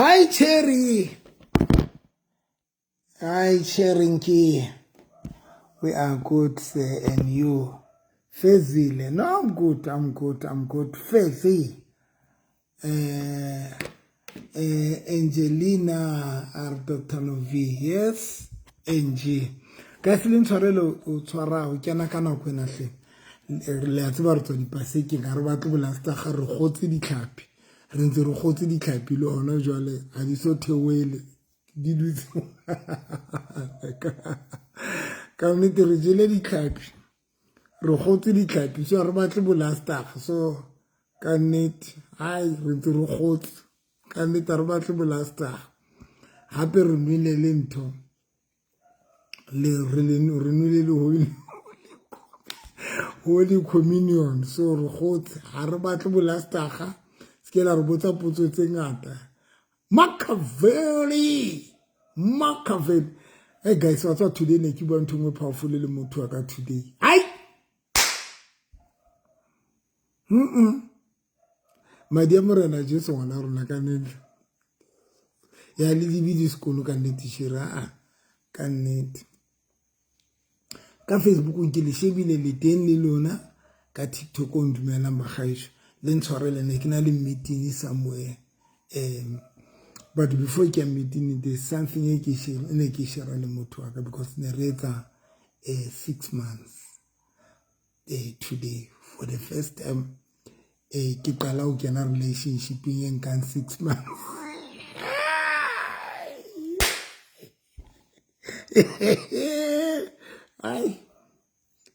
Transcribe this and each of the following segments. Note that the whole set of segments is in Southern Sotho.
Hi Cherry. Hi Cherry Nki. We are good, sir, and you. Fezile. No, I'm good. I'm good. I'm good. Fezi. Angelina R. Dr. Novi. Yes, Angie. Guys, le ntshwarele o tshwara o kena ka nako ena hle. Le a tseba re tswa dipasekeng, ga re batle bolasta ga re gotse ditlhapi. Re ntse re gotse ditlhapi le hona jwale ga di so theoele di dutse. Ka nnete re jele ditlhapi. Re gotse ditlhapi so re batle bolastag so ka nnete ai re ntse re gotse ka nnete re batle bolastag gape re nwele le ntho le re nwele le holy communion so re gotse ga re batle bolastaga se ke la re botsa potso tse ngata. Machiavelli, Machiavelli. Hey guys, what's up today? Ne ke bua ntho nngwe powerful le motho wa ka today. Ai! Madi a Morena Jesu ngwana rona ka nnete. Ya le dibi di sekolo ka nnete shira a ka nnete. Ka Facebook ke le shebile le teng le lona, ka TikTok o ndumelang bagaešo. Le ntshwarele ne ke na le meeting somewhere. But before ke meeting there's something e ke share ne ke share le motho wa ka because ne re etsa 6 months today for the first time ke qala ho kena relationship e nkang 6 months. Ai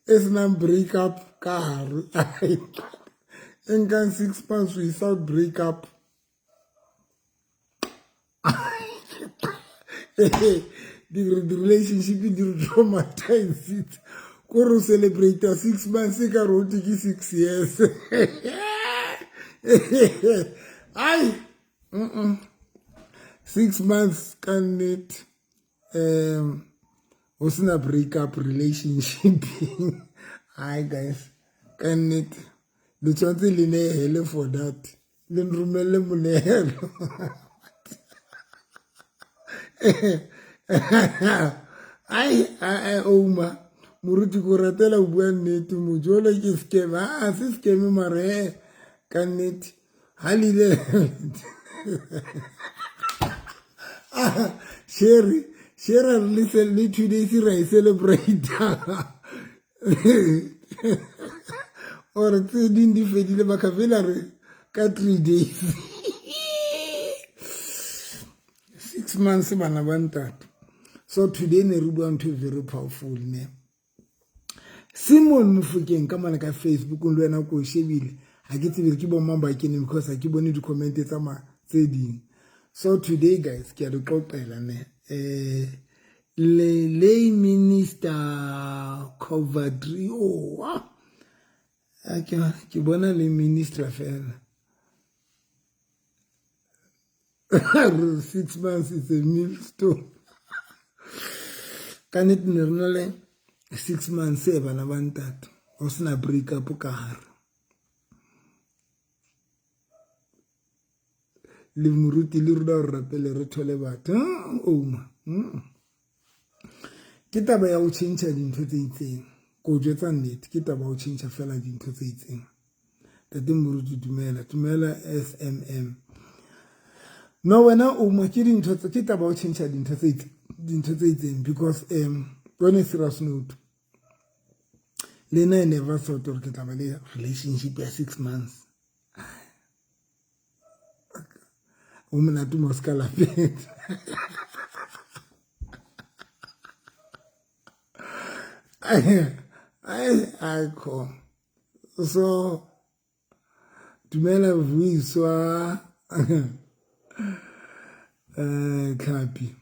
e senang break up ka hare. E nkang 6 months without break up. The relationship di re traumatize it. Ko re celebrate 6 months ka re o ke 6 years. Ai 6 months ka nnete. O sena break up relationship. Hi guys, ka nnete le tshwanetse le nehele for that. Le nromelle monehelo. Ai ai oma moruti ko ratela o bua nnete mojolo ke scam. A se scam mare ka nnete ha lile. Sherry Sherry le le 2 days ra e celebrate. Or tse ding di fedile ba ka fela re ka 3 days. 6 months bana ba ntate. So today ne re bua ntho very powerful ne. Simon Mofokeng ka mane ka Facebook le wena ko shebile ha ke tsebe ke bo mang ba keneng because ha ke bone di comment tsa ma tse ding. So today guys ke a le qoqela ne. Le lay minister Covadrio. Ke bona le minister fela. 6 months is a milestone. Ka nnete ne re na le 6 months e bana ba ntate o sena break up ka hare. Le moruti le rona re rapele re thole batho. Oma. Ke taba ya ho tjhentjha dintho tse itseng. Ko jwetsa nnete ke taba ya ho tjhentjha fela dintho tse itseng. Tate moruti dumela, dumela SMM. No wena oma ke dintho tse ke taba ya ho tjhentjha dintho tse itseng, dintho tse itseng because on a serious note le nna I never thought hore ke tla ba le relationship ya 6 months. O monate mo ska lapeng. Ai ko. So dumela Vuyiswa Tlhapi.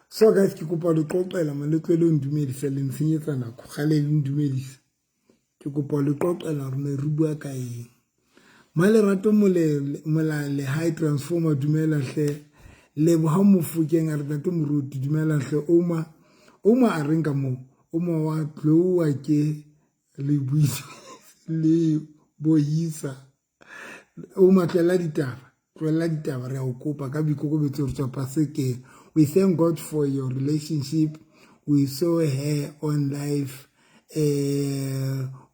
So guys ke kopa le qoqela man le tlwele o ndumedisa le ntshenyetsa nako gale le ndumedisa. Ke kopa le qoqela re ne re bua ka eng. Malerato Molale high transformer dumela hle. Leboha Mofokeng a re tate moruti dumela hle. Oma oma a reng ka mo oma wa tloa ke le buisa le boyisa. Oma tlela ditaba. Tlohella ditaba re a o kopa ka boikokobetso re tswa pasekeng. We thank God for your relationship. We saw her on live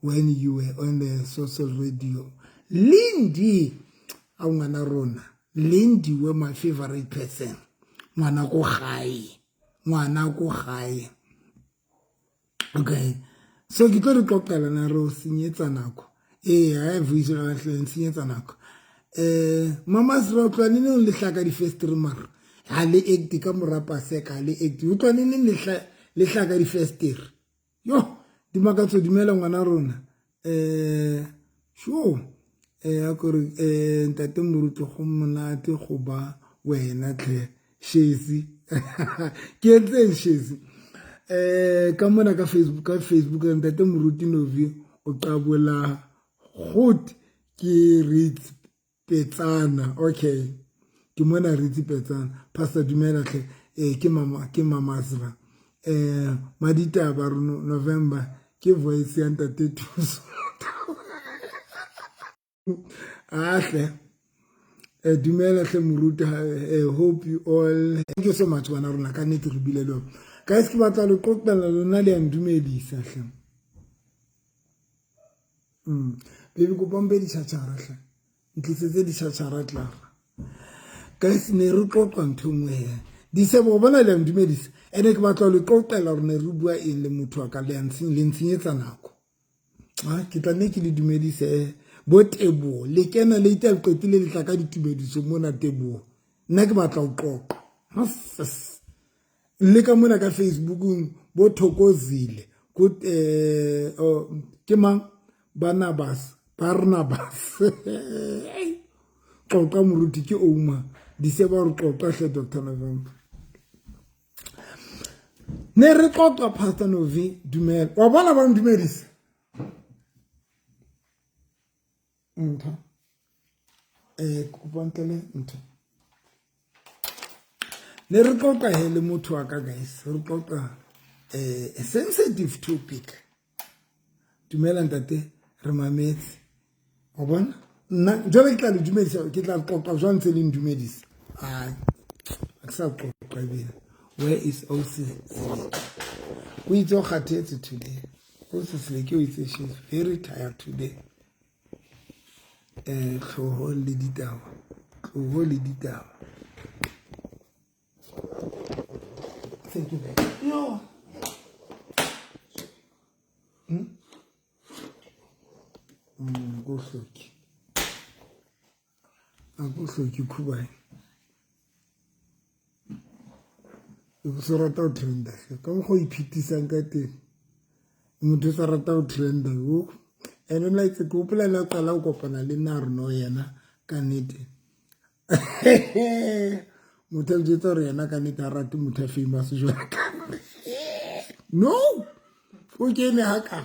when you were on the social radio. Lindy, a ngwana rona. Lindy were my favorite person. Ngwana ko gae. Ngwana ko gae. Okay. So ke tlo re qoqela na re o senyetsa nako. Ee, ha e voice la hle senyetsa nako. Mama se re utlwa neng le hlaka di first mara. Ha le act ka mora paseka ha le act. Utlwa neng le hlaka di first. Yo, Dimakatso dumela ngwana rona. Sure. A kore ntate Moruti go monate go ba wena tlhe Shezi. Ke entseng Shezi? Ka mona ka Facebook ntate Moruti Novi o qabola gut ke Ritz Petsana. Okay. Ke mona Ritz Petsana. Pastor dumela tlhe. Ke mama Zra. Maditaba November ke voice ya ntate Thuso. Ahle. Dumela hle Moruti. Hope you all. Thank you so much bana rona ka nnete re bile le. Guys ke batla le qoqela lona le a ndumedisa hle. Baby kopa mpe ditjhatjhara hle. Ntlisetse ditjhatjhara tlara. Guys ne re qoqa ntho nngwe he. Disebo bona le a ndumedisa. Ene ke batla le qoqela rona re bua eng le motho wa ka le ntshenyetsa nako. Ke tla nne ke le dumedise bo Teboho le kena le ita le qetile le tla ka ditumediso mona Teboho. Nna ke batla ho qoqa. Le ka mona ka Facebookung bo Thokozile go ke mang Barnabas. Qoqa Moruti ke Ouma Disebo re qoqa hle Dr. November. Ne re qoqa Pastor Novi dumela. Wa bona ba ndumedisa. Ntho. Kopa ntlele ntho. Ne re qoqa he le motho wa ka guys. Re qoqa a sensitive topic. Dumela ntate re mametse. Wa bona? Nna jwale ke tla le dumedisa, ke tla qoqa jwang ntse le ndumedisa. Ai. A sa qoqa ebile. Where is OC? O itse o kgathetse today. O se Seleke o itse she's very tired today. Tloho le ditaba. Tloho le ditaba. Thank you. Yo. Go hloki. A go hloki khubai. O se rata ho trenda ka mokgwa o iphetisang ka teng. Motho o sa rata ho trenda o. Ene nna itse ke hopola le qala ho kopana le nna re no yena ka nnete. Motho a njwetsa hore yena ka nnete ha rate motho a famous jwalo ka nna. No! O kene ha ka.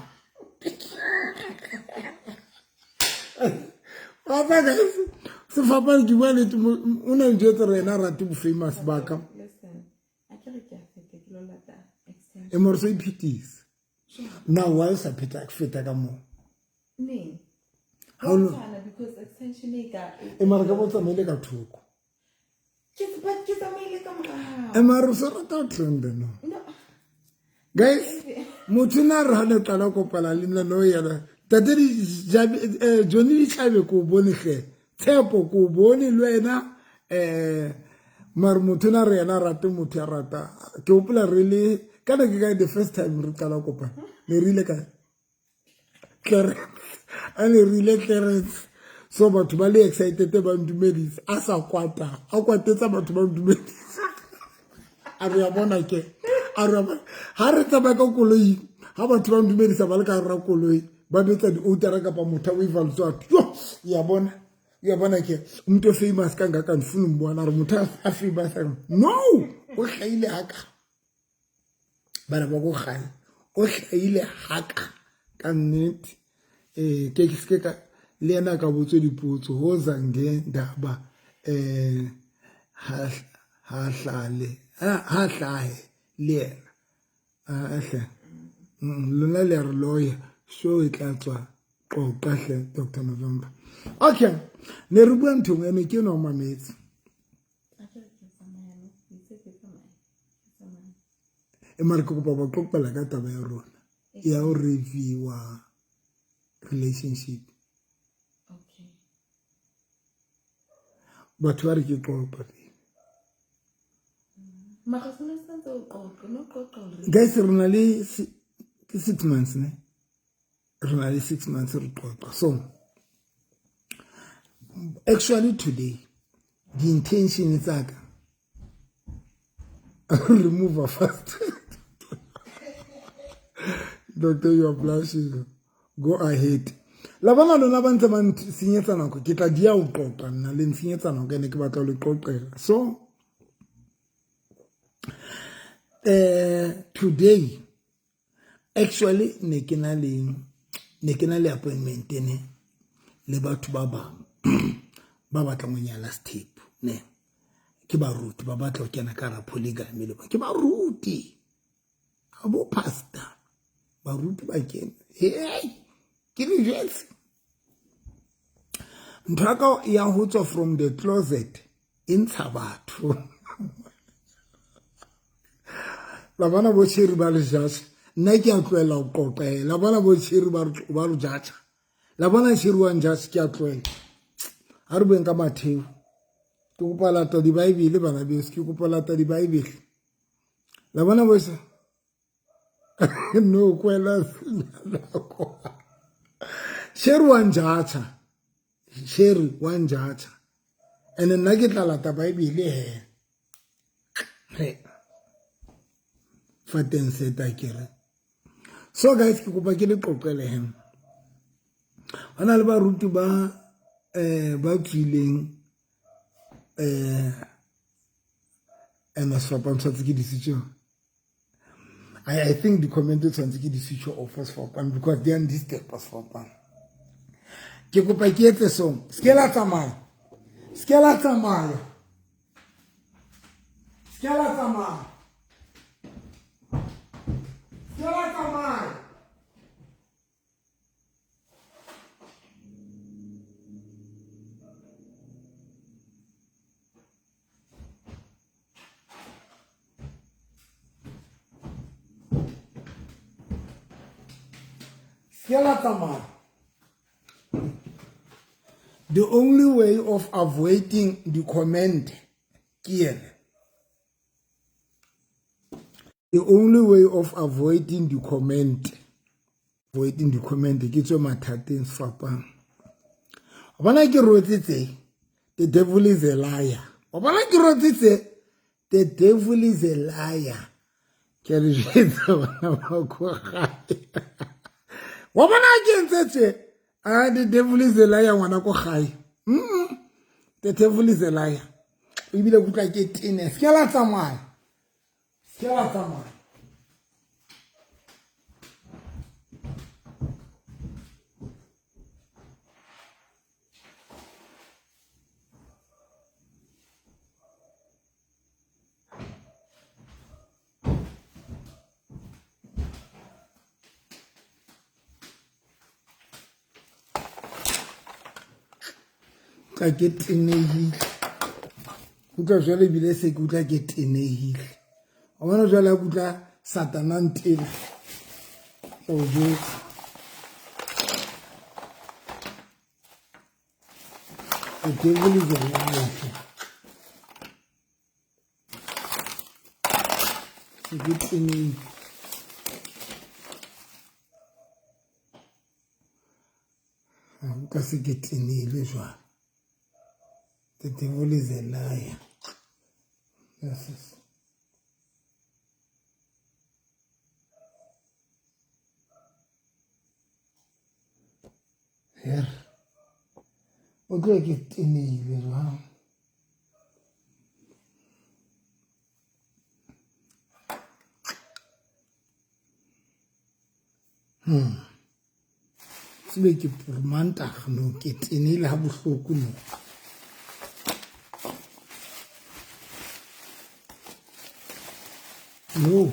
Papa guys, sefapano ke bua nnete o na njwetsa hore yena ha rate bo famous ba ka. E mara so iphetisa. Now why o sa pheta feta ka moo? Neng? Ha o no- Because extension e ka E mara ka bo tsamaile ka thoko. Ke tsamaile ka morao. E mara o sa rata ho trenda no. No. Guys, motho na re ha ne qala kopana le nna no yena. Tate di Johnny Ditlhabe ko bone hle. Tshepo ko bone le wena mara motho na re yena rate motho ya rata. Ke hopola re le kana ke ka the first time re qala kopana. Ne re ile ka Clarence. A ne re ile Clarence. So batho ba le excited ba ndumedisa a sa kwata. A kwatetsa batho ba ndumedisa. A re a bona ke. A re bona. Ha re tsamaya ka koloi, ha batho ba ndumedisa ba le ka hara koloi, ba betsa di-outara kapa motho a o e valtswa. Yo, ya bona. Ya bona ke umuntu famous kangaka ndifuna umbona re motho a famous. No, o hlaile haka. Bana ba go gae. O hlaile haka ka nnete. Ke ke ka le yena ka botswe dipotso ho zange ndaba ha hlale ha hlahe le yena. Ahle. Lona le re lawyer show e tla tswa Qoqa hle Dr. November. Okay, ne re bua nthong ene ke enwa o mametse. E mare ke kopa ba qoqela ka taba ya rona ya ho reviewa relationship. Okay. Batho ba re ke qoqa. Mara sone santse o qoqa, no qoqa already. Guys, re na le ke 6 months ne? Re na le 6 months re qoqa. So actually today the intention tsa ka remove fast. Doctor, you are blushing. Go ahead. La bona lona ba ntse ba nsenyetsa nako, ke tla dia ho qoqa nna le nsenyetsa nako ene ke batla ho le qoqela. So today actually ne ke na le appointment ne le batho ba bang ba batlang ho nyala sethepu ne, ke baruti ba batla ho kena ka hara polygamy le bona, ke baruti a bo pastor, baruti ba kene. Hey, ke le jwetse ntho ya ka ya ho tswa from the closet e ntsha batho la bona bo Cherry ba le judge. Nna ke a tlohela ho qoqela la bona bo Cherry ba re judge, la bona Cherry wa judge, ke a tlohela. Ha re bueng ka Matheo, ke kopa lata dibaebele bana beso, ke kopa lata dibaebele la bona bo sa no kwela nako. Cherry wa njatjha, Cherry wa njatjha, and nna ke tla lata baebele he fa teng seta kere. So guys, ke kopa ke le qoqele he ho na le baruti ba ba tswileng ene sefapano tshwanetse ke di switch. I think di-comment tshwanetse ke di switch off sefapano because di a disturb sefapano. Ke kopa ke etse song, se ke la tsamaya, se ke la tsamaya, se ke la tsamaya, se ke la tsamaya. Se ke la tsamaya. The only way of avoiding the comment ke ena. The only way of avoiding the comment, avoiding the comment, ke tswe mathateng sefapano. Wa bona ke rotse tse, the devil is a liar. Wa bona ke rotse tse, the devil is a liar. Ke le jwetsa bana ba ko gae. Wa bona ke ntse tse, ah, the devil is a liar ngwana ko gae. The devil is a liar. Ebile ke utlwa ke tene, se ke la tsamaya. Se ke la tsamaya. Ka ke tenehile. Utlwa jwale ebile se ke utlwa ke tenehile. Wa bona jwale ha ke utlwa Satana ntena. Ke o jwetsa. The devil is a liar. Se ke tenehile. Ka se ke tenehile jwale. The devil is a liar. Yes, yes. Her. O tlohe ke tenehile jwang. Tsebe ke Mantaga no ke tenehile ha bohloko no. No,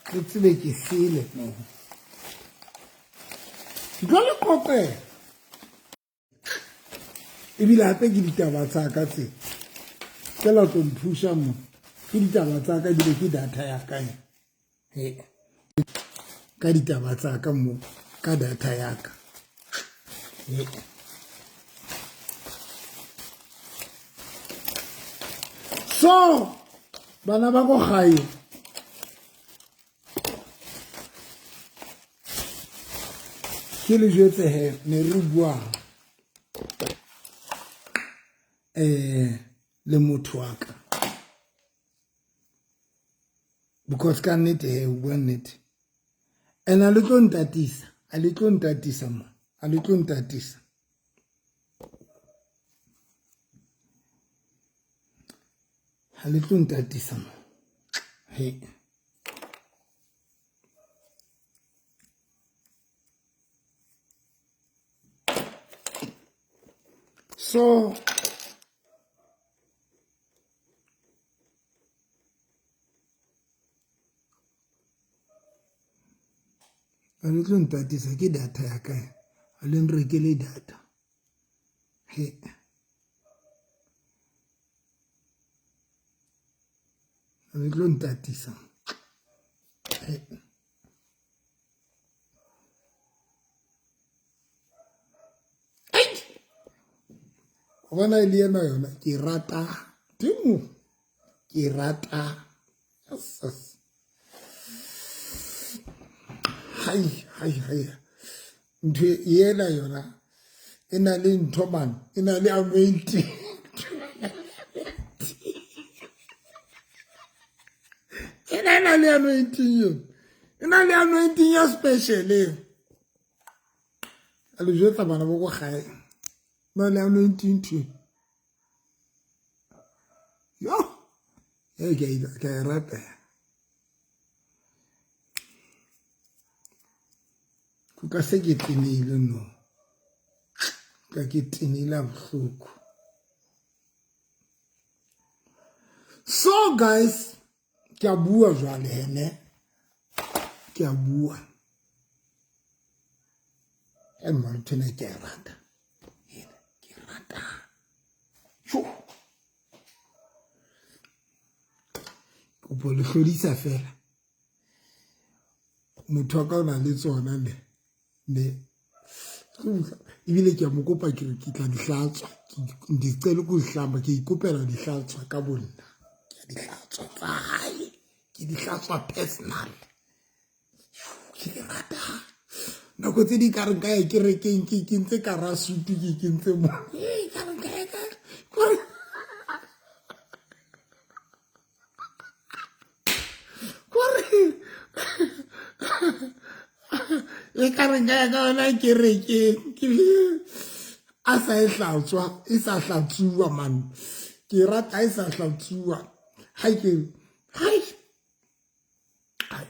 ke tsebe ke sele no. Ke tlo le qoqela. Ebile hape ke ditaba tsa ka tse. Ke la tlo nthusa mo. Ke ditaba tsa ka ebile ke data ya ka. He. Ka ditaba tsa ka mo ka data ya ka. He. So bana ba ko gae ke le jwetse he ne re bua le motho wa ka because ka nnete he o bua nnete and a le tlo ntatisa a le tlo ntatisa mo a le tlo ntatisa ha le tlo ntatisa mo he. So a le tlo ntatisa ke data ya ka a le nrekele data he. A le tlo ntatisa he. Bona e le ena yona ke rata dimo ke rata yes. Hai hai hai ntho ena yona e na le ntho man e na le anointing e na le anointing eo e na le anointing ya special eo a le jwetsa bana ba ko gae na le anointing ntho yo e ke a e rata ka se ke tenehile no ka ke tenehile bohloko. So guys ke a bua jwale hene ke a bua e mma ntho ena ke a e rata ena ke e rata jo kopo le hlodisa fela motho wa ka o na le tsona ne ne ebile ke a mo kopa ke re ke tla di hlatswa ndicela ukuzihlamba ke ikopela di hlatswa ka bonna ke a di hlatswa tsa hae ke di hlatswa personal ke di rata nako tse di ka re nka ya kerekeng ke ikentse ka ra sutu ke ikentse mo ka re nka ya ka kore e ka re nka ya ka yona kerekeng ke a sa e hlatswa e sa hlatsuwa man ke rata e sa hlatsuwa ha ke hai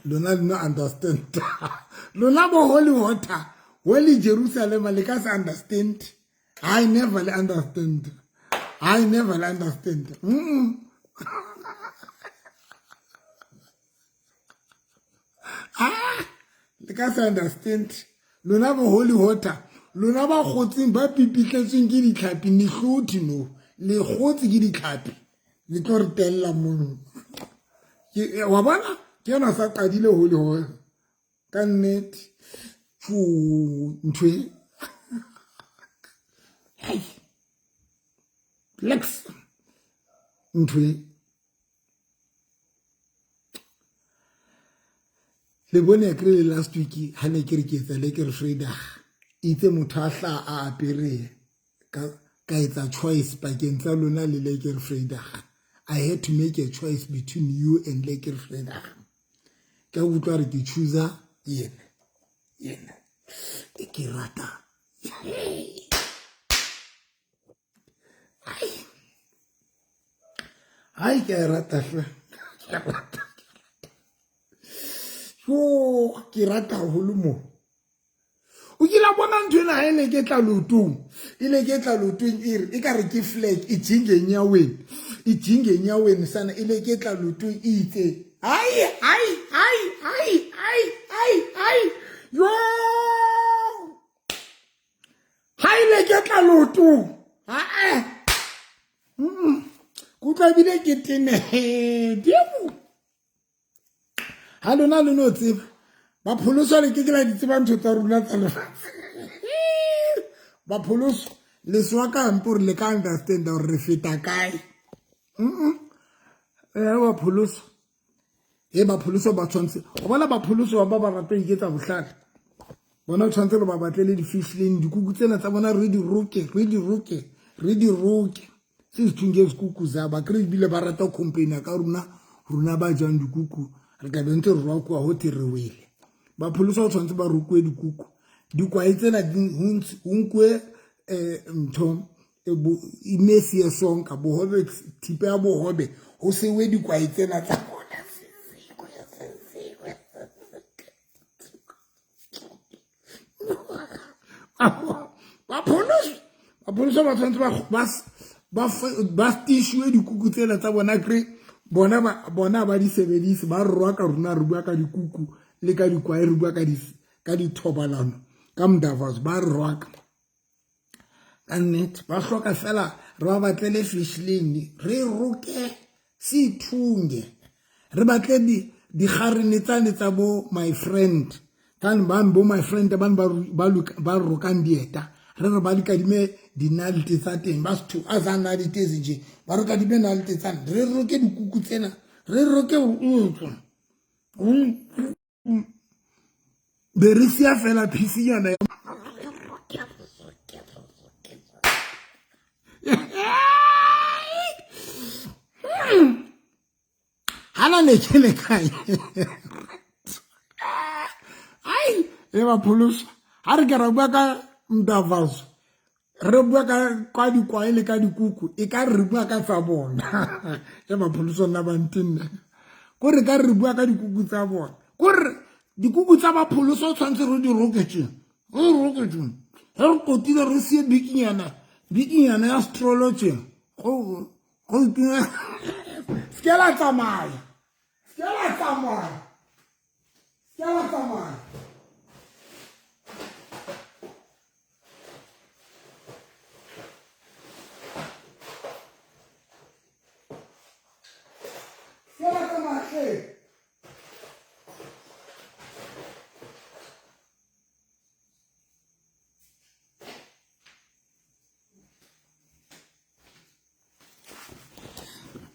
lona le no understand lona bo holy water holy Jerusalem le ka se understand I never understand I never understand ah le ka se understand lona bo holy water lona ba kgotseng ba pipitletsweng ke ditlhapi mehlodi no le kgotse ke ditlhapi le tlo re tella mono wa bona ke yona sa qadile holy water ka nnete ntho e hai lex ntho e le bone a kry last week ha ne ke re ke etsa le ke re Vrydag itse motho a hla a apere ka etsa choice pakeng tsa lona le Lekker Vrydag. I had to make a choice between you and Lekker Vrydag. Ka utlwa re ke chooser yena yena e ke rata ai ke a rata hle ke rata yo ke rata haholo mo o kile bona ntho ena ha e ne ke tla leotong e ne ke tla leotong e re e ka re ke flag e jinge nyaweni e jinge nyaweni sana e ne ke tla leotong e itse ai ai ai ai ai ai ai yo. leotong aa ke utlwa ebile ke tenehe diemo ga lona le no tseba bapholoswa le ke ke la di tseba ntho tsa rona tsa lefatshe bapholoswa leswa ka mpe gore le ka understanda gore re feta kae bapholoswa e bapholoswa ba tshwanetse go bona bapholoswa ba ba rata iketsa bohlale bona tshwanetse re ba batlele di-fish lane dikuku tsena tsa bona re di roke re di roke re di roke se se thunge sekuku sa ba kry ebile ba rata complaina ka rona rona ba jang dikuku re tla be ntse re rokoa go the re wele bapholoswa go tshwanetse ba rokoe dikuku dikwae tsena go nkuwe um ntho imesi e sonka bohobe thipe ya bohobe go sewe dikwae tsena tsa bona bapholoswa ba tshwanetse ba tishiwe dikuku tsena tsa bona kry bona bona ba di sebedise ba rwa ka rona re bua ka dikuku le ka dikwae re bua ka dithobalano ka mdavas ba rwaka ka nnete ba hloka fela re ba batlele fish lane re roke sethunge re batle digarene tsane tsa bo my friend tsane bane bo my friend bane ba rokang dieta re re ba dikadime dinalte tsa teng ba setho a sa nalete etse nje ba re kadime nalte tsane re roke dikuku tsena re roke be re sia fela phisinyana gana ne ke le kae ai e ba pholosa ga re ke ra bua ka mdavaso re bua ka kwa dikwae le ka dikuku e ka re bua ka tsa bona e bapholoso nna bantinne ko re ka re bua ka dikuku tsa bona ko re dikuku tsa bapholoso o tshwanetse re di roketseng re roketseng ge re kotile re sie bikinyana bikinyana ya setrolotseng go se ke la tsamaya se ke la tsamaya se ke la tsamaya se ke la tsamaya hle.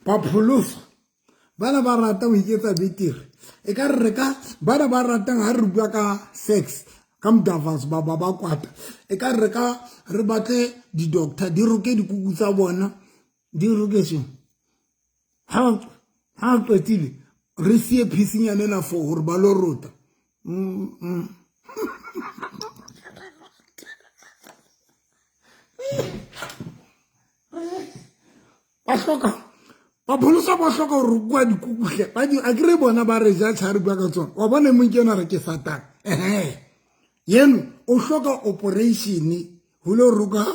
Bapholoso bana ba rata go iketsa betere e ka re ka bana ba ratang ha re bua ka sex ka mdavas ba ba ba kwata e ka re ka re batle di-doctor di roke dikuku tsa bona di roke so ha qetile re sie phisinyane ena for gore ba lo rota ba hloka ba pholosa ba hloka gore kua dikukuhle ba di a kere bona ba re ja tšha re bua ka tsona wa bona mong ke ena re ke satane ehe yeno o hloka operation go lo roka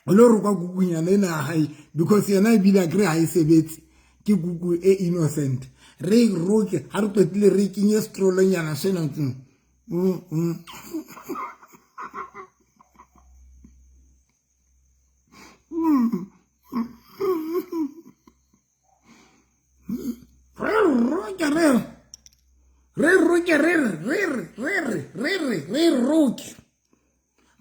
go lo roka kukunyana ena ya gae because yena ebile a kere ga e sebetse ke kuku e innocent re e roke ga re qetile re kenye setrolonyana sena re roke re re roke re re re re re re re roke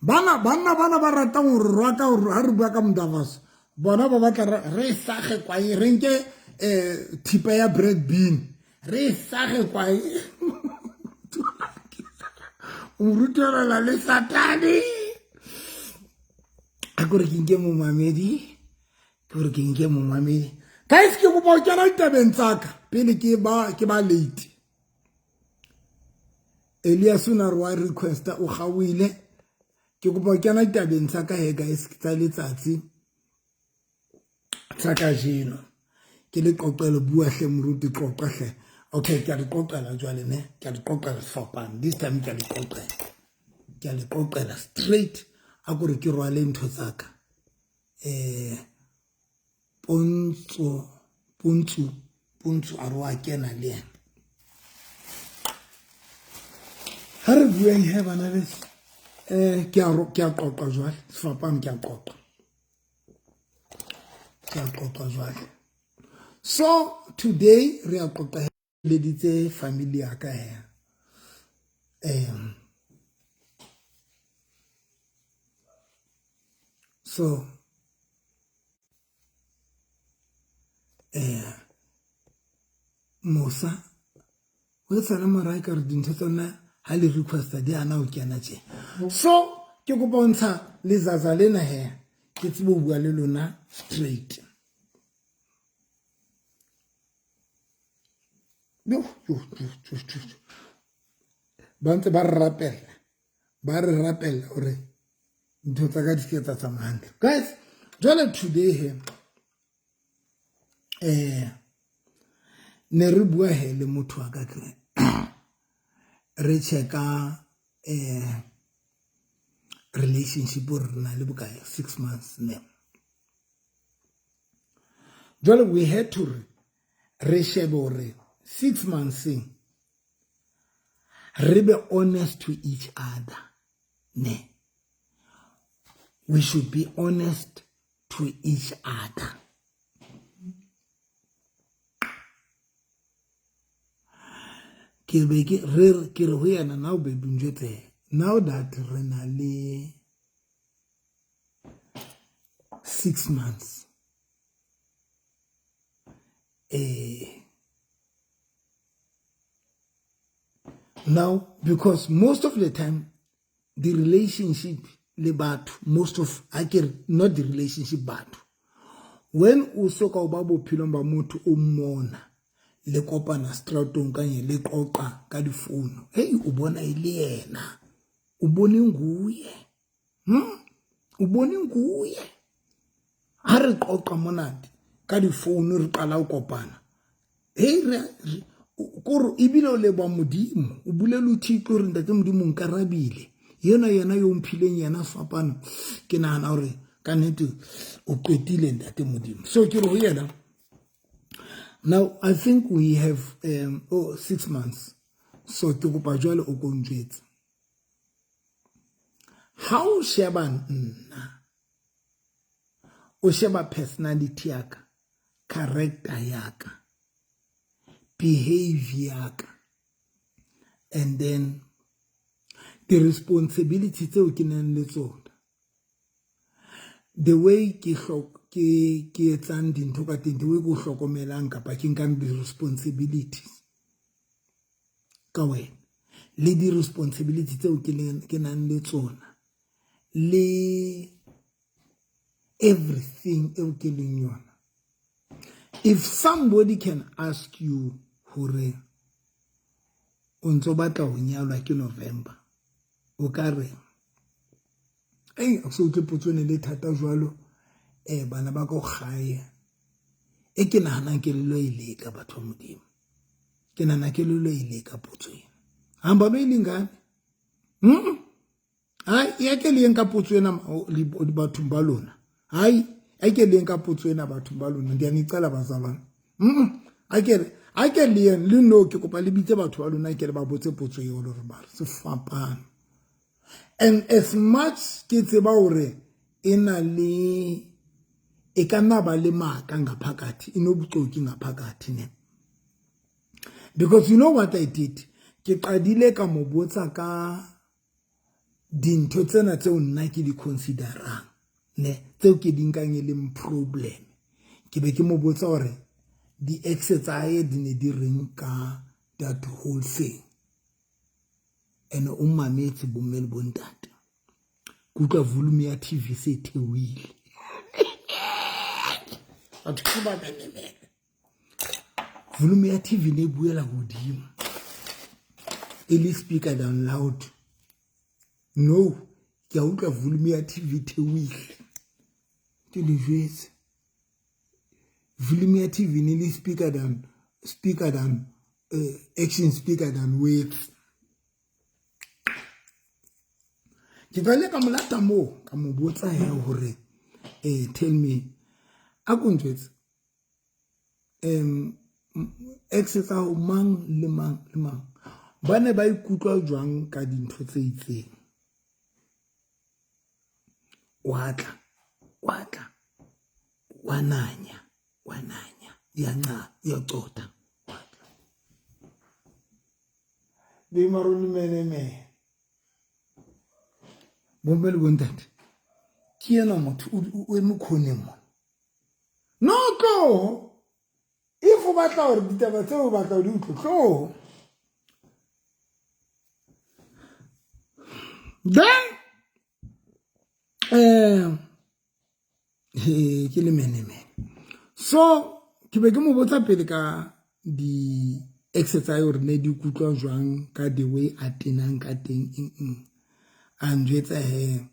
bana banna bana ba ratang gore rwaka gore ga re bua ka modavas bona ba batla re sage kwae re nke um thipa ya bread bean re sage kwae o rutelela le satane a kore ke nke momamedi ke gore ke nke momamedi guys ke kopa go kena ditabeng tsaka pele ke ba ke ba late Elias o ne re wa requesta o gaoile ke kopa go kena ditabeng tsa ka he guys tsa letsatsi tsa kajeno ke le qoqele bua hle moruti qoqa hle okay ke a le qoqela jwale ne ke a le qoqela fapang this time ke a le qoqela ke a le qoqela straight a kore ke rwale ntho tsaka um pontso pontso pontso a re wa kena le ena ga re bueng he bana beso Ke a qoqa jwale, sefapano ke a qoqa. Ke a qoqa jwale. So today re a qoqa leditse family ya ka he. So Mosa o etsana mora e ka re dintho tsona ha le requesta di ana o kena tje. So ke kopa ho ntsha lezaza lena he ke tsebe ho bua le lona straight. Ba ntse ba re rapella, ba re rapella hore ntho tsa ka di se tsa tsamaya hantle. Guys, jwale today he ne re bua he le motho wa ka kre re checka relationship re na le bokae 6 months ne. Jwale we had to re shebe hore 6 months re be honest to each other ne. We should be honest to each other. Ke be ke re ke re ho yena now baby njwetse now that re na le 6 months now because most of the time the relationship le batho most of I get not the relationship batho when o soka o ba bophelong ba motho o mmona le kopana stratong kanye le qoqa ka difono hey o bona e le yena o bone nguye o bone nguye ha re qoqa monate ka difono re qala ho kopana hey re kore ebile o leboha Modimo o bulele uThixo re ntate Modimo nkarabile yena yena yo mphileng yena sefapano ke nahana hore ka nnete o qetile ntate Modimo. So ke re ho yena now I think we have 6 months so ke kopa jwale o ko njwetse ha o sheba nna o sheba personality ya ka, character ya ka, behavior ya ka, and then the responsibility tseo ke nang le tsona, the way ke ke etsang dintho ka teng, the way ke o hlokomelang kapa ke nkang di-responsibilities ka wena le di-responsibility tseo ke nang le tsona le everything eo ke leng yona. If somebody can ask you hore o ntso batla ho nyalwa ke November, o ka re ei a se utlwe potso ne le thata jwalo bana ba ko gae e ke nahanang ke lelo e leka batho ba Modimo ke nahana ke lelo e leka potso ena hamba be lingane hai ya ke le nka potso ena bathong ba lona hai a ke le nka potso ena bathong ba lona ndiyanicela bazalwane a ke le le no ke kopa le bitse batho ba lona ke le ba botse potso eo le re ba se fapana. And as much ke tseba hore e na le e ka nna ba le maka ngaphakathi inobuxoki ngaphakathi ne, because you know what I did, ke qadile ka mo botsa ka dintho tsena tseo nna ke di considerang ne, tseo ke di nkang e leng problem. Ke be ke mo botsa hore di ex tsa hae di ne di reng ka that whole thing, and o mametse bomme le bontate. Ke utlwa volume ya TV se theohile. Batho ke ba menemene. Volume ya TV ne buela hodimo e le speaker down loud. No, ke a utlwa volume ya TV theohile. Ke le jwetse. Volume ya TV ne le speaker down, action speaker down words. Ke qale ka molata moo ka mo botsa he hore tell me a ko njwetse ex tsa ho mang le mang le mang ba ne ba ikutlwa jwang ka dintho tse itseng. Wa tla, wa tla, wa nanya, wa nanya, uyanca, uyacotha. Be mara o lemelemele. Bomme le bontate, ke ena motho o eme khoneng mona. No tloho. If o batla hore ditaba tseo o batla ho di utlwe, tloho. Then he ke lemenemene. So ke be ke mo botsa pele ka di ex tsa hae hore ne di ikutlwa jwang ka the way a tenang ka teng eng eng. A njwetsa he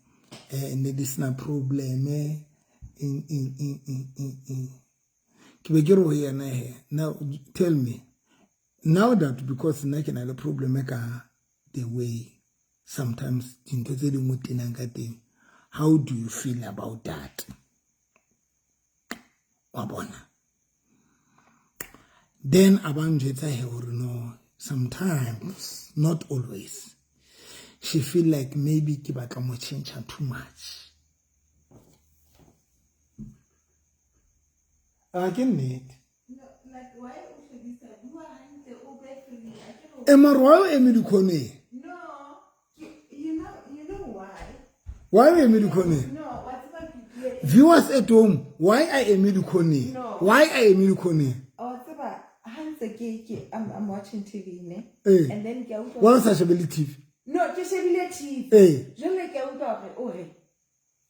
ne di sena problem eng eng eng eng eng eng. Ke be ke re ho yena he, now tell me now that because nna ke na le problem ka the way sometimes dintho tse dingwe o tenang ka teng, how do you feel about that? Wa bona? Then a ba njwetsa he hore no, sometimes, not always, she feel like maybe ke batla mo change too much. A ke nnete. No, like, why o hlodisa? Bua hantle, o be free. A ke re E mara why o eme dikhoneng? No, you know why? Why o eme dikhoneng? No, wa tseba ke tlile- Viewers at home, why a eme dikhoneng? No. Why a eme dikhoneng? Wa tseba, ha ntse ke, I'm watching TV, ne? Eh. And then ke a utlwa Why o sa shebele TV? No, ke shebile TV. Eh. Jwale ke a utlwa hore o re,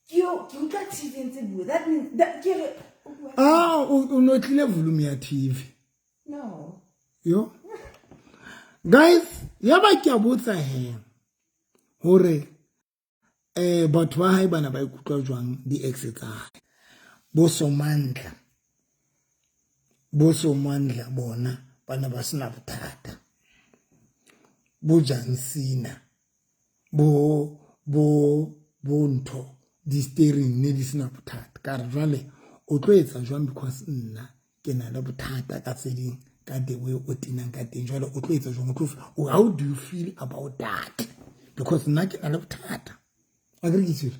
ke yo, ke utlwa TV ntse bua. That means that ke re, o bua. Ah, o notlile volume ya TV. No. Yo. Guys, ya ba ke a botsa he hore batho ba hae bana ba ikutlwa jwang di ex tsa hae. Bo Somandla. Bo Somandla bona bana ba sena bothata. Bo Jansina. Bo, bo, bo ntho di steering ne di sena bothata. Ka re jwale o tlo etsa jwang because nna ke na le bothata ka tse ding ka the way o tenang ka teng. Jwale o tlo etsa jwang? O tlo oh, how do you feel about that? Because nna ke na le bothata. A ke re ke tshwere?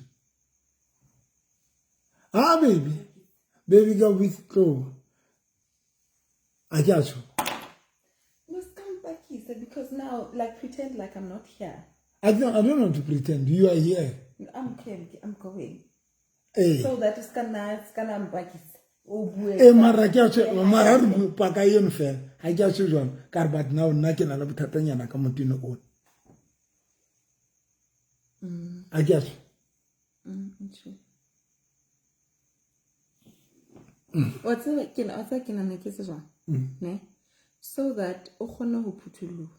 Ah, baby. Baby girl with tlo. A ke a tjho? No, ska mpakisa because now, like, pretend like I'm not here. I don't want to pretend. You are here. I'm okay. I'm going. Eh. So that it's gonna mpakisa. O bue. Eh, mara ke a tjho, mara re bue paka eno fela. Ha ke a tjho jwang. Ka re, but now nna ke na le bothatanyana ka motene ona. A ke a tjho? Tjho. Wa tseba ke na, wa tseba ke nahana ke se jwang? Ne? So that o kgone ho phuthuloha.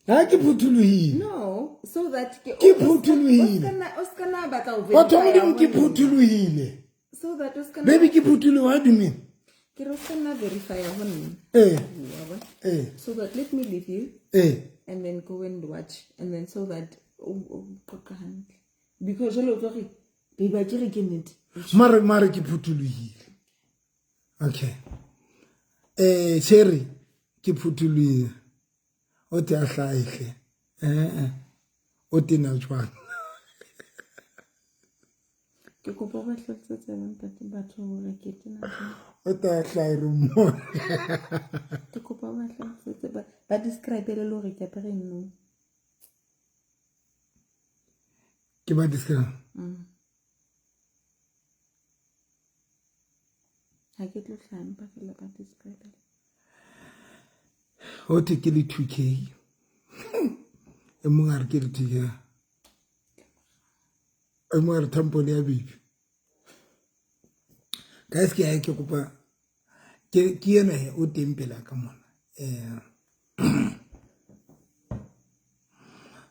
Ha ke phuthulohile. No, so that ke Ke phuthulohile. O ska na batla ho Batho ba verify Modimo, ke ho nna. phuthulohile. So that o ska na Baby, ke phuthulohile, what do you mean? Ke re o ska na verify ho nna. Eh. Wa bona? Eh. So that let me leave you. Eh. And then go and watch, and then so that o qoqa hantle. Because jwale o tlo re, baby, a ke re ke nnete. Mare, mare ke phuthulohile. Okay. Cherry, ke phuthulohile. O te a hlahe. Eh, eh. O tena jwang? Ke kopa ba hlalosetse ntate batho hore ke tena jwang. O te a hlahe re mmone. Ke kopa ba hlalosetse ba describe le hore ke apere eng nou. Ke ba describe? Ha ke tlo hlaha, empa fela ba describe. Ho thwe ke le 2K. E mong a re ke le 2K. E mong a re tampone ya baby. Guys, ke ya ke kopa ke yena he o teng pela ka mona.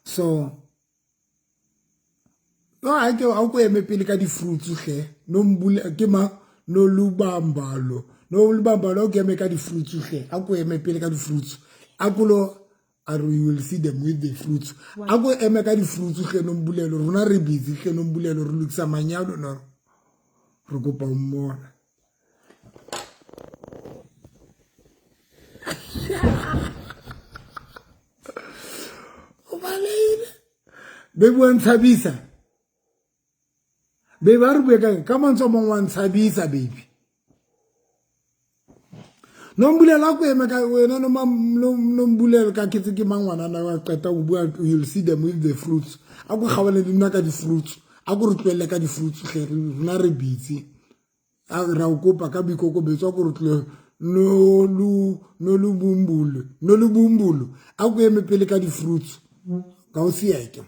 So no, ha ke ha o eme pele ka di-fruits hle. No mbule ke ma no lubambalo. No lubambalo o ke eme ka di-fruits hle. Ha ko eme pele ka di-fruits. A kolo a re you will see them with the fruits. A ko eme ka di-fruits hle no mbulelo. Rona re busy hle no mbulelo re lokisa manyalo no. Re kopa o mmona. O balehile. Baby wa ntshabisa. Baby a re bue ka ka mantswe a mangwe wa ntshabisa baby. Nombulela ko eme ka wena no nombulela ka ketse ke mang ngwana na wa qeta go bua, you'll see them with the fruits. A ko kgaolane le nna ka di-fruits, a ko re tlohelle ka di-fruits hle, rona re bitse a ra o kopa ka boikokobetso, a ko re tlohelle no lu no lu bumbulu no lu bumbulu, a ko eme pele ka di-fruits ka o sieke.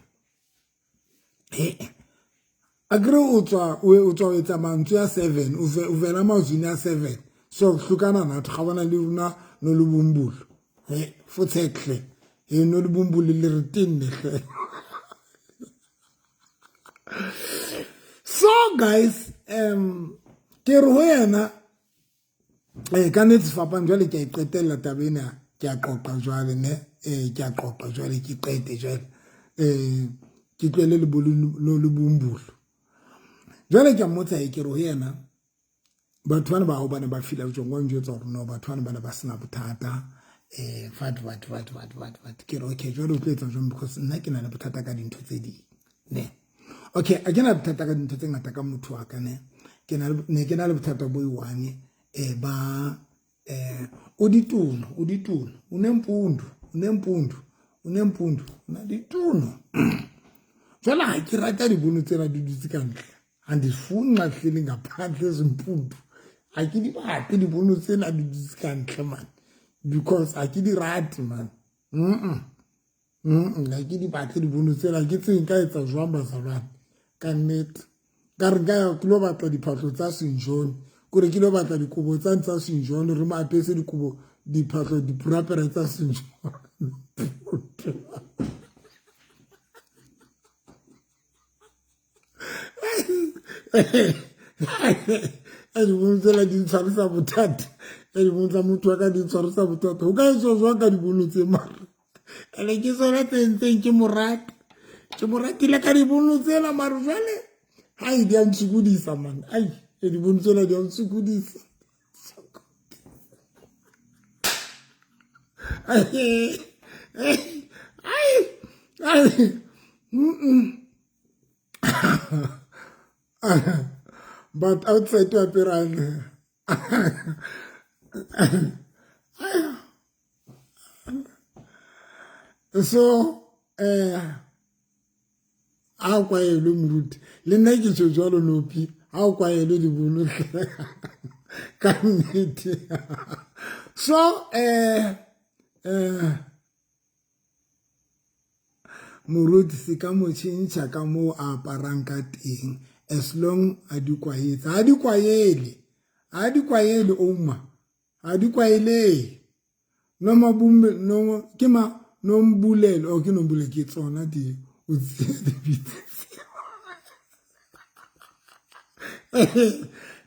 Akere o tswa o tswa o etsa mantswe a 7, o vela mazwini a 7, so hlukana nathi ga bona le rona no le bumbulu he fotshetle he no le bumbulu le re tenne hle. So guys, ke re ho yena ka nnete sefapano jwale ke a e qetella taba ena, ke a qoqa jwale ne, ke a qoqa jwale, ke qete jwale, ke tlohele le bumbulu. Jwale ke a mmotsa, ke re ho yena batho bana ba hao ba ne ba feel-a jwang, wa njwetsa hore no batho bana ba ne ba sena bothata, vat vat vat vat vat vat. Ke re okay, jwale o tlo etsa jwang, because nna ke na le bothata ka dintho tse ding ne. Okay, a ke na bothata ka dintho tse ngata ka motho wa ka ne, ke na ne ke na le bothata bo one ba o dituno o dituno o nempundu o nempundu o nempundu na dituno. Jwale ha ke rata dibono tsena di dutse ka ntle, andifuni nxa hleli ngaphandle ezimpundu, ha ke di batle dibono tsena di dutse ka ntle man, because ha ke di rate man. Ha ke di batle dibono tsena, ke tse nka etsa jwang bazalwane ka nnete. Ka re nka ya ke lo batla diphahlo tsa Senjone, kore ke lo batla dikobo tsa tsa Senjone, re mo apese dikobo diphahlo dipurapere tsa Senjone. A dibono tsela di ntshwarisa bothata, a dibono tsa motho wa ka di ntshwarisa bothata. Ho ka etswa jwang ka dibono tse mara? Ene ke tsona tse ntseng ke mo rata, ke mo ratile ka dibono tsena mara jwale hai di a ntshokodisa man, ai dibono tsena di a ntshokodisa. Ai ai ai but outside wa apere. So a kwaelwe moruti le nna ke tjho jwalo nopi, a o kwaelwe dibono ka nnete. So moruti se ka mo tjhentjha ka moo a aparang ka teng, as long a di kwaetse, ha di kwaele, ha di kwaele ouma, ha di kwaele. No mabume no ke ma no mbulelo o ke no mbule ke tsona di o tse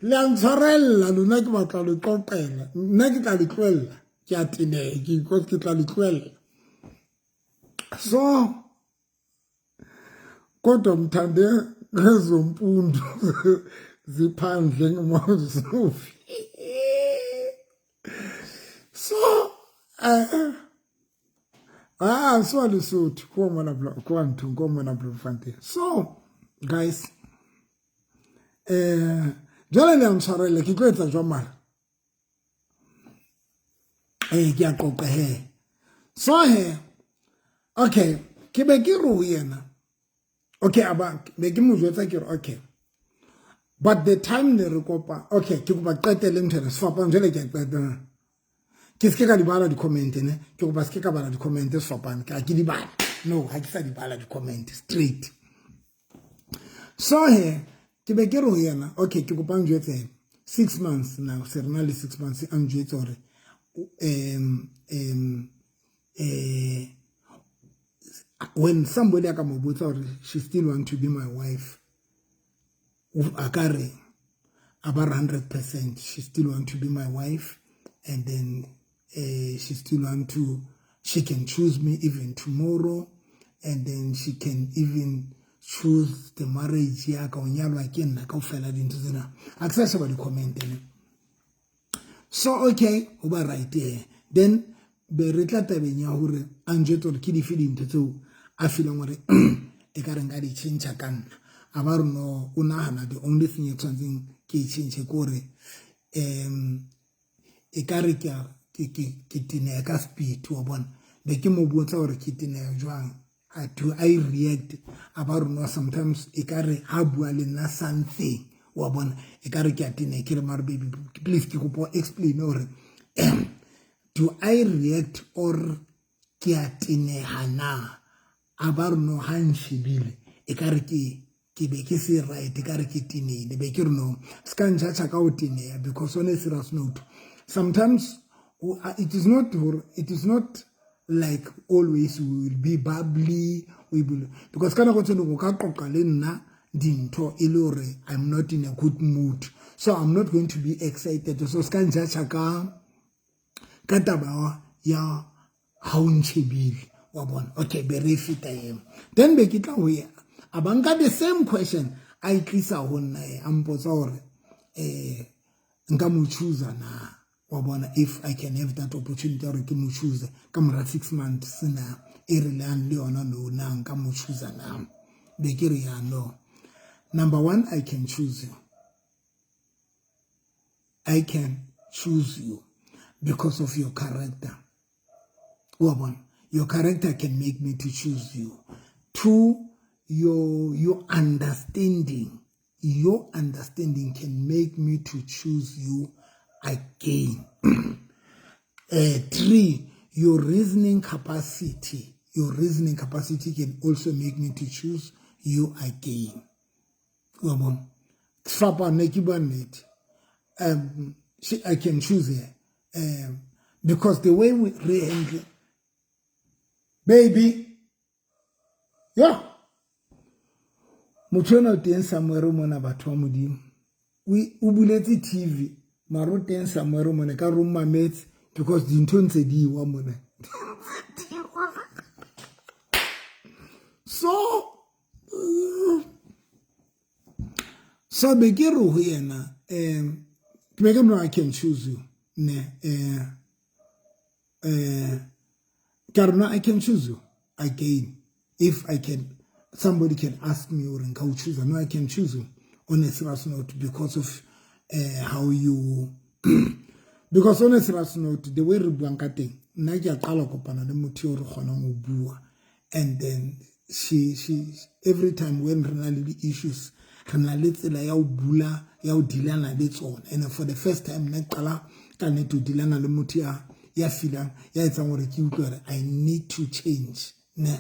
le a ntshwarella lona, ke batla le qoqela nna, ke tla le tlohella, ke a teneha ke ke tla le tlohella. So kodwa mthande ngezompundu ziphandle ngomazufi. So so Lesotho ko mona ko nthong ko mona Bloemfontein. So guys, jwale le a ntshwarella ke tlo etsa jwang mara? Ke a qoqa he. So he, okay, ke be ke re ho yena, okay, aba be ke mo jwetsa ke re okay, but the time ne re kopa, okay, ke kopa qetele ntho ena sefapano jwale ke a qeta. Ke se ke ka di bala di-comment ne, ke kopa se ke ka bala di-comment sefapano, ke a ke di bala. No, ha ke sa di bala di-comment straight. So he, ke be ke re ho yena, okay, ke kopa njwetse 6 months now, se re na le 6 months, a njwetse hore when somebody a ka mo botsa hore she still want to be my wife, a ka re about 100% she still want to be my wife, and then she still want to, she can choose me even tomorrow, and then she can even choose the marriage ya ka o nyalwa ke nna kaofela dintho tsena. A ke sa sheba di-comment ne. So okay, ho ba right here. Then be re tla tabeng ya hore a njwetse hore ke dife dintho tseo a feelang hore e ka re nka di tjhentjha ka nna. A ba re no, o nagana the only thing e tshwanetseng ke e change ke gore e ka re ke teneya ka speed, wa bona. Be ke mo botsa gore ke teneya jwang, do I react? A ba re no, sometimes e ka re ha bua le nna something, wa bona, e ka re ke a teneya. Ke re mare baby, please, ke kopa explain gore do I react or ke a teneha na? A ba re no, ha nshebile e ka re ke be ke se right, e ka re ke tenehile. Be ke re no, se ka njatjha ka ho teneha, because on a serious note, sometimes it is not like always we will be bubbly, we will, because ka nako tse dingwe o ka qoqa le nna dintho e le hore I'm not in a good mood, so I'm not going to be excited. So se ka njatjha ka taba ya ha o ntshebile, wa bona. Okay, be re feta eo. Then be ke tla ho ya a ba nka the same question a e tlisa ho nna, a mpotsa hore nka mo choose na, wa bona, if I can have that opportunity hore ke mo choose ka mora 6 months na e re leang le yona, no na nka mo choose na. Be ke re ya, no, number one, I can choose you. I can choose you because of your character, wa bona. Your character can make me to choose you. Two, your understanding, your understanding can make me to choose you again. Three, your reasoning capacity, your reasoning capacity can also make me to choose you again, wa bona. Fapane ke bua nnete. I can choose her because the way we re baby, yeah, motho ena o teng somewhere mona, batho ba Modimo. O buletse TV, mara o teng somewhere mona ka room mametse, because dintho ntse di wa mona. So be ke re ho yena, ke be ke no, I can choose you ne. Ka re no, I can choose you again if I can, somebody can ask me or nka o choose. No, I can choose you on a serious note because of how you, because on a serious note, the way re buang ka teng, nna ke a qala kopana le motho yo re kgonang ho bua, and then she every time when re na le di-issues, re na le tsela ya ho bula, ya ho dealana le tsona. And for the first time nna qala ka nnete ho dealana le motho ya feelang, ya etsang hore ke utlwe hore I need to change ne.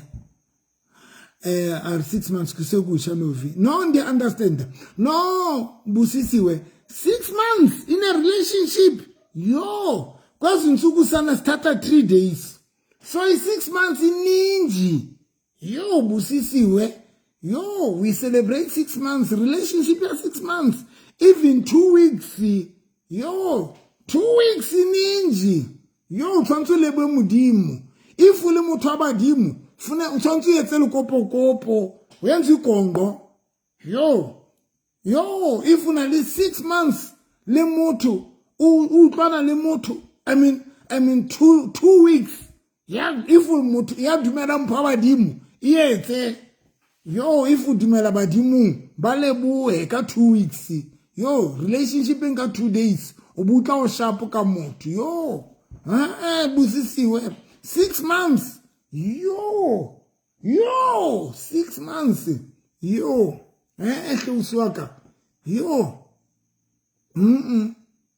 Are 6 months kusekusha novi no, ndi understand no, busisiwe, 6 months in a relationship, yo, kwezinsuku sana sithatha 3 days, so i-6 months ininji. Yo, busisiwe, yo, we celebrate 6 months relationship ya 6 months, even 2 weeks, yo, 2 weeks ininji. Yo, o tshwanetse o lebohe Modimo. If o le motho wa badimo, funa o tshwanetse o etse lekopokopo, o entse ikongo. Yo, yo, if o na le 6 months le motho, o utlwana le motho, I mean 2 weeks ya, if motho ya dumela mpho wa badimo e etse. Yo, if o dumela badimong, ba lebohe ka 2 weeks. Yo, relationshipeng ka 2 days o butla o sharp ka motho. Yo, eh, busisiwe, 6 months, yo, yo, 6 months, yo, eh, hle wa ka, yo,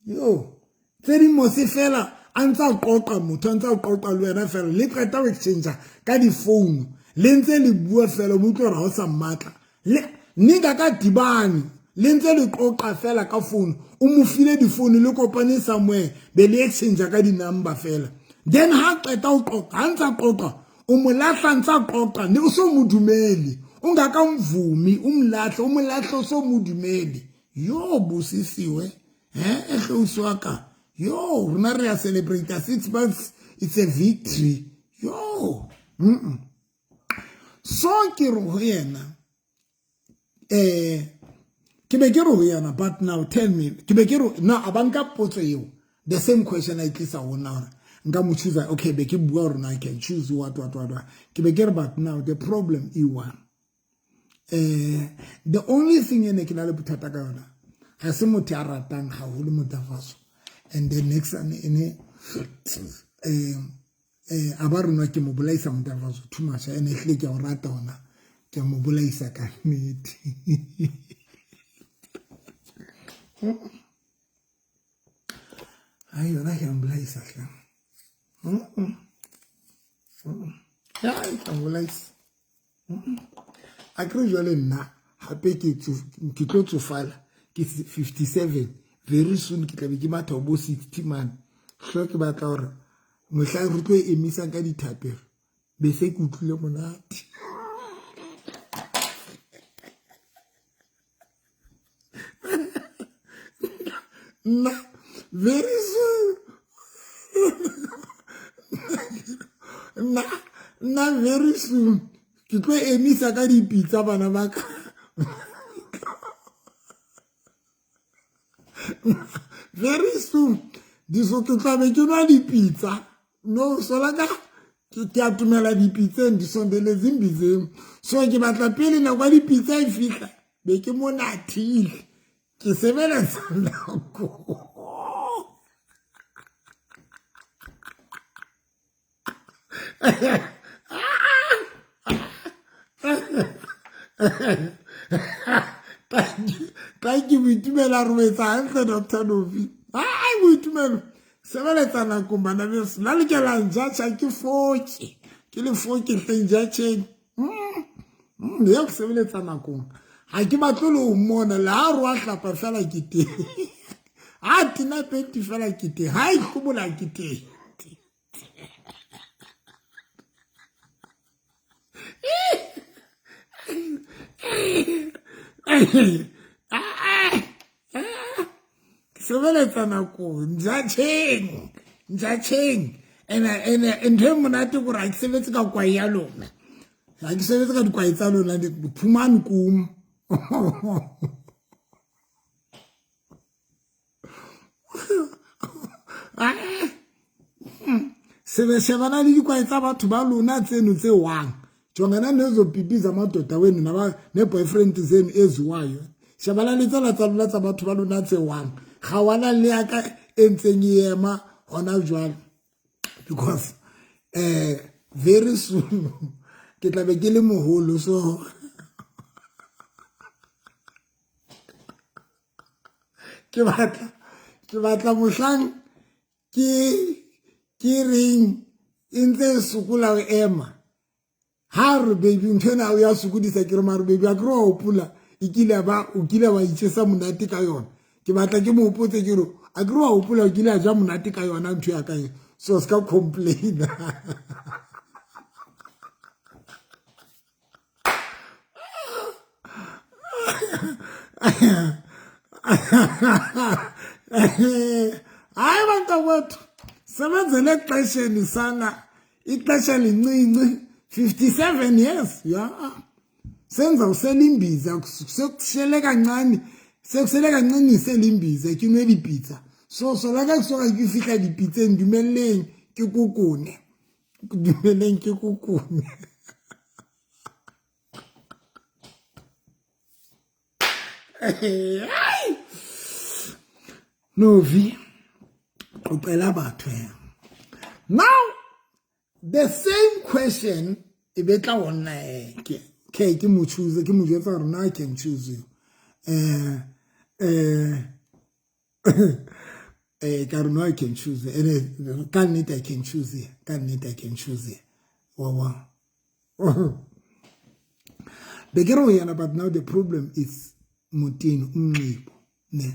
yo, tse di mose fela a ntse a qoqa, motho a ntse a qoqa le wena fela, le qeta ho exchange ka di-phone, le ntse le bua fela, mo utlwe hore ha o sa mmatla le nninga ka dibane, le ntse le qoqa fela ka phone, o mo file di-phone, le kopane somewhere, be le exchange ka di-number fela. Then ha qeta ho qoqa, ha ntse a qoqa, o mo lahla, ntse a qoqa, ne o so mo dumele, o ngakamvumi, umlahle, o mo lahle, o so mo dumele. Yo, busisiwe, eh, hle wa ka, yo, rona re ya celebrate 6 months, it's a victory. Yo, So ke re ho yena, ke be ke re ho yena, but now tell me, ke be ke re no, a ba nka potso eo, the same question a e tlisa ho nna hore nka mo choose. Okay, be ke bua hore I can choose, what, what, what, what. Ke be ke re, but now the problem e one The only thing e ne ke na le bothata ka yona, ga se motho ya ratang gaholo motafaso. And the next one e ne a ba rona ke mo bolaisa motafaso too much, ene ehlile ke a o rata ona, ke a mo bolaisa ka nnete. Ai yona ke a mo bolaisa hle. Ya ke a mo bolaisa. A kere jwale nna gape ke tlo tsofala, ke 57, very soon ke tlabe ke matha bo 60 man. Hlo ke batla gore mohla re tlo emisang ka dithapelo be se ke utlwile monate. Nna very soon, nna very soon ke tlo emisa ka dipitsa bana ba ka. Very soon diso ke tla be ke nwa dipitsa. No sola ka ke atumela dipitseng, di sondeletse mbitseng. So ke batla pele nako ya dipitsa e fihla be ke monathile, ke sebeletsa nako. Thank you Boitumelo, a robetsa hantle Dr. Novi. Ai Boitumelo, sebeletsa nakong bana beso. La lokela njatjha ke foke, ke le foke hleng jatjheng. Ya go sebeletsa nakong. Ha ke batle le ho mmona, le ha re wa hlapa fela ke teng. Ha tina penti fela ke teng, ha e hlobola ke teng. Ke sebeletsa nakong, njatjheng, njatjheng. Ene ntho e monate kore ha ke sebetse ka kwae ya lona, ha ke sebetse ka dikwae tsa lona, phumane kum. Sebe shebana le dikwae tsa batho ba lona tseno tse wang. Jongana nezopipi zamadoda wenu ne-boyfriend zenu eziwayo. Shebana le tsela tsa lona tsa batho ba lona tse wang. Ga wana le ya ka e ntseng e ema hona jwale. Because very soon ke tla be ke le moholo, so ke batla mohlang ke reng e ntse e sokola ho ema. Ha re baby ntho ena o ya sokodisa, ke re mare baby a ke re wa hopola e kile ba o kile wa itjesa monate ka yona. Ke batla ke mo hopotse ke re a ke re wa hopola o kile a ja monate ka yona ntho ya ka e. So ska complain. Hayi bantakwethu, sebenzele exesheni sana, ixesha lincinci, 57 years. Ya senza uselimbiza, sekushele kancane, sekusele kancane iselimbiza ke nwe dipitsa. So sola ka soka ke fihla dipitseng, dumelleng ke kokone, dumeleng ke kokone. Novi qoqela batho. Now the same question e betla ho nna ke mo choose, ke mo jwetsa hore na I can choose you. Ka re no I can choose. Ene ka nnete I can choose you. Ka nnete I can choose you. Wa wa. Be ke re ho yena, but now the problem is moteno umnxibo ne.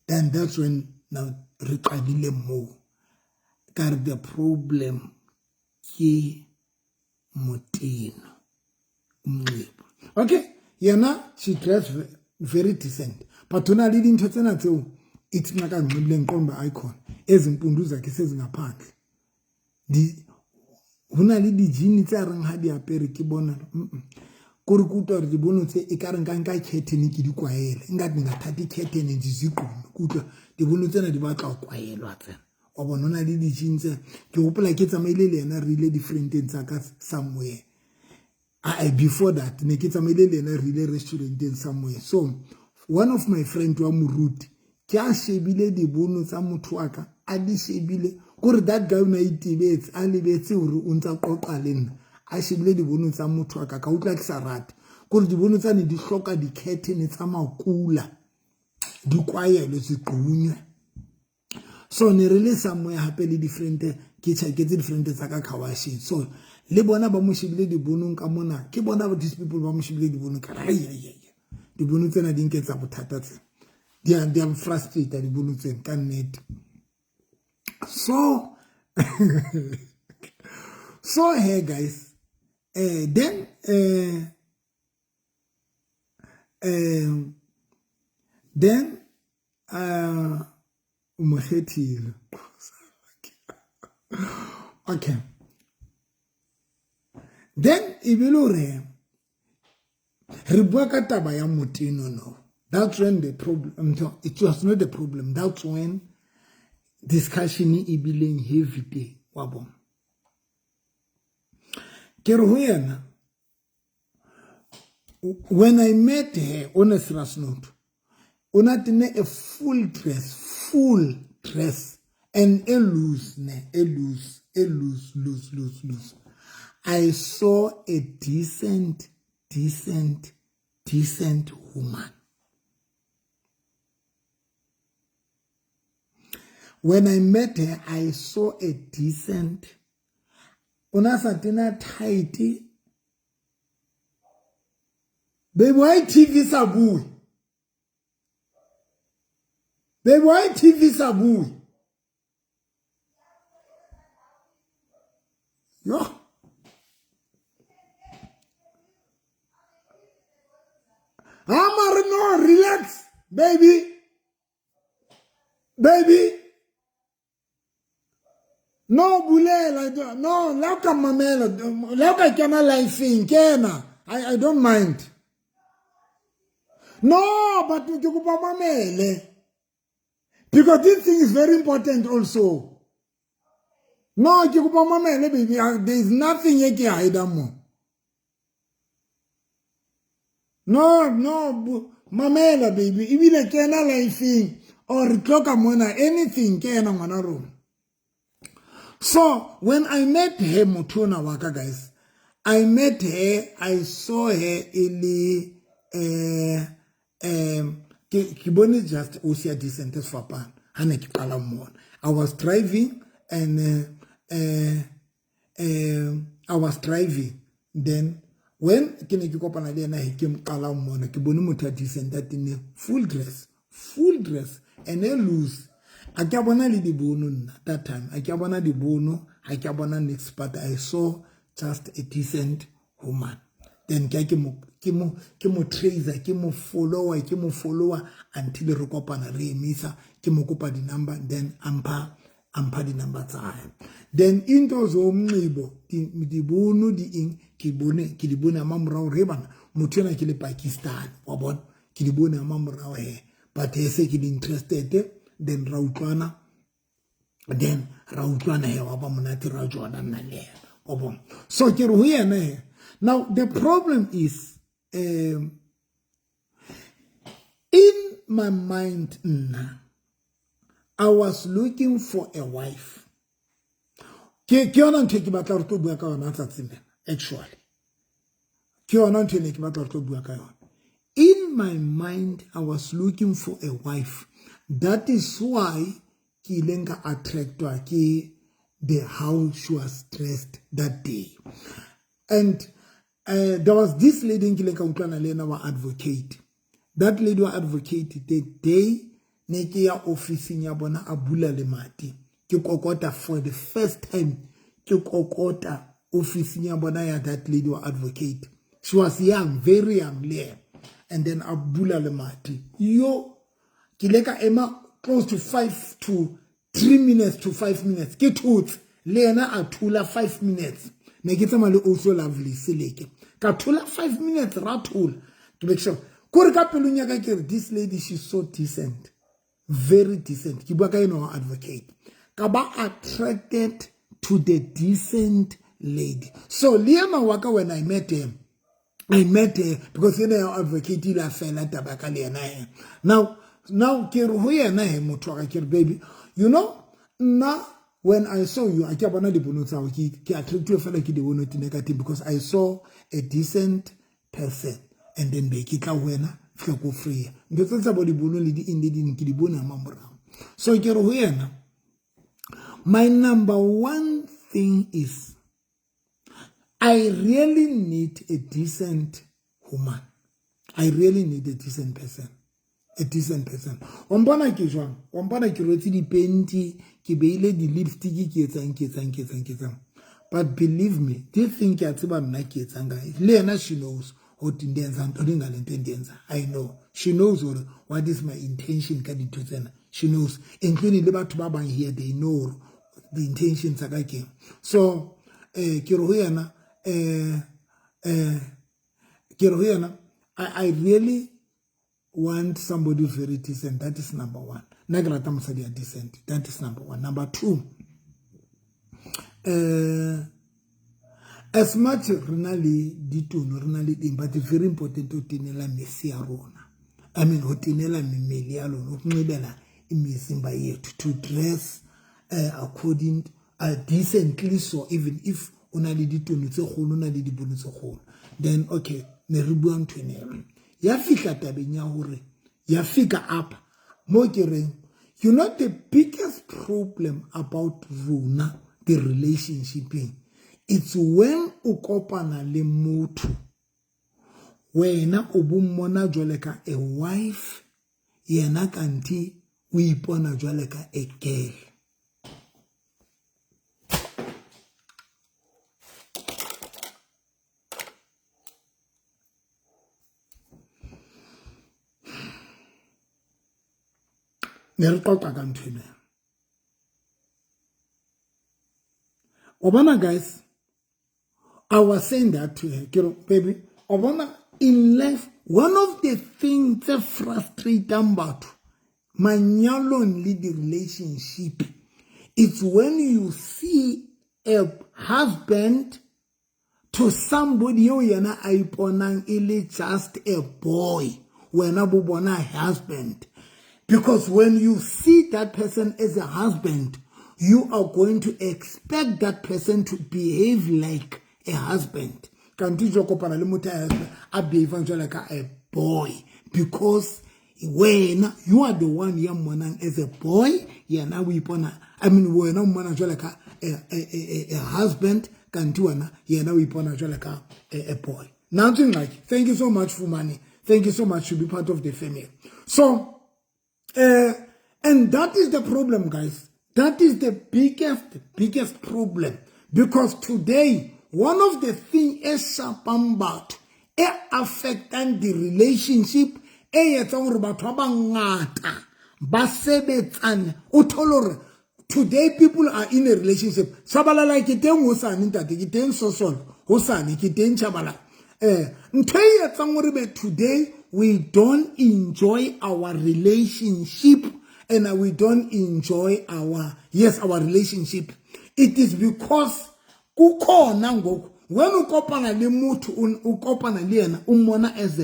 And that's when now re qadile moo. Ka re the problem ke moteno umnxibo. Okay, yena she dressed very decent, but hona le dintho tsena tseo ithi nxa kanxibile ngiqonda icon ezimpundu zakhe sezingaphandle. Hona le di-jean tse a reng ha di apere ke bona kore ke utlwa hore dibono tse e ka re nka nka curtain ke di kwaele, nka ngathatha i-curtain ndizigqume. Ke utlwa dibono tsena di batla ho kwaelwa tsena. Wa bona hona le di-jean tse ke hopola ke tsamaile le yena re ile di-friendeng tsa ka somewhere. I before that ne ke tsamaile le ena re ile restauranteng somewhere. So one of my friend wa moruti ke a shebile dibono tsa motho wa ka, a di shebile kore that guy o ne a itebetse, a lebetse hore o ntsa qoqa le nna, a shebile dibono tsa motho wa ka, ka utlwa ke sa rate kore dibono tsane di hloka di-curtain tsa makula, di kwaelwe, zigqunywe. So ne re le somewhere hape le di-friend, ke tjhaketse di-friend tsa ka car washing. So le bona ba mo shebile dibonong ka mona, ke bona these people ba mo shebile dibonong ka re, ai, ai, ai, dibono tsena di nketsa bothata tsena, di a frustrate dibono tsena ka nnete. So so hey guys, then o mo kgethile. Okay, then e be le hore re bua ka taba ya moteno. No, that's when the problem, no, it was not the problem, that's when discussion e bileng heavy teng wa bona. Ke re ho yena, when I met her on a serious note, o na tenne a full dress, full dress, and a loose, ne, a loose, a loose, loose, loose, loose. I saw a decent, decent, decent woman. When I met her, I saw a decent, o na sa tena tight. Baby, why TV sa bue? Baby, why TV sa bue? Yo. Amar, no, relax, baby. Baby. No, bulela, no, la ka mamela, la ka kena life kena. I don't mind. No, but ke kopa mamele. Because this thing is very important also. No, ke kopa mamele, baby. There is nothing ye ke hide mo. No, no, mamela, baby. Ebile kena life or tloka mona anything kena ngwana rona. So when I met her, motho ona wa ka, guys, I met her, I saw her ele ke bone just o sia decent sefapano ha ne ke qala mmona. I was driving and I was driving, then when ke ne ke kopana le yena, ke mo qala mmona, ke bone motho a decent a tenne full dress, full dress and a loose. A ke a bona le dibono nna that time, a ke a bona dibono, ha ke a bona next, but I saw just a decent woman. Then ke mo tracer, ke mo follower, ke mo follower until re kopana, re emisa, ke mo kopa di number, then ampha di number tsa hae. Then into zomnxibo, dibono di eng, ke bone, ke di bone ma morao re bana, motho ena ke le Pakistan, wa bona, ke di bone ma morao he, but he se ke di interested, then ra utlwana, then ra utlwana he, wa ba monate ra jwana nna le yena, wa bona. So ke re ho yena he. Now the problem is, in my mind nna, I was looking for a wife. Ke yona ntho e ke batla re tlo bua ka yona tsatsing lena, actually. Ke yona ntho e ne ke batla re tlo bua ka yona. In my mind, I was looking for a wife. That is why ke ileng ka attractwa ke the how she was dressed that day. And there was this lady nkileng ka utlwana le ena wa advocate. That lady wa advocate the day ne ke ya office-ing ya bona a bula lemati. Ke kokota for the first time, ke kokota office-ing ya bona ya that lady wa advocate. She was young, very young le. And then a bula lemati. Yo, ke ile ka ema close to 5 to 3 minutes to 5 minutes. Ke thotse le yena a thula 5 minutes. Ne ke tsamaya le also lovely seleke. Ka thola 5 minutes ra thola. Ke be ke sheba. Kore ka pelong ya ka ke re, this lady, she's so decent. Very decent. Ke bua ka ena wa advocate. Ka ba attracted to the decent lady. So le yena wa ka when I met him, I met her because ena ya advocate ile a fela taba ka le yena he. Now ke re ho yena he, motho wa ka, ke re, baby, you know, nna when I saw you, a ke a bona dibono tsa hao, ke attractiwe fela ke dibono tine ka teng because I saw a decent person, and then be ke tla ho wena, fihla ko free ntho tse tsa bo dibono le di eng le ding, ke di bone ha mamorao. So ke re ho yena, my number one thing is I really need a decent woman. I really need a decent person. A decent person. Wa mpona ke jwang? Wa mpona ke rwetse dipenti, ke beile di-lipstick, ke etsang, ke etsang, ke etsang, ke etsang. But believe me, this thing ke a tseba nna ke etsang ka le yena, she knows hore ndenza ntoni ngale nto endiyenza. I know. She knows hore what is my intention ka dintho tsena. She knows. Including le batho ba bang here, they know the intention tsa ka keng. So ke re ho yena, ke re ho yena, I really want somebody very decent. That is number one. Nna ke rata mosadi ya decent. That is number one. Number two, as much re na le ditono, re na le eng, but it's very important ho tenela mese ya rona. I mean, ho tenela mmele ya lona, ho nqebela imizimba yethu, to dress according decently. So even if o na le ditono tse kgolo, o na le dibono tse kgolo, then okay, ne re bua ntho ena ya fihla tabeng ya hore ya fika up mo ke reng, you know, the biggest problem about rona the relationshipeng, it's when o kopana le motho, wena o bo mmona jwale ka a wife, yena kanti o ipona jwale ka a girl. Ne re qoqa ka ntho ena. O bona, guys, I was saying that to her, ke re, baby, o bona, in life, one of the things tse frustrating batho manyalong le di-relationship, it's when you see a husband to somebody eo yena a iponang e le just a boy, wena bo bona husband. Because when you see that person as a husband, you are going to expect that person to behave like a husband. Kanti jo kopana le motho a husband a behave jwalo ka a boy, because wena you are the one ya mmonang as a boy, yena o ipona, I mean, wena o mmona jwalo ka a husband, kanti wena yena o ipona jwalo ka a boy. Nothing like, thank you so much for money. Thank you so much to be part of the family. So and that is the problem, guys. That is the biggest problem. Because today, one of the things e shapang batho, e affectang the relationship, e etsang hore batho ba bangata ba sebetsane. O thole hore today people are in a relationship. Shabalala ke teng hosane, ntate, ke teng sosolo, hosane, ke teng Shabalala. Ntho e etsang hore be today we don't enjoy our relationship, and we don't enjoy our, yes, our relationship. It is because kukhona ngoku, when o kopana le motho, o kopana le yena, o mmona as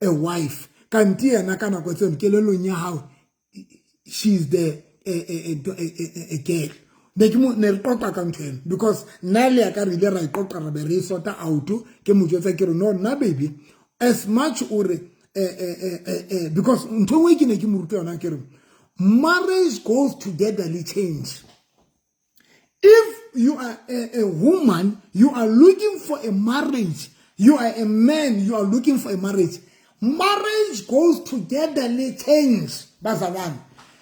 a wife. Kanti yena ka nako tseno kelellong ya hao, she's the a girl. Ne ke mo ne re qoqa ka ntho eno, because nna le ya ka re ile ra e qoqa, ra be re e sort out. Ke mo jwetsa ke re, no, nna baby, as much o re because ntho engwe ke ne ke mo ruta yona, ke re marriage goes together le change. If you are a woman, you are looking for a marriage. You are a man, you are looking for a marriage. Marriage goes together le change, bazalwane.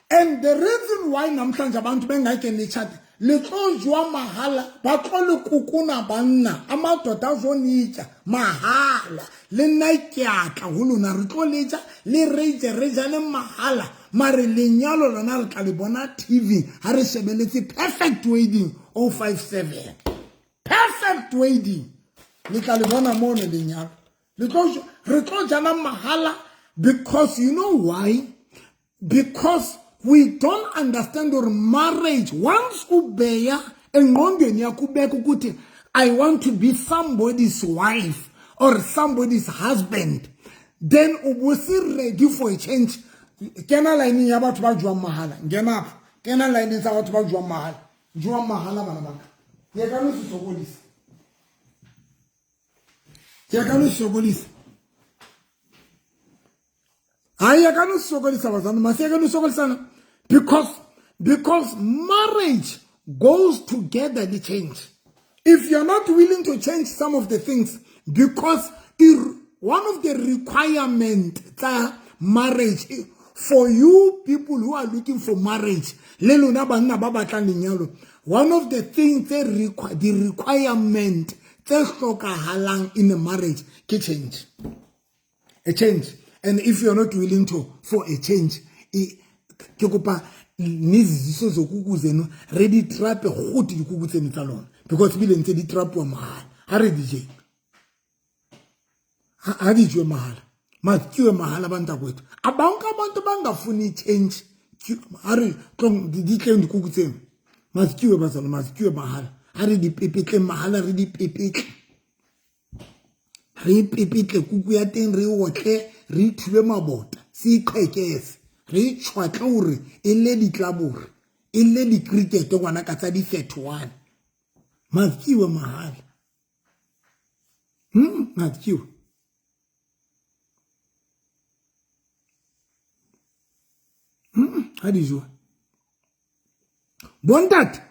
And the reason why namhlanje abantu bengeke nitshate, le tlo jwa mahala, ba tlo le kukuna banna, amadoda azonitya mahala. Le nna ke a tla ho lona, re tlo le ja, le re je, re jale mahala. Mare lenyalo lona re tla le bona TV ha re shebeletse Perfect Wedding 057. Perfect Wedding. Le tla le bona mono lenyalo. Le tlo, re tlo jana mahala, because you know why? Because we don't understand your marriage. Once ubeya engqondweni yakho ubeka ukuthi I want to be somebody's wife. or somebody's husband, then o bo se ready for a change. Kena line ya batho ba jwang mahala. Ngena apha. Kena line tsa batho ba jwang mahala. Jwang mahala bana ba ka. Yekani ho sokodisa. Yekani ho sokodisa. Hayi, yekani ho sokodisa bazalwane. Masiyekeni ho sokodisana. Because marriage goes together the change. If you're not willing to change some of the things, because one of the requirements tsa marriage for you people who are looking for marriage, le lona banna ba batlang lenyalo, one of the things tse the requirement tse hlokahalang in a marriage ke change. A change. And if you're not willing to for a change, ke kopa neziziso zokuku zeno re di trape gote dikuku tseno tsa lona, because ebile ntse di trapuwa mahala. Ha re di jeng, ha di jewe mahala, matyiwe mahala bantakwethu. Abanke abantu bangafuni change, ha re tlong di tleng dikuku tseno, matyiwe bazalwane, matyiwe mahala. Ha re di pepetleng mahala, re di pepetle, re pepetle kuku ya teng, re otle, re thube mabota, se iqhekese, re tshwatle hore e le ditlabore, e le di-cricket ngwana ka tsa di-31. Matyiwe mahala. Matyiwe. Ha di joa. Bontate,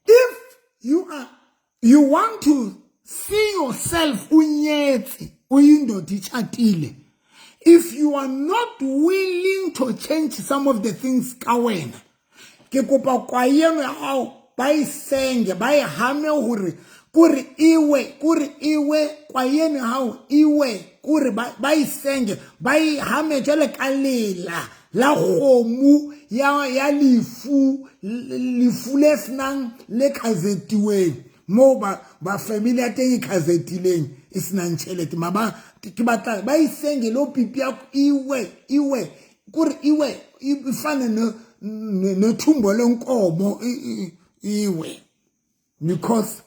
if you want to see yourself o nyetse, o indoda itshatile, if you are not willing to change some of the things ka wena, ke kopa kwae eno ya hao ba e senge, ba e hame hore kore iwe, kore iwe, kwae eno ya hao iwe, kore ba e senge, ba e hame jwale ka lela la kgomo ya lefu, lefu le senang le khazetiweng, moo ba family ya teng e khazetileng e senang tjhelete. Maba ke batla ba e senge lo pipi ya iwe, iwe, kore iwe e fane no thumbo lenkomo iwe, because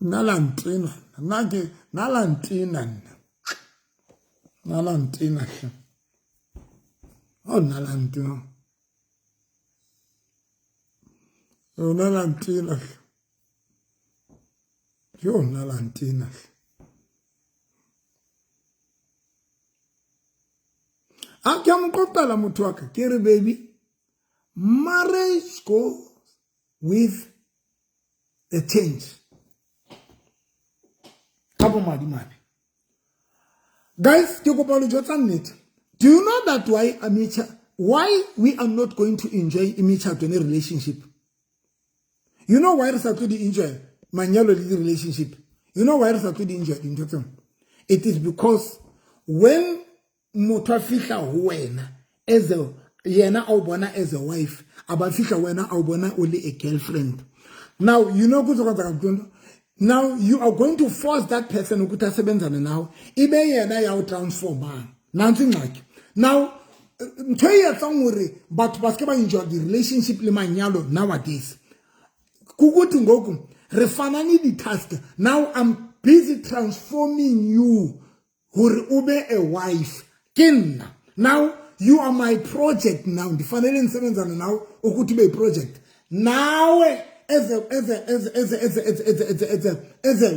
nalantina nna ke nalantina nna nalantina hle. Oh, nalantina. Oh, nalantina hle. Yo, nalantina hle. A ke a mo qoqela motho wa ka, ke re baby, marriage goes with a change. Ka bo madimabe. Guys, ke kopa le jwetsa nnete. Do you know that why we are not going to enjoy imitjhato in a relationship? You know why re sa tlo di enjoy manyalo le di relationship? You know why re sa tlo di enjoy dintho tseo? It is because when motho a fihla ho wena as a, yena a o bona as a wife, a ba fihla wena a o bona o le a girlfriend. Now, you know kutso ka tsa Now you are going to force that person ukuthi asebenzane nawe, ibe yena ya o transformang. Nantsi ingxaki. Now, ntho e etsang hore batho ba se ke ba enjoy di relationship le manyalo nowadays, kukuthi ngoku re fanane di-task. Now I'm busy transforming you hore o be a wife. Ke nna. Now you are my project now. Ndifanele ndisebenzane nawe ukuthi ube yi-project. Nawe as a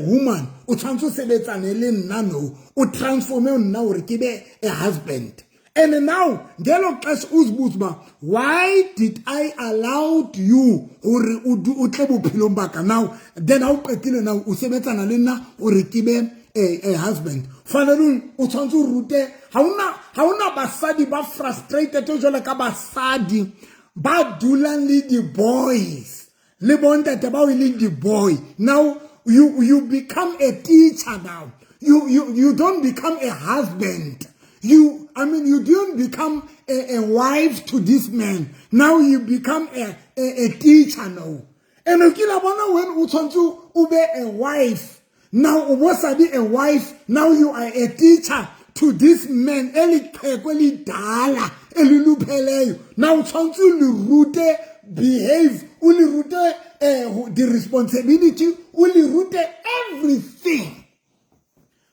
woman, o tshwanetse o sebetsane le nna no, o transforme nna hore ke be a husband. And now ngelo xesha uzibuze uba why did I allow you hore o tle bophelong ba ka? Now then ha o qetile now o sebetsana le nna hore ke be a husband. Fanele o tshwanetse o rute, ha ona basadi ba frustrated jwalo ka basadi ba dulang le di-boys le bontate bao e leng di-boy. Now you become a teacher now. You don't become a husband. You don't become a wife to this man. Now you become a teacher now. And o kila bona when o tshwanetse o be a wife. Now o bo sa be a wife. Now you are a teacher to this man. E leqheko le dala, e le lupheleyo. Now o tshwanetse o le rute behave, o le rute the responsibility, o le rute everything.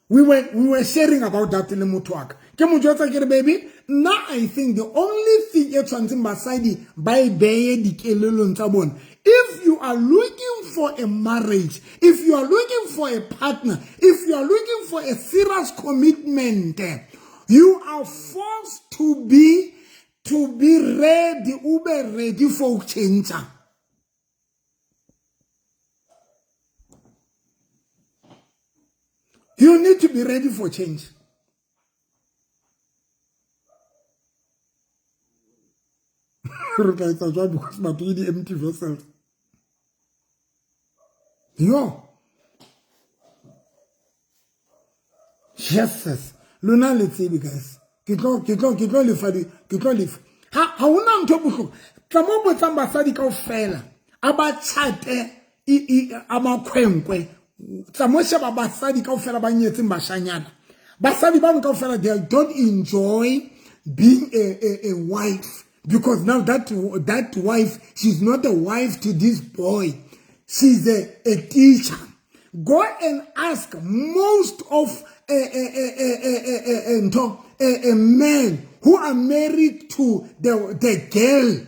We were sharing about that le motho wa ka. Ke mo jwetsa ke re, baby, nna I think the only thing e tshwanetseng basadi ba e beye dikelelong tsa bona, if you are looking for a marriage, if you are looking for a partner, if you are looking for a serious commitment, you are forced to be ready, o be ready for change. You need to be ready for change. Re tla etsa jwang? Because batho ke di-empty vessels. Yo, Jesus, lona le tsebe, guys, ke tlo lefa ke tlo lefa. Ha hona ntho e bohloko. Tla mo botsang basadi kaofela a ba tshate a makhwenkwe. Tla mo sheba basadi kaofela ba nyetseng bashanyana. Basadi bano kaofela, they don't enjoy being a wife, because now that wife, she's not a wife to this boy, she's a teacher. Go and ask most of ntho, a men who are married to the girl,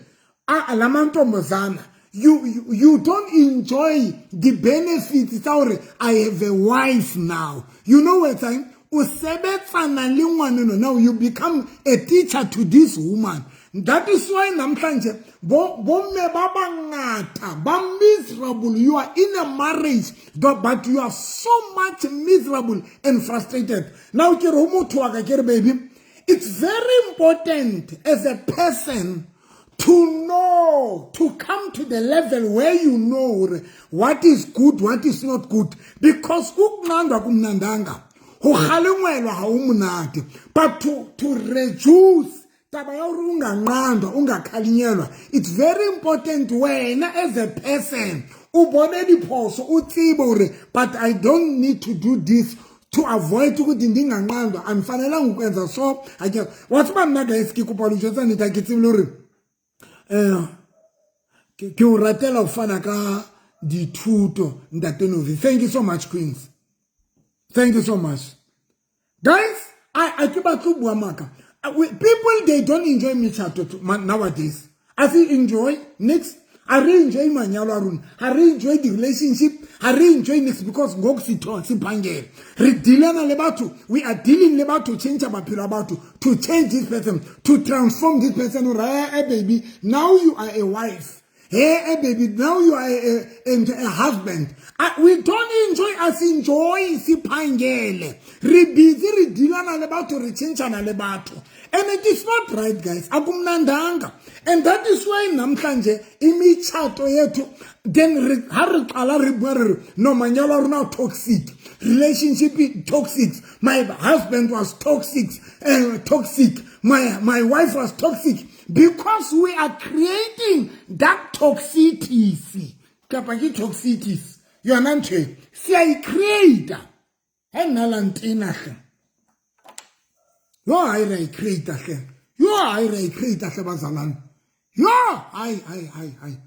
la mantombazana, you don't enjoy the benefits tsa hore I have a wife now. You know what I'm o sebetsana le ngwaneno. Now you become a teacher to this woman. That is why namhlanje bo bomme ba bangata ba miserable. You are in a marriage, but you are so much miserable and frustrated. Now ke re ho motho wa ka, ke re, baby, it's very important as a person to know, to come to the level where you know what is good, what is not good, because ukunqandwa kumnandanga, ho kgalengwelwa ha o monate, but to reduce taba ya hore unganqandwa, ungakhalinyelwa, it's very important wena as a person o bone diphoso, o tsebe hore, but I don't need to do this to avoid ukuthi ndinganqandwa, andifanelanga ukwenza so. Ake wa tseba, nna guys, ke kopa lo jwetsa nnete, ha ke tsebe le hore ke o ratela ho fana ka dithuto, ntate Novi. Thank you so much, queens. Thank you so much, guys. I ke batle ho bua maka. People, they don't enjoy metshato nowadays. I feel enjoy next a re enjoy manyalo a rona, ha re enjoy di-relationship, ha re enjoy next, because ngoku siphangela, re dealana le batho, we are dealing le batho, change maphelo a batho, to change this person, to transform this person, hore hey, baby, now you are a wife. Hey, hey baby, now you are a husband. We don't enjoy us enjoy siphangele. Re busy re dealana le batho, re changana le batho. And it is not right, guys. Akumnandanga. And that is why namhlanje imitshato yethu, then re ha re qala re bua re re, no, manyalo a rona a toxic. Relationship toxic. My husband was toxic. Toxic. My wife was toxic. Because we are creating that toxicity. Kapa ke toxicities. Yona ntho e. Si a e create. Ha nna la ntena hle. Yo, hayi, re a e create hle. Yo, hayi, re a e create hle, bazalwane. Yo, hayi, hayi, hayi, hayi.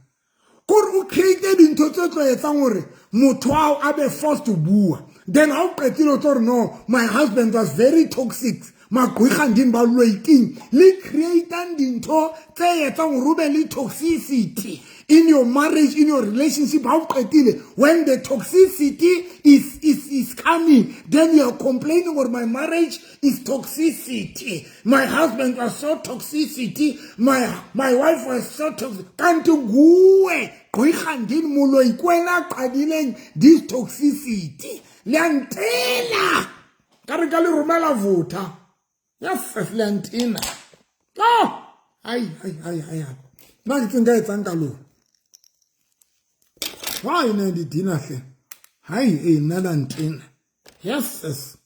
Kore o create dintho tse tlo etsang hore motho ao a be forced to bua. Then ha o qetile o tlo re, no, my husband was very toxic. Magqwirha ndini ba loiking le creatang dintho tse etsang hore o be le toxicity in your marriage, in your relationship. Ha o qetile, when the toxicity is coming, then you are complaining or my marriage is toxicity, my husband was so toxicity, my wife was so toxic. Kanti nguwe gqwirha ndini, moloi, ke wena a qadileng this toxicity. Le a ntena ka re ka le romela votha. Yes, le a ntena. Oh, ai ai ai ai ai, nna ke tse nka etsang ka lona. Why nna didina hle? Hayi, eh, nna la ntena. Yes.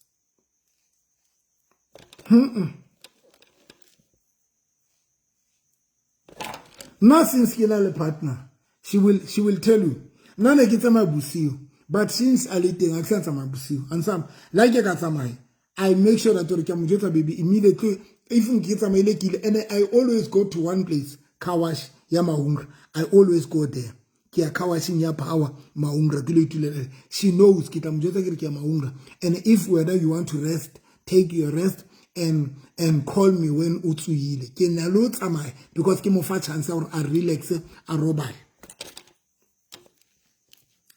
Nna since ke na le partner, she will tell you, nna ne ke tsamaya bosiu, but since a le teng a ke sa tsamaya bosiu. Ansam like ke ka tsamaya, I make sure that ke a mo jwetsa, baby, immediately if ke tsamaile ke ile, and I always go to one place. Car wash ya Maunga. I always go there. Ke ya car washing ya Power Maunga ke lo itulela. She knows ke tla mo jwetsa ke re ke ya Maunga. And if whether you want to rest, take your rest and call me when o tsohile. Ke na le o tsamaya because ke mo fa chance ya hore a relax, a robale.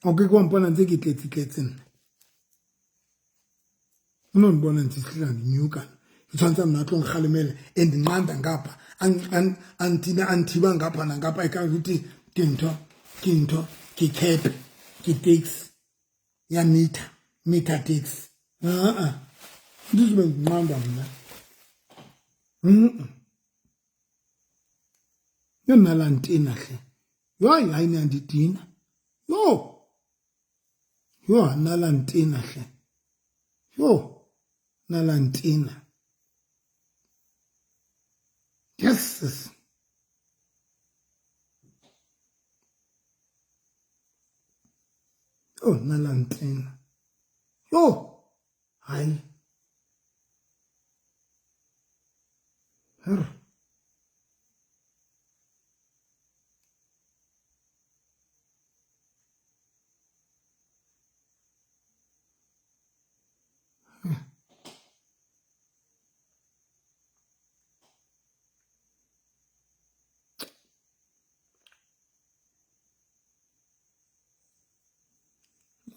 Okay, ke wa mpona ntse ke tletse tletse nna. O no ndibona ntse sihla ndinyuka. Ke tshwanetse nna tlo nkgalemela and nqanda ngapha antina anthiba ngapha nangapha e ka ukuthi ke ntho ke ntho ke cab ke taxi ya meter meter taxi. A-a ndizobe ndinqanda mna. Yo nna la ntena hle. Yo hayi niyandidina. Yo. Yo nna la ntena hle. Yo nna la ntena. Yes. Oh nna la ntena. Yo hayi. Her.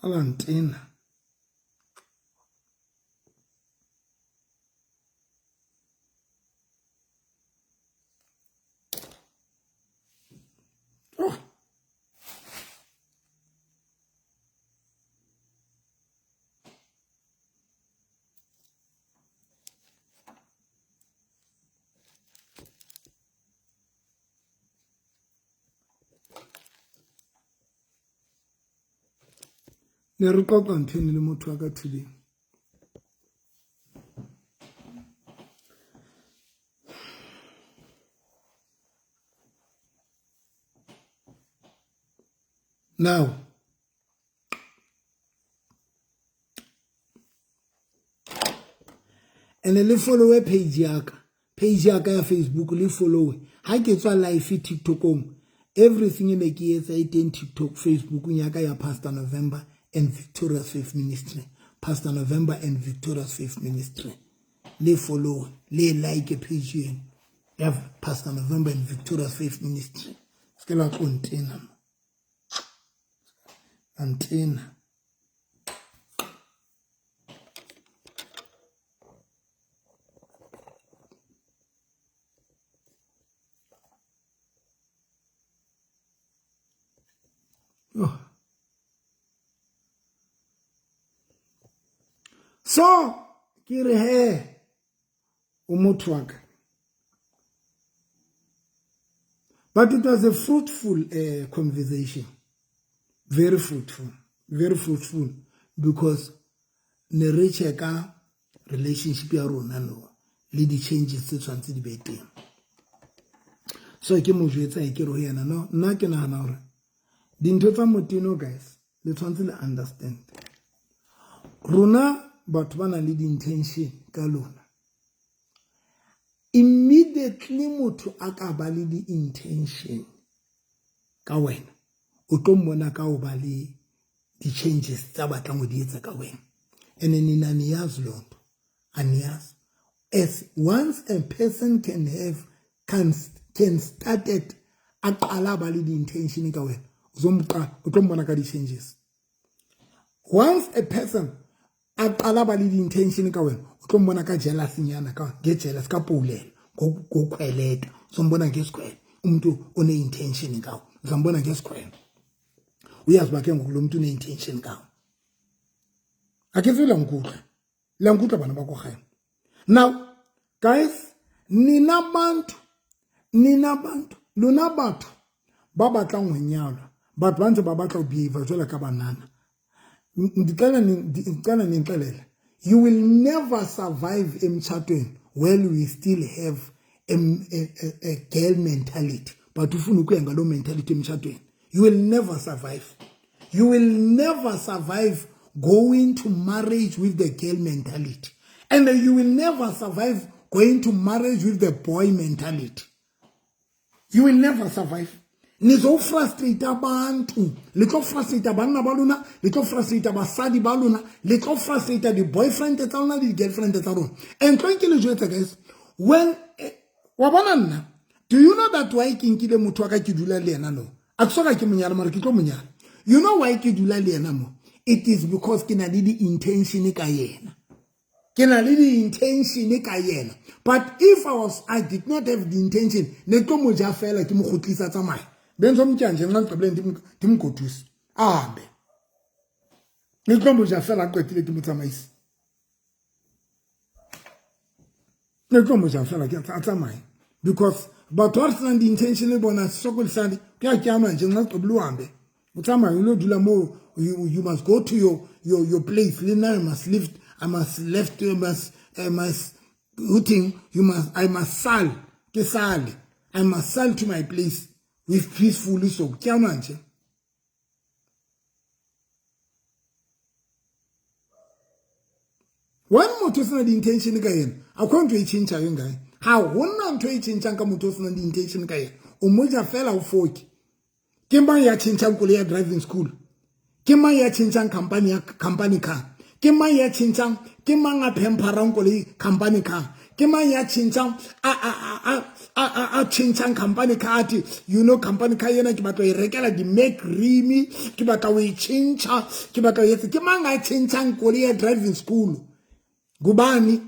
Alantena. Oh. Ne re qoqa ntho ene le motho wa ka thubeng. Now, and le follow page ya ka, page ya ka ya Facebook le follow. Ha ke tswa live TikTokong, everything e ne ke etsa e teng TikTok, Facebook ya ka ya Pastor November and Victorious Faith Ministry. Pastor November and Victorious Faith Ministry. Le follow, le like page eno ya Pastor November and Victorious Faith Ministry. Se la tlo ntena. Antena. Oh. So ke re he o motho wa ka. But it was a fruitful conversation. Very fruitful. Very fruitful. Because ne re checka relationship ya rona no le di changes tse tshwantse di be teng. So ke mo jwetsa ke re ho yena no nna ke nahana hore dintho tsa moteno guys le tshwantse le understand. Rona batho ba nang le di-intention ka lona. Immediately motho a ka ba le di-intention ka wena, o tlo mmona ka ho ba le di-changes tsa batlang ho di etsa ka wena. And then nina niyazi loo nto, aniyazi. As once a person can have can start it, a qala ba le di-intention ka wena, o tlo mmona ka di-changes. Once a person a qala ba le di-intention ka wena, o tlo mmona ka jealous nyana, ka get jealous ka poulelo, go khweleta, uzombona ngesikhwele. Umuntu one-intention ngawo, uzambona ngesikhwele. Uyazi uba ke ngoku lo muntu une-intention ngawo. Akhe tsebe la nkutlwa, la nkutlwa bana ba ko gae. Now guys, nina bantu, lona batho ba batlang ho nyalwa, batho ba ntse ba batla ho behave jwalo ka banana. Ndicela nindixelele, you will never survive emtshatweni while we still have a girl mentality. But ufuna ukuya ngaloo mentality emtshatweni, you will never survive. You will never survive going to marriage with the girl mentality. And you will never survive going to marriage with the boy mentality. You will never survive. Nizofrustrate abantu, le tlo frustrate banna ba lona, le tlo frustrate basadi ba lona, le tlo frustrate di-boyfriend tsa lona le di-girlfriend tsa rona. And tlo nke le jwetsa guys, when wa bona nna, do you know that why ke nkile motho wa ka ke dula le yena no? A ke soka ke monyala mara ke tlo monyala. You know why ke dula le yena mo? It is because ke na le di-intention ka yena. Ke na le di-intention ka yena. But if I did not have the intention, ne tlo mo ja fela ke mo kgutlisa tsamaya. Benzomtya nje nxa ngigqibile ndimgoduse ahambe. Ne tlo mo ja fela qetile ke mo tsamaise. Ne tlo mo ja fela ke a tsamaye. Because batho ba re senang di-intention le bona sokolisane ke a ke nje nxa ngigqibile uhambe. O tsamaye o lo dula mo, you must go to your place. Le nna I must live, I must left, I must, I must, you must, I must sal, ke sale. I must sal to my place with peacefully so. Ke a nje. When motho sena di-intention ka yena, a khona ntho e tjhentjha yo ngae. Ha hona ntho e tjhentjhang ka motho o senang di-intention ka yena. O moja fela o foke. Ke mang ya tjhentjhang koloi ya driving school? Ke mang ya tjhentjhang company ya company car? Ke mang ya tjhentjhang? Ke mang a pampering koloi company car? Ke mang ya tjhentjhang a tjhentjhang company car ati, you know company car yena ke batla e rekela di Mac Rimi, ke batla ho e tjhentjha, ke batla ho etsa. Ke mang a tjhentjhang koloi ya driving school? Gubani?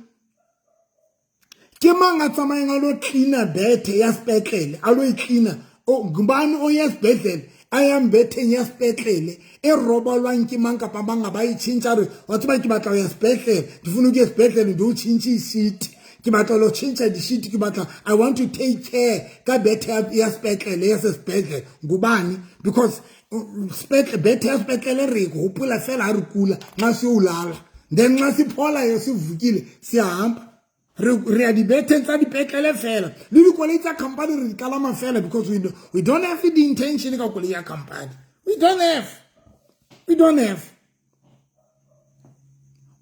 Ke mang a tsamayang a lo cleaner bethe ya sepetlele, a lo e cleaner? O gubani o ya sepetlele, a yang betheng ya sepetlele e robalwang ke mang kapa mang ba e tjhentjha re wa tseba ke batla ho ya sepetlele, ke funa ke sepetlele ndi o tjhentjhe seat, ke batla lo tjhentjha di sheet, ke batla I want to take care ka bethe ya sepetlele ya sepetlele. Gubani? Because sepetlele bethe ya sepetlele re hopola fela ha re kula nxa se o lala, then nxa siphola ye sivukile siyahamba. Re a dibetheng tsa dipetlele fela le dikoloi tsa company re di kalama fela because we don't have the intention ka koloi ya company. We don't have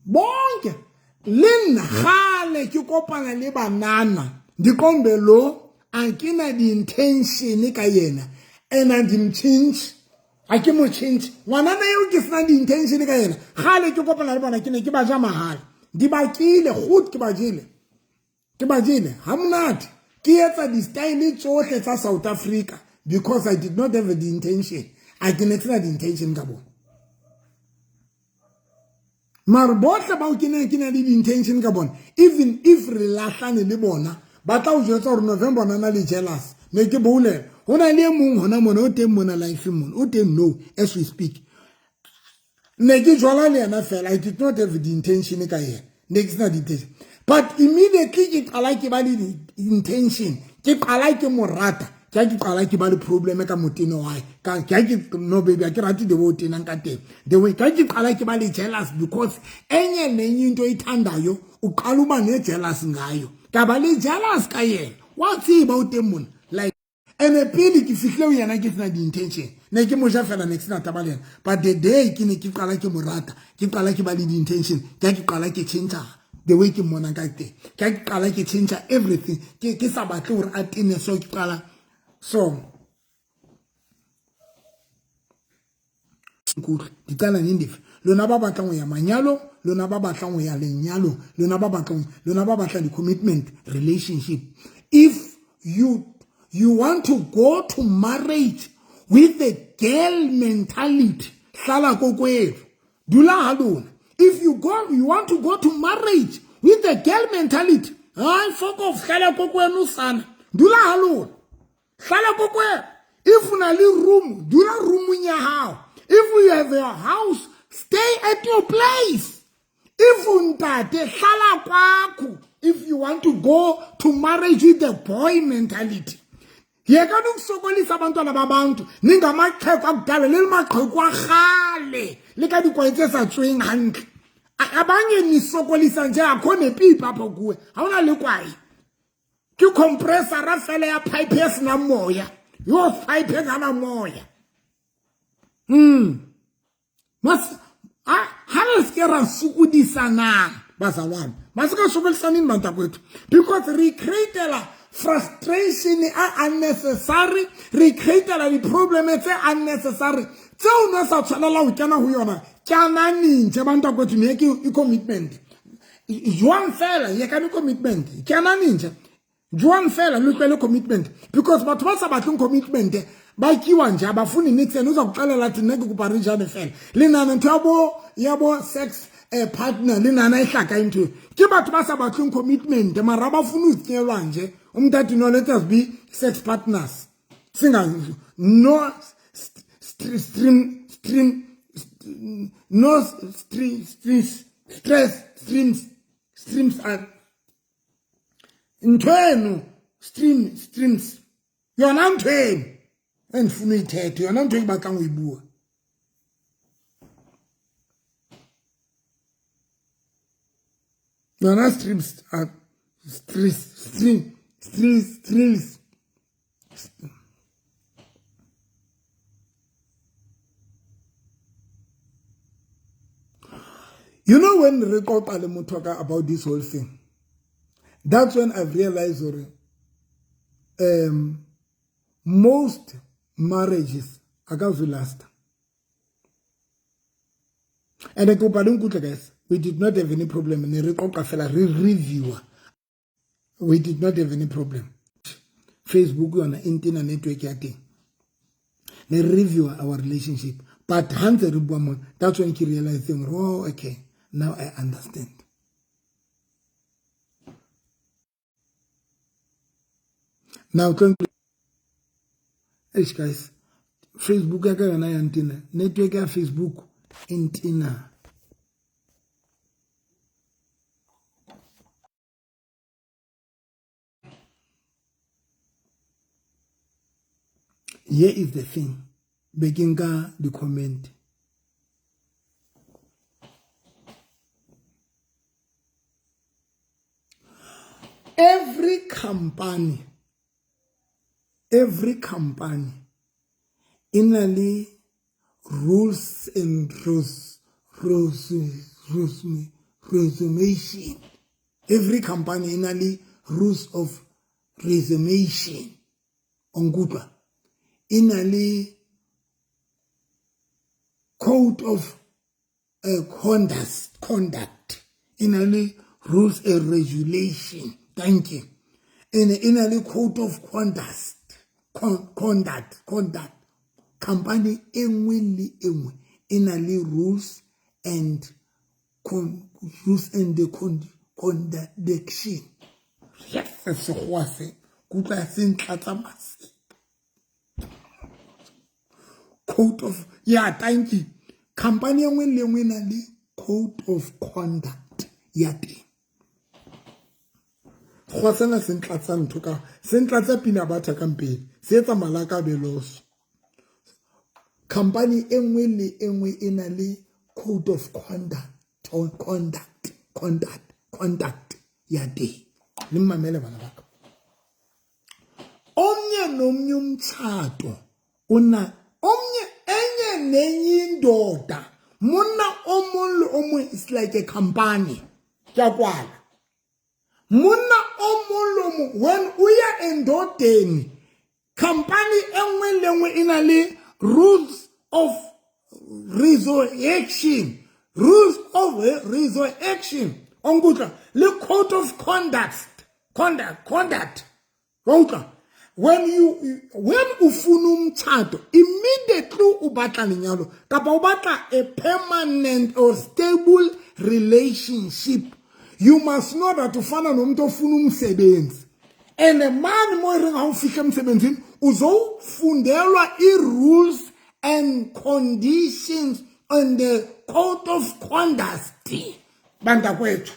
bonke le nna gale ke kopana le banana ndikombe lo a ke na di-intention ka yena and andimchange a ke mo change ngwanana eo ke sena di-intention ka yena gale ke kopana le bona ke ne ke ba ja mahala di bakile gut ke ba jele. Ke ba jele ha monate ke etsa di-style tsohle tsa South Africa because I did not have the intention. I ke ne ke sena di-intention ka bona. Mara bohle bao ke ne ke na le di-intention ka bona, even if re lahlane le bona ba tla o jwetsa hore November na le jealous. Ne ke bolela ho na le e mong hona mona o teng mona life mona o teng no as we speak. Ne ke jwala le yena fela, I did not have the intention ka yena. Ne ke sena di-intention. But immediately ke qala ke ba le di-intention, ke qala ke mo rata, ke ke qala ke ba le problem ka moteno wa hae. Ka ke no baby, ke rate the way o tenang ka teng. The way ka ke qala ke ba le jealous because enye nenye into oyithandayo uqala uba ne jealous ngayo. Ka ba le jealous ka yena. Wa tseba o teng mona. Like ene pele ke fihlile ho yena ke sena di-intention. Ne ke mo ja fela ne ke sena taba le yena. But the day ke ne ke qala ke mo rata, ke qala ke ba le di-intention, ke ke qala ke tjhentjha the way ke mmona ka teng. Ke ke qala ke tjhentjha everything. Ke sa batle hore a tene so ke qala so. Nkutlwe, di qala neng dife? Lona ba batlang ho ya manyalo, lona ba batlang ho ya lenyalong, lona ba batlang, lona ba batlang di-commitment relationship. If you want to go to marriage with a girl mentality, hlala kokwethu, dula ha lona. If you want to go to marriage with a girl mentality, hayi fuck off, hlala kokwenu sana, dula ha lona, hlala kokwenu. If una le room, dula roomong ya hao. If you have a house, stay at your place. If untate, hlala kwakho. If you want to go to marriage with a boy mentality, yekani ukusokolisa abantwana babantu ningamaqheko akudala le maqheko a kgale le ka dikwae tse sa tsweng hantle. Abanye nisokolisa nje akho nepipa apho kuwe, awuna le kwae ke compressor ra fela ya pipe e senang moya, yo pipe e ngana moya. Mas ha re se ra sokodisanang bazalwane, ba se ka sokodisaneng bantakwethu because re createla Frustration a unnecessary, re createla di-problem tse unnecessary tseo no sa tshwanela ho kena ho yona. Kenaneng nje bantakwethu, niyeke i-commitment jwang fela, yekani commitment, kenaneng nje jwang fela le tlwele commitment, because batho ba sa batleng commitment ba kiwa nje, abafuni niks. Yena uza kuxelela athi nna ke kopa re jane fela. Le nana ntho ya bo sex partner le nana e hlaka ntho ke batho ba sa batleng commitment, mara ba funa utsinyelwa nje. Umuntu athi no, let us be sex partners, singa no stream stream no stream streams stress streams streams are ntho eno stream streams yona ntho eno e ndifuna uyithethe, yona ntho e ke batlang ho e bua. Yona streams are streams stream streams streams. You know, when re qoqa le motho ka about this whole thing, that's when I've realized hore most marriages akazulasta. And ke kopa le nkutlwe guys, we did not have any problem. Ne re qoqa fela, re reviewer, we did not have any problem. Facebook yona e ntena network ya teng, ne re reviewer our relationship, but ha ntse re bua mo, that's when ke realize hore oh okay, now I understand. Now eish guys, Facebook ya ka yona ya ntena, network ya Facebook e ntena. Here is the thing, be ke nka di-comment. Every company, every company e na le rules and resumation. Every company e na le rules of resumation. O nkutlwa? E na le code of conduct, e na le rules and regulation. Thank you. E na le code of conduct, conduct. Company e nngwe le e nngwe e na le rules and rules and the contradiction. Yes, sekgowa se kutlwa se ntlatsa mase. Code of, yeah, thank you. Company e nngwe le nngwe e na le code of conduct ya teng. Go sena se ntlatsa ntho ka se ntlatsa pina batha ka mpeng, se etsa malaka a beloso. Company e nngwe le e nngwe e na le code of conduct, conduct, conduct, conduct ya teng. Le mmamele bana ba ka. Omnye nomnye umtshato una omnye enye nenye indoda, monna o mong le o mong is like a company. Ke a kwala. Monna o mong le o mong, when o ya endodeni, company e nngwe le nngwe e na le rules of resurrection, rules of resurrection. O nkutlwa? Le code of conduct, conduct, conduct. Wa utlwa? When you, when o funa umtshato, immediately o batla lenyalo kapa o batla a permanent or stable relationship, you must know that o fana nomuntu ofuna umsebenzi. And man mo reng ha o fihla mosebenzini, uzofundelwa i-rules and conditions on the code of conduct. Bantakwethu,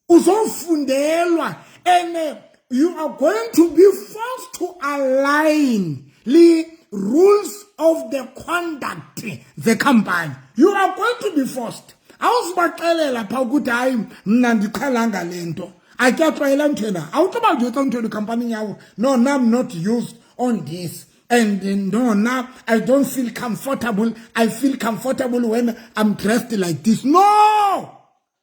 uzofundelwa, and you are going to be forced to align the rules of the conduct the company. You are going to be forced. Awuzibaxelela pha ukuthi hayi mna ndiqhelanga le nto, a ke a tlwaela ntho ena. Ha o tlo ba jwetsa ntho eno company ya hao, no, now I'm not used on this, and no, now I don't feel comfortable. I feel comfortable when I'm dressed like this. No,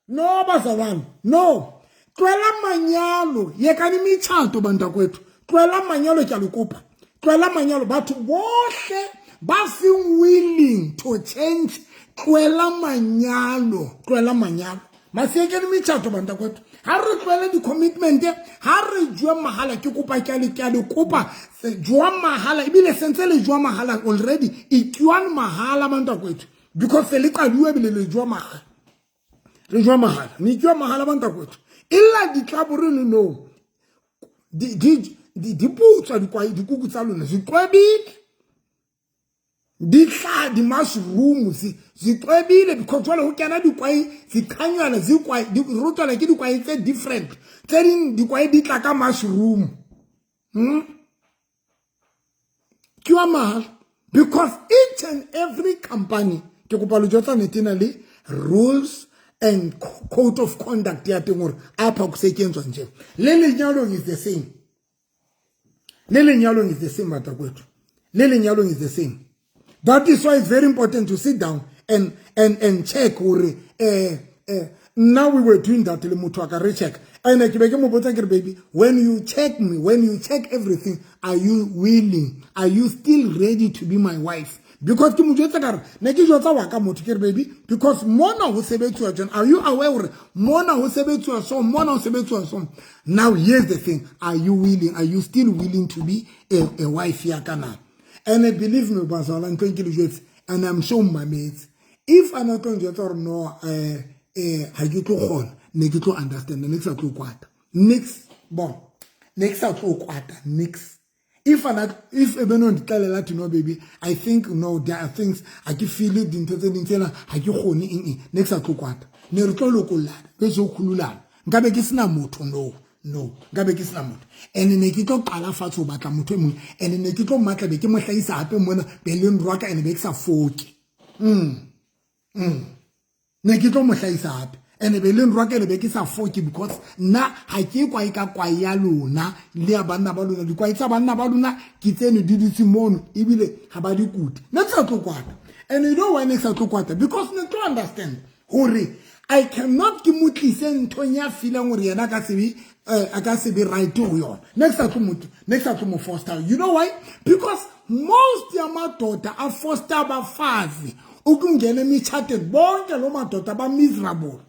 no, bazalwane, no. Tlohela manyalo, yekani imitshato bantakwethu. Tlohela manyalo, ke a le kopa. Tlohela manyalo, batho bohle ba seng willing to change. Tlohela manyalo, tlohela manyalo. Masiyekeni imitshato bantakwethu. Ha re tlohele di-commitment, ha re jwe mahala. Ke kopa, ke a le kopa, jwa mahala ebile sentse le jwa mahala already. Ikiwang mahala bantakwethu, because se le qadiwe ebile le jwa mahala. Re jwa mahala, ne ikiwa mahala bantakwethu. Illa ditlabore no di putswa dikuku tsa lona zixwebile, di tla di-mushroom zixwebile, because jwale ho kena dikwai ziqhanywana zikwai di rotwana ke dikwai tse different, tse ding dikwai di tla ka mushroom. Ke wa mahala, because each and every company, ke kopa lo jwetsa nnete, e na le rules and code of conduct ya teng hore apha kusetyenzwa nje. Le lenyalong is the same, le lenyalong is the same batakwethu, le lenyalong is the same. That is why it's very important to sit down and check hore now we were doing that le motho a ka re check, and ke be ke mo botsa ke re, baby, when you check me, when you check everything, are you willing, are you still ready to be my wife? Because ke mo jwetsa ka re ne ke jwetsa wa ka motho ke re, baby, because mona ho sebetsuwa jwang, are you aware hore mona ho sebetsuwa so, mona ho sebetsuwa so? Now here's the thing, are you willing, are you still willing to be a wife ya ka na? And believe me, bazala ntho ke le jwetse, and I'm sure mmametse. If a na tlo njwetsa hore no, ha ke tlo kgona, ne ke tlo understand, ne ke sa tlo kwata nix, bon, ne ke sa tlo kwata nix. If ana if ebe no ndixelela athi, no baby, I think no, there are things ha ke feel dintho tse ding tsena, ha ke kgone eng eng, ne ke sa tlo kwata, ne re tlo lokollana be so khululana, nkabe ke sena motho. No, nkabe ke sena motho, and ne ke tlo qala fatshe ho batla motho e mong, and ne ke tlo mmatla, be ke mo hlahisa hape mona be le nrwaka, and be ke sa foke. Ne ke tlo mo hlahisa hape, and be le nrwaka, ene be ke sa foke, because nna ha ke kwae ka kwae ya lona le ya banna ba lona. Dikwai tsa banna ba lona ke tseno di dutse mono, ebile ha ba di kute. Ne ke sa tlo kwata. And you know why ne ke sa tlo kwata? Because ne tlo understand hore I cannot ke mo tlise nthong ya feelang hore yena a ka se be right ho yona. Ne ke sa tlo mo, ne ke sa tlo mo foster. You know why? Because most ya madoda a foster abafazi ukungena emitshatweni, bonke lo madoda ba miserable.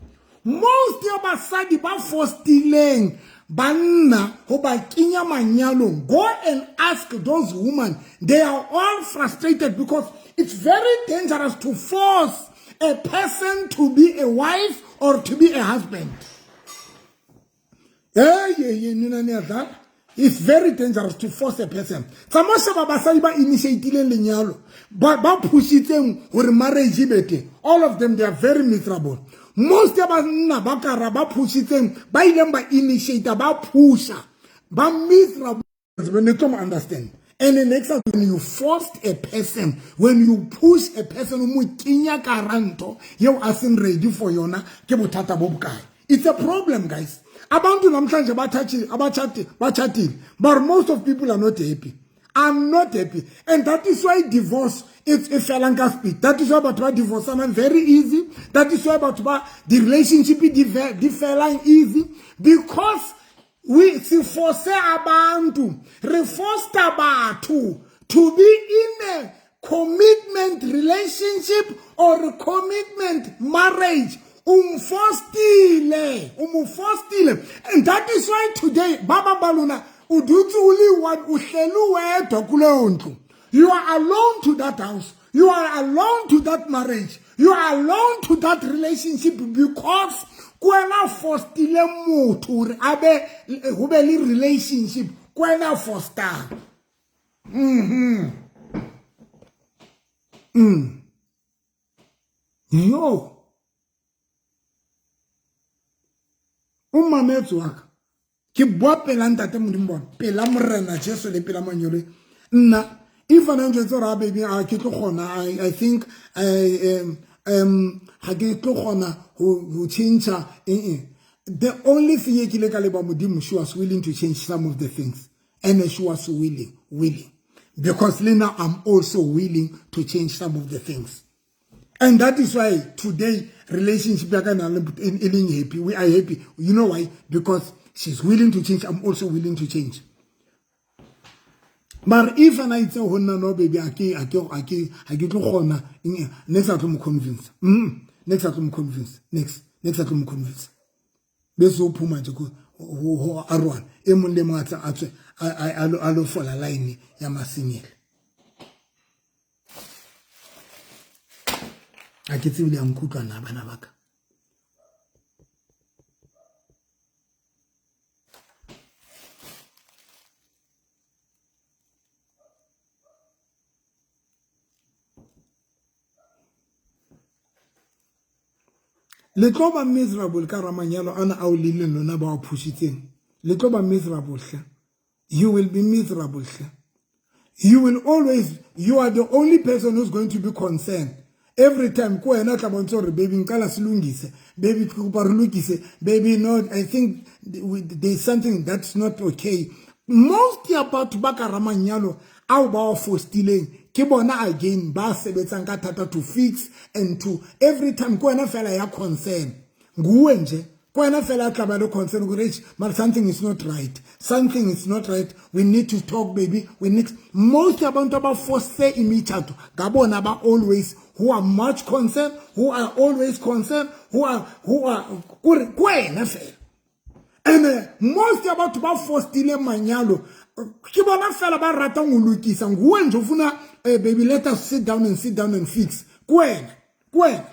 Most ya basadi ba fostileng banna ho ba kenya manyalong, go and ask those women, they are all frustrated, because it's very dangerous to force a person to be a wife or to be a husband. Hey, hey, nina niyadlala. It's very dangerous to force a person. Tsamaya sheba basadi ba initiatileng lenyalo, ba pushitseng hore marriage e be teng. All of them, they are very miserable. Most ya banna ba kara ba pushitseng, ba ileng ba initiate, ba pusha, ba miserable. When you come understand. And the next when you forced a person, when you push a person, o mo kenya ka ranto yeo a seng ready for yona, ke bothata bo bokae. It's a problem, guys. Abantu namhlanje bathathi abachati bachatile, but most of people are not happy. I'm not happy, and that is why divorce it's e felang ka speed. That is why batho ba divorceanang very easy. That is why batho ba the relationship di felang easy, because we siforce abantu, re foster batho to be in a commitment relationship or a commitment marriage. Umfostile, umfostile, and that is why today baba baluna o dutse o le one, o hleli wedwa kuleyo ndlu. You are alone to that house, you are alone to that marriage, you are alone to that relationship, because kwena fostile motho hore a be ho be le relationship, kwena foster. Yo, o mametse wa ka, ke bua pela ntate Modimo bona, pela Morena Jesu le pela manyolo. Nna if ana njwetse hore, baby, a ke tlo kgona, I think ha ke tlo kgona ho change eng. The only thing e ke ile ka leba Modimo, she was willing to change some of the things, and she was willing, because le nna I'm also willing to change some of the things. And that is why today relationship ya ka na le e leng happy. We are happy. You know why? Because she's willing to change. I'm also willing to change. But if ana itse ho nna no baby a ke a ke a ke a ke tlo kgona next a tlo mo convince. Next a tlo mo convince. Next a tlo mo convince. Bese o phuma nje ko ho arwana e mong le mong a tswe a lo fola line ya masinyele. A ke tsebe le ya nkutlwa na bana ba ka. Le tlo ba miserable ka ramanyalo ana ao le leng lona ba o phushitseng. Le tlo ba miserable hle. You will be miserable hle. You will always, you are the only person who's going to be concerned. Every time ko wena tla bontsha hore baby nqala silungise, baby ke kopa re lokise, baby no, I think there's something that's not okay. Most ya batho ba ka ramanyalo ao ba o fostileng ke bona again ba sebetsang ka thata to fix and to every time ko wena fela ya concern. Nguwe nje ko wena fela tla ba le concern gore but something is not right, something is not right, we need to talk baby, we need. Most abantu ba force imitshato ngabona ba always who are much concerned, who are always concerned, who are kore ko wena fela. And most ya batho ba fostile manyalo ke bona fela ba ratang ho lokisa. Nguwe nje o funa baby let us sit down and fix. Ko wena, ko wena.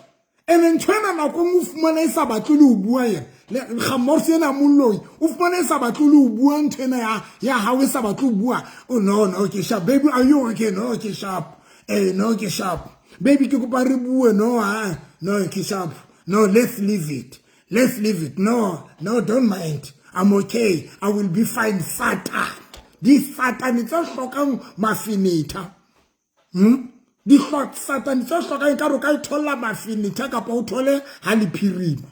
And ntho ena nako nngwe o fumana e sa batle le ho bua yena. Le Gamorsi ena moloi, o fumana e sa batle le ho bua ntho ena ya hao e sa batle ho bua. Oh no no ke sharp baby, are you okay? No ke sharp. No ke sharp. Baby ke kopa re bue. No ha, no ke sharp. No, let's leave it. Let's leave it. No, no, don't mind. I'm okay. I will be fine. Satan. This Satan it's a hlokang mafinitha. Di hlok Satan it's a hlokang ka re ka thola mafinitha kapa o thole ha le phirima.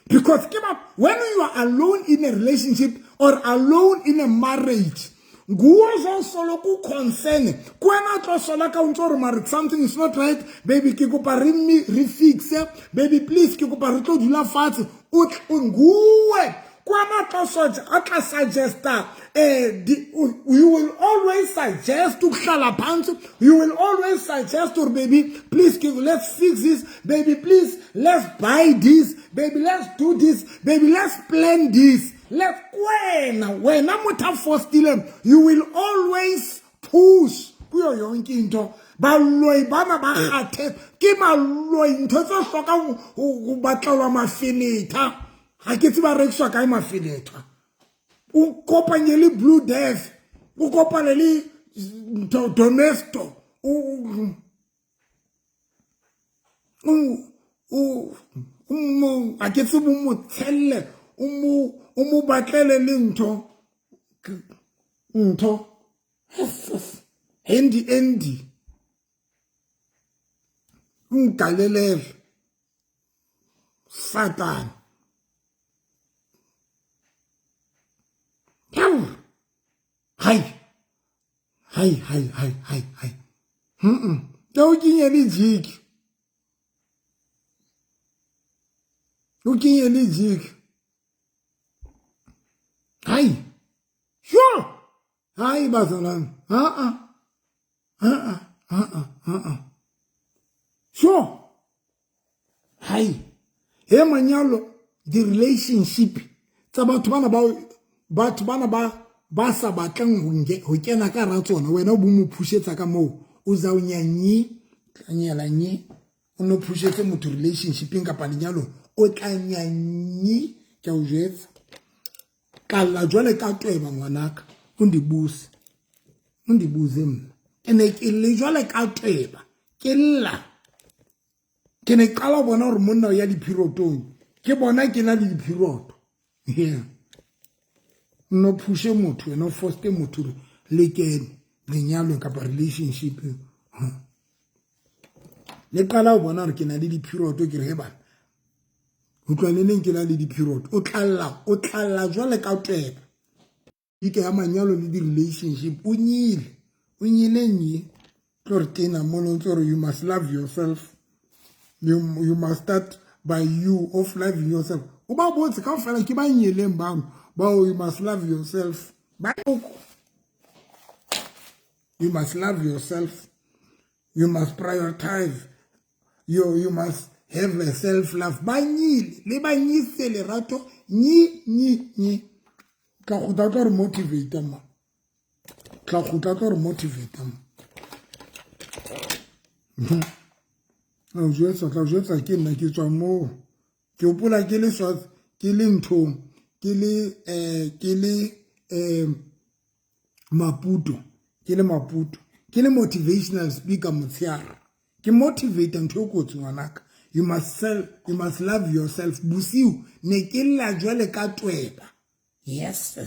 Because when you are alone in a relationship or alone in a marriage, nguwe zo solo ku concern. Ku wena tlo sola ka o ntso re mare something is not right, baby ke kopa re mi re fix, baby please ke kopa re tlo dula fatshe. O nguwe ku wena tlo soja a tla suggesta, you will always suggest to hlala phansi, you will always suggest to baby please let's fix this, baby please let's buy this, baby let's do this, baby let's plan this. Let's wena wena motho fostile, you will always push kuyo yonke into. Baloi bana ba kgathe ke maloi ntho tse hlokang ho batlelwa mafinitha. Ha ke tseba rekiswa kae mafinitha. O kopanye le Blue Death, o kopane le Domesto, o a ke tsebe mo tshelle, o mo batlele le ntho ntho handy andy ngalelele Satan. Hai hai hai hai hai hai. O kenye le jiki, o kenye le jiki. Hai sure. Hai bazalwane. Ha ha ha ha ha. Sure. Hai he manyalo di relationship tsa batho bana ba batho bana ba sa batlang ho kena ka ra tsona, wena o bo mo phushetsa ka moo o za o nyanyi tlanyela nyi o no phushetsa motho relationshipeng kapa lenyalong o tla nyanyi ke o jwetsa. Ka la jwale ka tweba ngwanaka o ndibuse mna ke ne ke le jwale ka tweba ke lla ke ne qala ho bona hore monna o ya diphirotong ke bona ke na le diphiroto. Yeah. No pushe motho, no force motho le kene lenyalong kapa relationship. Le qala ho bona hore ke na le diphiroto ke re he bana ho tloha neneng ke na le diphiroto. O tlalla jwale ka tweba. Ke ya manyalo le di-relationship o nyile nye tlo re tena mono ntse re you must love yourself. You must start by you of loving yourself. O ba botse kaofela ke ba nyeleng bano bao, you must love yourself. Ba you must love yourself. You must prioritize. You must have a self-love. Ba nyile, le ba nyise lerato, nyi, nyi, nyi. Tla kgutla tlo re motivate ma. Tla kgutla tlo re motivate ma. Tla jwetsa, tla jwetsa ke nna ke tswa moo. Ke hopola ke le Swazi, ke le nthong, ke le Maputo, ke le Maputo, ke le motivational speaker motsheare. Ke motivate ntho e kotsi ngwanaka. You must love yourself. Bosiu ne ke lla jwale ka tweba. Yes.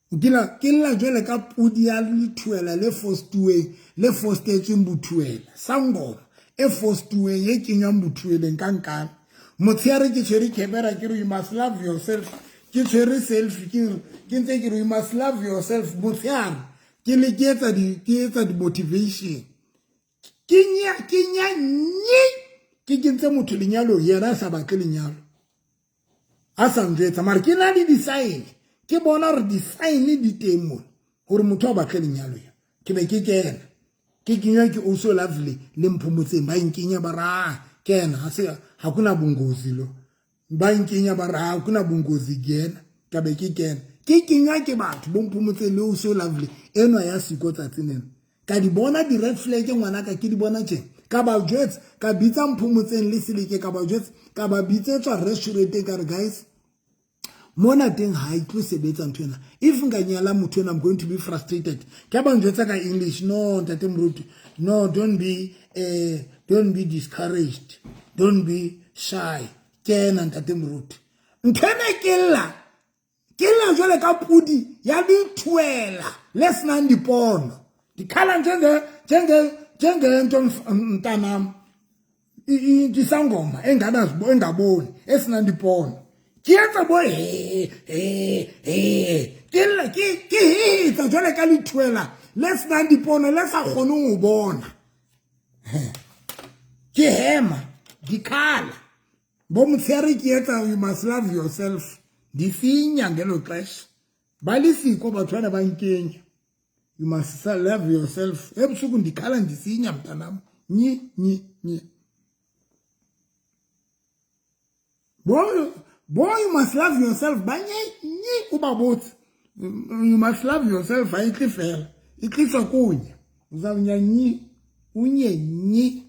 Ke lla jwale ka pudi ya lethuela le fostuweng, le fostetsweng bothuela. Sangoma e fostuweng e kenywang bothueleng ka nkane. Motsheare ke tshwere camera ke re you must love yourself. Ke tshwere selfie ke ntse ke re you must love yourself. Motsheare ke le ke etsa di motivation. Ke nya nye ke kentse motho lenyalo yena a sa batle lenyalo. A sa njwetsa mara ke na le di-sign. Ke bona hore di-sign di teng mona hore motho a batle lenyalo ya. Ke be ke kena. Ke kenywa ke also lovely le Mphomotseng ba nkenya ba ra kena ha se ha kuna bongozi lo. Ba nkenya ba ra ha kuna bongozi kena. Ka be ke kena. Ke kenywa ke batho bo Mphomotseng le also lovely enwa ya siko tsatsi lena. Ka di bona di red flag ngwanaka ke di bona tje. Ka ba jwetsa, ka bitsa Mphomotseng le Seleke ka ba jwetsa, ka ba bitsetswa restaurant ka re guys mona teng ha e tlo sebetsa ntho ena. If nka nyala motho ena I'm going to be frustrated. Ke ba njwetsa ka English, no ntate Moruti, no don't be discouraged, don't be shy. Kena ntate Moruti. Ntho ena ke lla jwale ka pudi ya dithuela le senang dipono. Dikhala njengento mntanam isangoma engaboni esinang dipono. Ke etsa bo he he he ke etsa jwale ka lethuela le senang dipono le sa kgoneng ho bona. Ke hema dikhala bo motsheare ke etsa you must love yourself. Di finya ngelo xesha ba le siko batho bana ba nkenya. You must love yourself. Ebusuku ndikhala ndisinya mntanam. Nyi nyi nyi. Boy, you must love yourself. Banye nyi ubabotsi. You must love yourself. Ayithi fela. Itlisa kunye. Uzawunya nyi. Unye nyi.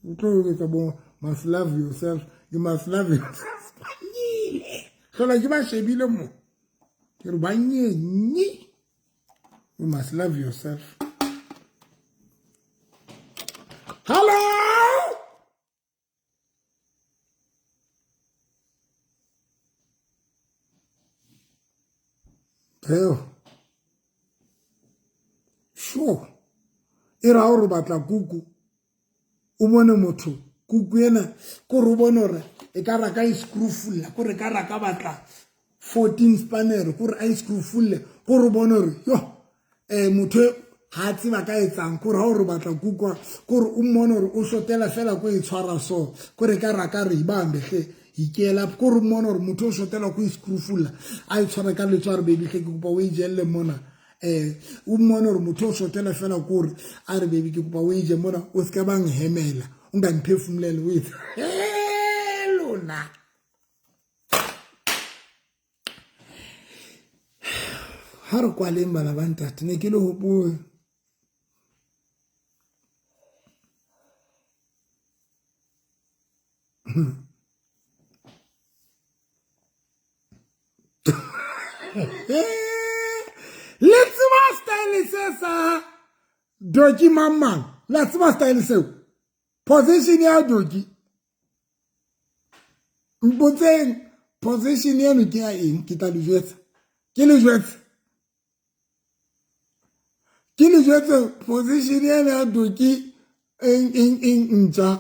Utlo bo must love yourself. You must love yourself. Banyile. Hlola ke ba shebile mo. Ke re banye nyi. You must love yourself. Hello? Theo. Sure. E ra hore batla kuku. O bone motho kuku ena ko re bone hore e ka raka e screw fulla, ko re ka raka batla 14 spanner, ko re a screw fulle, ko re bone hore yo motho ha tseba ka etsang ko re ha o re batla kuku ko re o mmone hore o shotela fela ko e tshwara so ko re ka raka re ibambe hle ikela ko re mmone hore motho o shotela ko e screw fulla a e tshwara ka letshwaro baby hle ke kopa o e jelle mona o mmone hore motho o shotela fela ko re a re baby ke kopa o e je mona o ska bang hemela o nga mphefumulele o etsa lona. Ha re kwaleng bana ba ntate ne ke le hopoe. Le tseba style se sa doki mamang, la tseba style seo position ya doki mpotseng position eno ke ya eng ke tla le jwetsa ke le jwetsa ke le jwetse position ena ya doki eng ntja.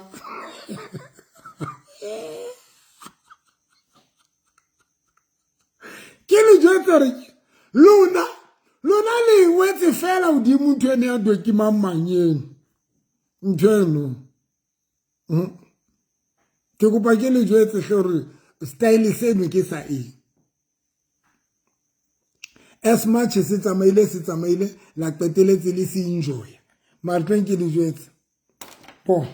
Ke le jwetse re lona le wetse fela hodimo ntho ena ya doki mamang eno ntho eno. Ke kopa ke le jwetse hle hore style seno ke sa eng. As much se tsamaile se tsamaile la qeteletse le se enjoy. Mara tleng ke le jwetse. Po.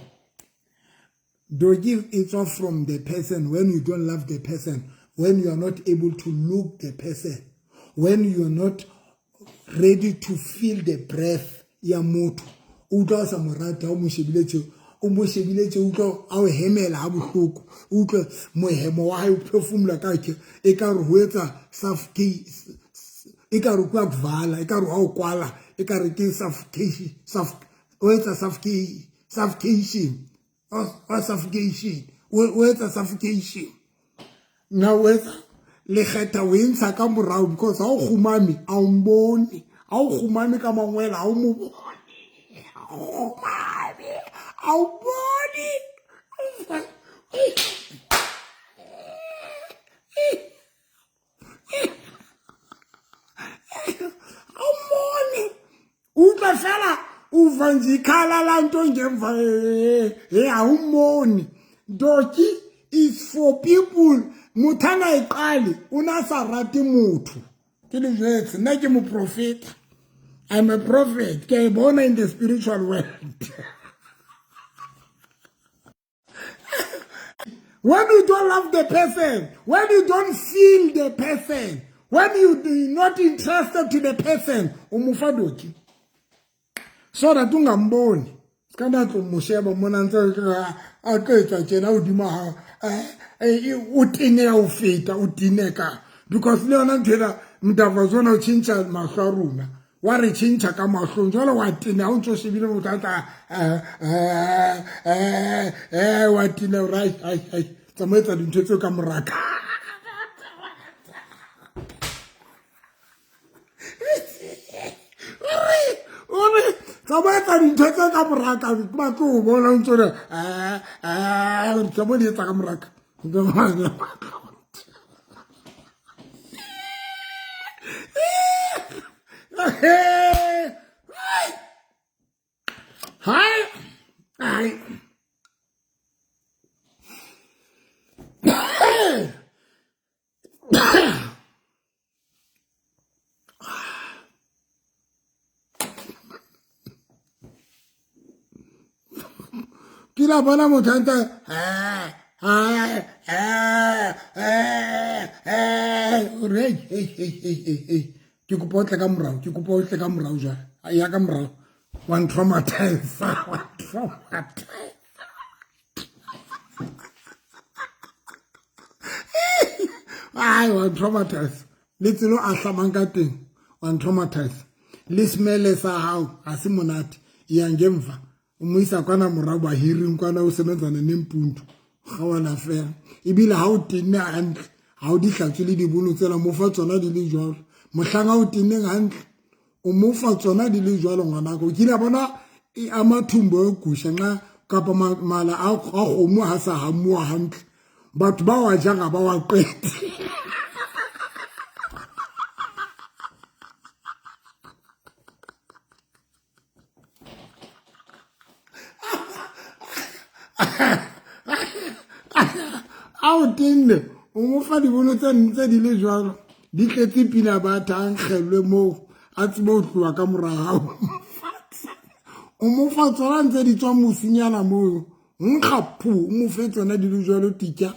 Doki e tswa from the person when you don't love the person, when you are not able to look the person, when you are not ready to feel the breath ya motho. O utlwa o sa mo rate ha o mo shebile tje, o mo shebile tje, o utlwa a o hemela ha bohloko, o utlwa mohemo wa hae o phefumula ka ke e ka re ho etsa suffocate, e ka re kwa kuvala, e ka re ha o kwala, e ka re ke suffocation, o etsa suffocation, o suffocation, o etsa suffocation. Na o etsa le kgetha o e ntsha ka morao because ha o kgumame a o mbone, ha o kgumame ka mangwele ha o mo bone, kgumame a o bone. A o mmone, utlwa fela uva nje ikhala la nto ngemva, ha o mmone. Doki is for people motho a na e qale o na sa rate motho. Ke le jwetse nna ke moprofeta, I'm a prophet, ke a e bona in the spiritual world. When you don't love the person, when you don't feel the person, when you do not interested to the person, o mo fa doki so that o ngamboni. Ska na tlo mo sheba mona ntse a tlo etsa tjena hodima ha, o teneha ho feta, o tineka. Because le yona ntho ena, mdavazo o tjhentjha mahlo a rona. Wa re tjhentjha ka mahlong, jwale wa teneha, o ntso shebile motho a tla, wa teneha, o re, ai, ai, ai, tsamaya etsa dintho tseo ka moraka. O re, tsamaya etsa dintho tseo ka moraka, ba tlo o bona o ntso re, tsamaya di etsa ka moraka. Hai, hai. Ke la bona motho a ntse, o re, hey, hey, hey, hey, hey, hey. Ke kopa o tle ka morao, ke kopa o tle ka morao jwale. Ya ka morao. Wa ntraumatize, wa ntraumatize. Ai, wa ntraumatize. Le tsela a hlamang ka teng, wa ntraumatize. Le smell sa hao ha se monate. Ya ngemva. O mo isa kwana morao ba hiring kwana o sebetsana ne mpuntu. Ga wana fela. Ebile ha o tenne hantle, ha o di hlatswe le dibono tsela mo fa tsona di le jwalo. Mohlang ha o tenneng hantle, o mo fa tsona di le jwalo ngwanaka. O kile bona e ama thumbo e kusha nxa kapa mala a kgomo ha sa hamuwa hantle. Batho ba wa jang ha ba wa qete. A o tenne, o mo fa dibono tse ntse di le jwalo, di tletse pina ba tang kgellwe moo, a tsebe ho tloha ka mora hao. O mo fa tsona ntse di tswa mosinyana moo, nkga phu, o mo fe tsona di le jwalo tika.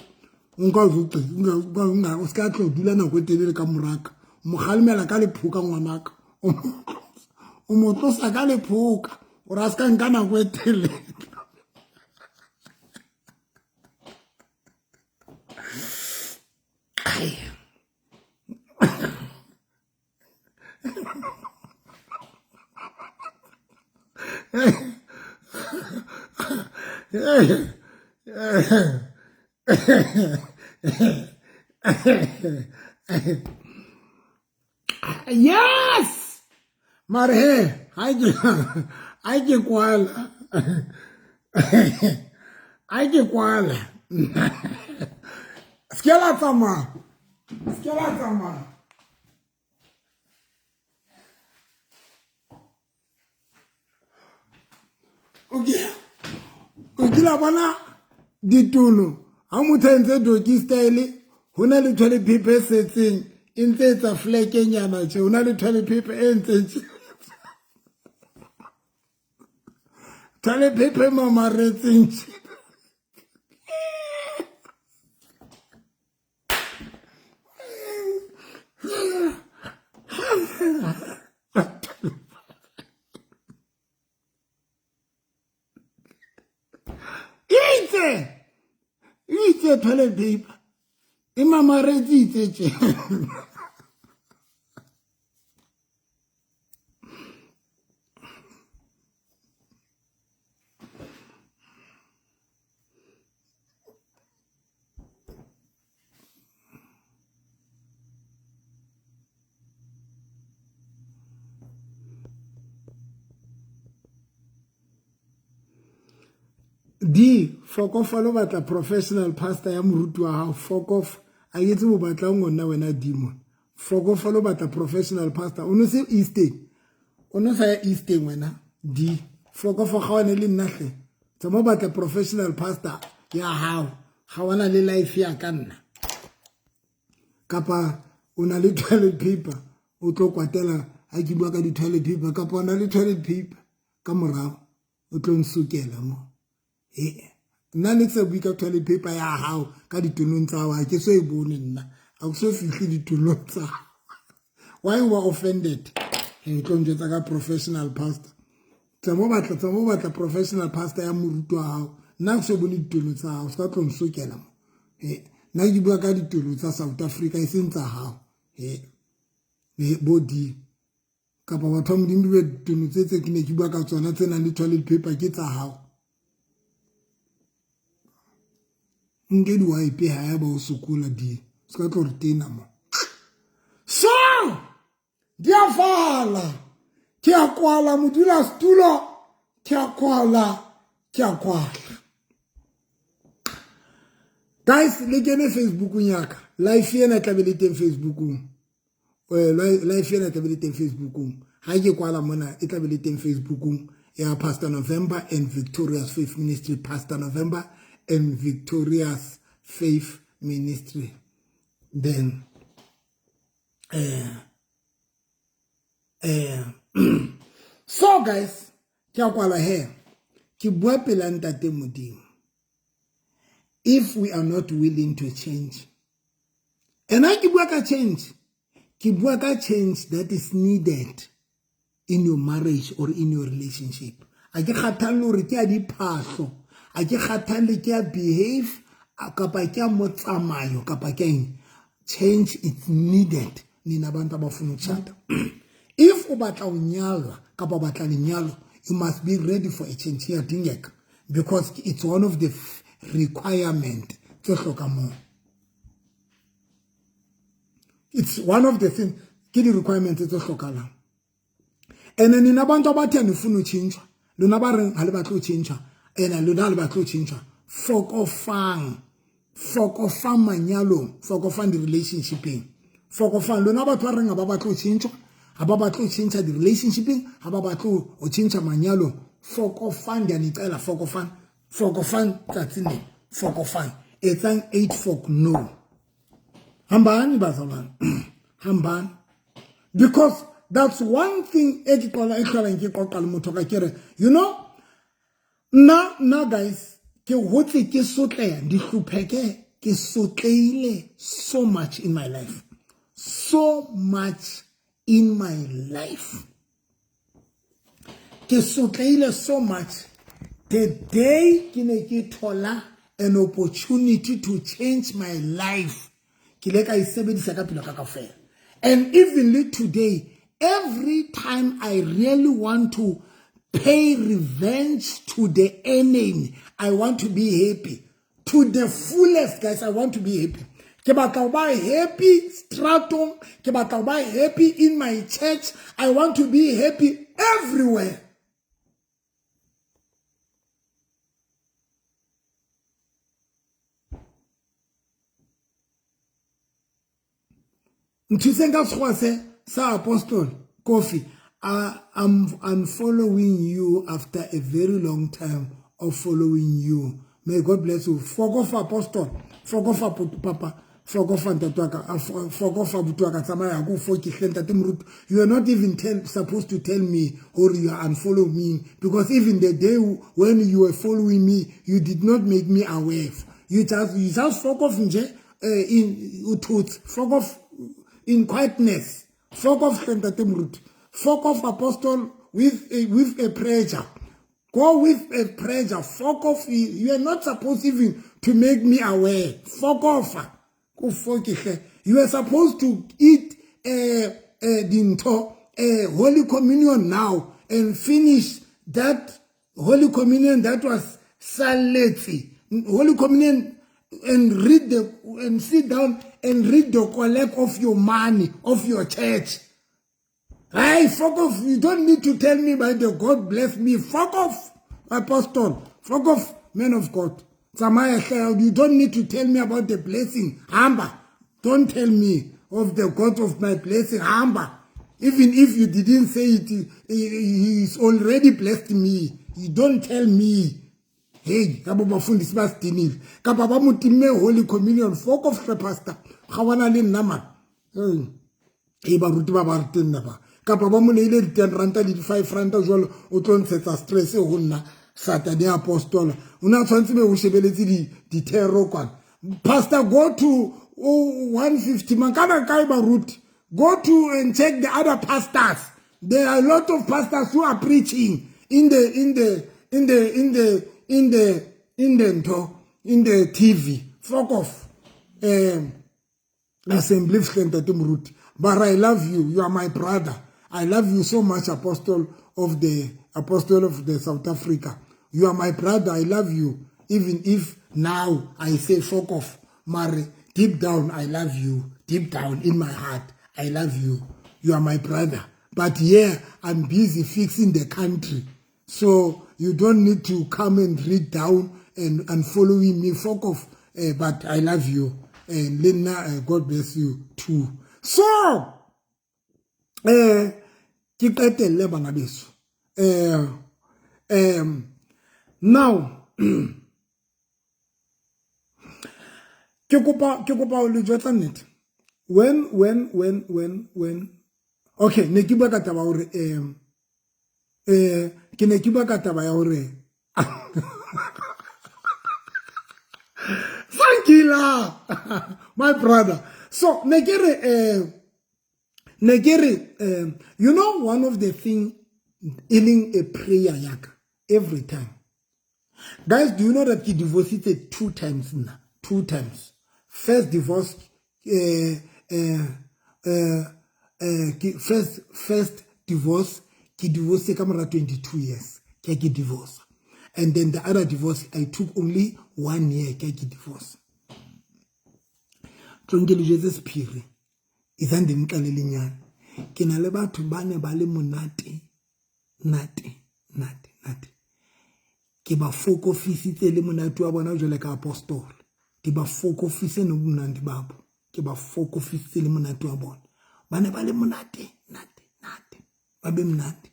Nka o tlo, nka, nka, nka, o ska tlo dula nako e telele ka moraka. O mo kgalemela ka lephoka ngwanaka. O mo tlosa ka lephoka, o ra ska nka nako e telele. Yes! Mare he, ha ke kwala. Ha ke kwala. Se la tsamaya. Se la tsamaya. O kile wa bona Ditulo ha motho a entse doggy style ho na le toilet paper e setseng e ntse etsa flekenyana tje ho na le toilet paper e ntseng tje toilet paper e mamaretseng tje. Itse itse toilet paper e mamaretse itse tje. D fokofalo batla professional pastor ya moruti wa hao fokof a ke tsebo batlang gona wena demon fokofalo batla professional pastor o no se eastern o no sa ya eastern wena D fokofo ga one le nna hle tsama batla professional pastor ya hao ga wana le life ya ka nna kapa o na le toilet paper o tlo kwatela ha ke bua ka di-toilet paper kapa o na le toilet paper ka morago o tlo nsokela mo ee nna ne ke sa bue ka toilet paper ya gago ka ditonong tsa gago ga ke so e bone nna ga ke so fitlhe ditonong tsa why o ba offended e tlo njwetsa ka professional pastor tsamo batla tsamo batla professional pastor ya moruti wa gago nna ke so bone ditono tsa gago se ka tlo nsokela mo e nna ke bua ka ditono tsa South Africa e seng tsa gago e bo di kapa batho ba modimo be ditono tse tse ke ne ke bua ka tsona tse nang le toilet paper ke tsa gago nke di-wipe ha ya ba o sokola di se ka tlo re tena mo so di a fala ke a kwala modulasetulo ke a kwala ke a kwala guys le kene Facebookong yaka life ena tlabe le teng Facebookong life ena tlabe le teng Facebookong ha ke kwala mona e tlabe le teng Facebookong ya Pastor November and Victorious Faith Ministry Pastor November and Victorious Faith Ministry then so guys ke a kwala he ke bua pela ntate Modimo if we are not willing to change and I ke bua ka change ke bua ka change that is needed in your marriage or in your relationship a ke kgathalle hore ke a diphahlo a ke kgathalle ke a behave kapa ke a motsamayo kapa ke eng change is needed nina abantu abafuna ukutshata if o batla ho nyalwa kapa o batla lenyalo you must be ready for a change iyadingeka because it's one of the requirement tse hlokang moo it's one of the things ke di-requirements tse hlokahalang and nina abantu abathi anifuna utshintshwa lona ba reng ha le batle ho tjhentjha ene lona ha le batle ho tjhentjha fokofang fokofang manyalong fokofang di-relationshipeng fokofang lona batho ba reng ha ba batle ho tjhentjhwa ha ba batle ho tjhentjha di-relationshipeng ha ba batle ho tjhentjha manyalong fokofang di a nicela fokofang fokofang tsatsi le fokofang etsang 8 fok no hambani bazalwane hambani because that's one thing e ke qola e hlolang ke qoqa le motho ka ke re you know nna guys ke hotse ke sotleha di hlupheke ke sotleile so much in my life so much in my life ke sotleile so much the day ke ne ke thola an opportunity to change my life ke ile ka e sebedisa ka pelo ka kaofela and evenly today every time I really want to pay revenge to the enemy I want to be happy to the fullest guys I want to be happy ke batla ho ba happy stratong ke batla ho ba happy in my church I want to be happy everywhere nthuseng ka sekgowa se sa apostle Kofi I'm following you after a very long time of following you. May God bless you. Fuck off, apostle. Fuck off, papa. Fuck off, ntate wa ka. Fuck off, abuti wa ka. Tsamaya ko foke hle, ntate Moruti. You are not even supposed to tell me or you are unfollow me, because even the day when you were following me, you did not make me aware. You just fuck off nje, in uthutse. Fuck off in quietness. Fuck off, ntate Moruti. Fuck off, apostle, with a pressure. Go with a pressure. Fuck off. You are not supposed even to make me aware. Fuck off. Go fuck it. You are supposed to eat Holy Communion now and finish that Holy Communion that was saleti. Holy Communion, and read the and sit down and read the collect of your money of your church. Hey, fuck off. You don't need to tell me by the God bless me. Fuck off, apostle. Fuck off, man of God. Tsamaya, you don't need to tell me about the blessing. Hamba. Don't tell me of the God of my blessing. Hamba. Even if you didn't say it, he's already blessed me. You don't tell me. Hey, kabo bafundisi basidinile. Kapa ba mo timme Holy Communion. Fuck off, pastor. Ga wana le nna man. Hey, baruti ba ba re teng nna ba. Kapa ba mo neile di 10 ranta le di 5 ranta jwalo, o tlo ntshetsa stress ho nna. Saturday apostle. O na tshwantse be o shebeletse di thero kwana. Pastor, go to 150 man kana kae baruti. Go to and check the other pastors. There are a lot of pastors who are preaching in the TV. Fuck off. Assembly Ntate Moruti. But I love you. You are my brother. I love you so much, Apostle of the South Africa. You are my brother. I love you. Even if now I say fuck off, Mare, deep down I love you. Deep down in my heart, I love you. You are my brother. But yeah, I'm busy fixing the country. So you don't need to come and read down and following me. Fuck off. But I love you. And Lena, God bless you too. So, ke qetelle bana beso. Now, ke kopa o le jwetsa nnete. When okay, ne ke bua ka taba hore ke ne ke bua ka taba ya hore Sankila, my brother. So ne ke re you know, one of the thing in a prayer yaka every time. Guys, do you know that he divorced it 2 times now? 2 times. First divorce, first divorce, he divorced kamara 22 years. Ke divorce. And then the other divorce, I took only 1 year. Ke divorce. Tlonke le jwetse sephiri. Izande nqalelenyana. Ke na le batho ba ne ba le monate. Nate, nate, nate. Ke ba fokofisitse le monate wa bona jwale ka apostol. Ke ba fokofise no monate ba bo. Ke ba fokofisitse le monate wa bona. Ba ne ba le monate, nate, nate. Ba be monate.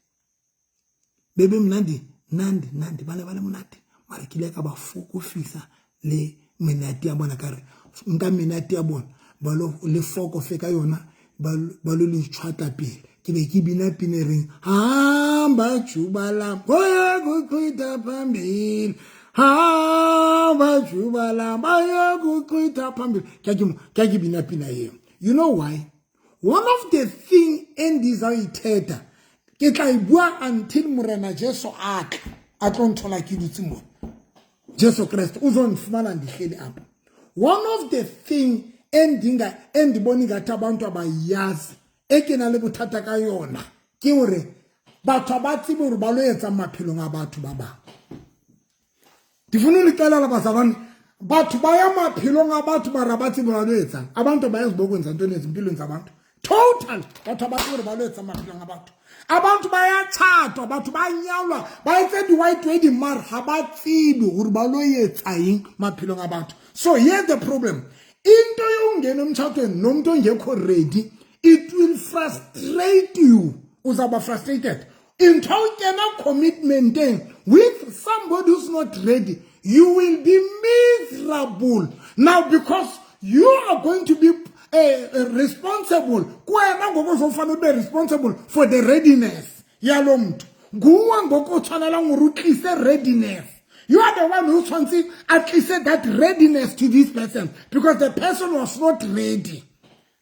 Be monate, nande, nande. Ba ne ba le monate. Mara ke ile ka ba fokofisa le menate ya bona ka re nka menate ya bona ba lo le fokofe ka yona ba lo le tshwata pele. Ke be ke bina pina reng hamba juba lam bayokuchitha phambili hamba juba lam bayokuchitha phambili. Ke ke bina pina eo. You know why? One of the thing endizayithetha ke tla e bua until Morena Jesu a tla a tlo nthola ke dutse mo. Jesu Christ uzondifumana ndihleli apha. One of the thing endibona ingathi abantu abayazi e ke na le bothata ka yona ke hore batho ba tsebe hore ba lo etsa maphelong a batho ba bang. Ndifuna ulixelela bazalwane, batho ba ya maphelong a batho mara ba tsebe ba lo etsang. Abantu bayazi bokwenza ntoni ezimpilweni zabantu. Total batho ba tsebe hore ba lo etsa maphelong a batho. Abantu bayathathwa, batho ba nyalwa, ba etse di-white wedding mara ha ba tsebe hore ba lo etsa eng maphelong a batho. So here's the problem. Into yokungena emtshatweni nomuntu ongekho ready, it will frustrate you. Uzaba frustrated. Into kena commitment with somebody who's not ready, You will be miserable now because you are going to be responsible. Kuwena ngoku ozofanele ube responsible for the readiness yalo mntu. Nguwe ngoku o tshwanelang gore o tlise readiness. You are the one who tshwanetse a tlise that readiness to this person because the person was not ready.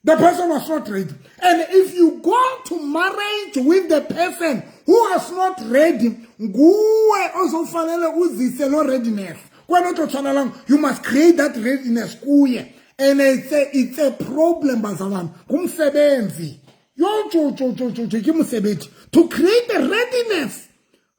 The person was not ready. And if you go to marriage with the person who was not ready, nguwe ozofanele uzise lo readiness. Kwena o tlo tshwanelang, you must create that readiness kuye. And it's a problem, bazalwane. Ngumsebenzi. Yo jo jo jo jo jo, ke mosebetsi. To create a readiness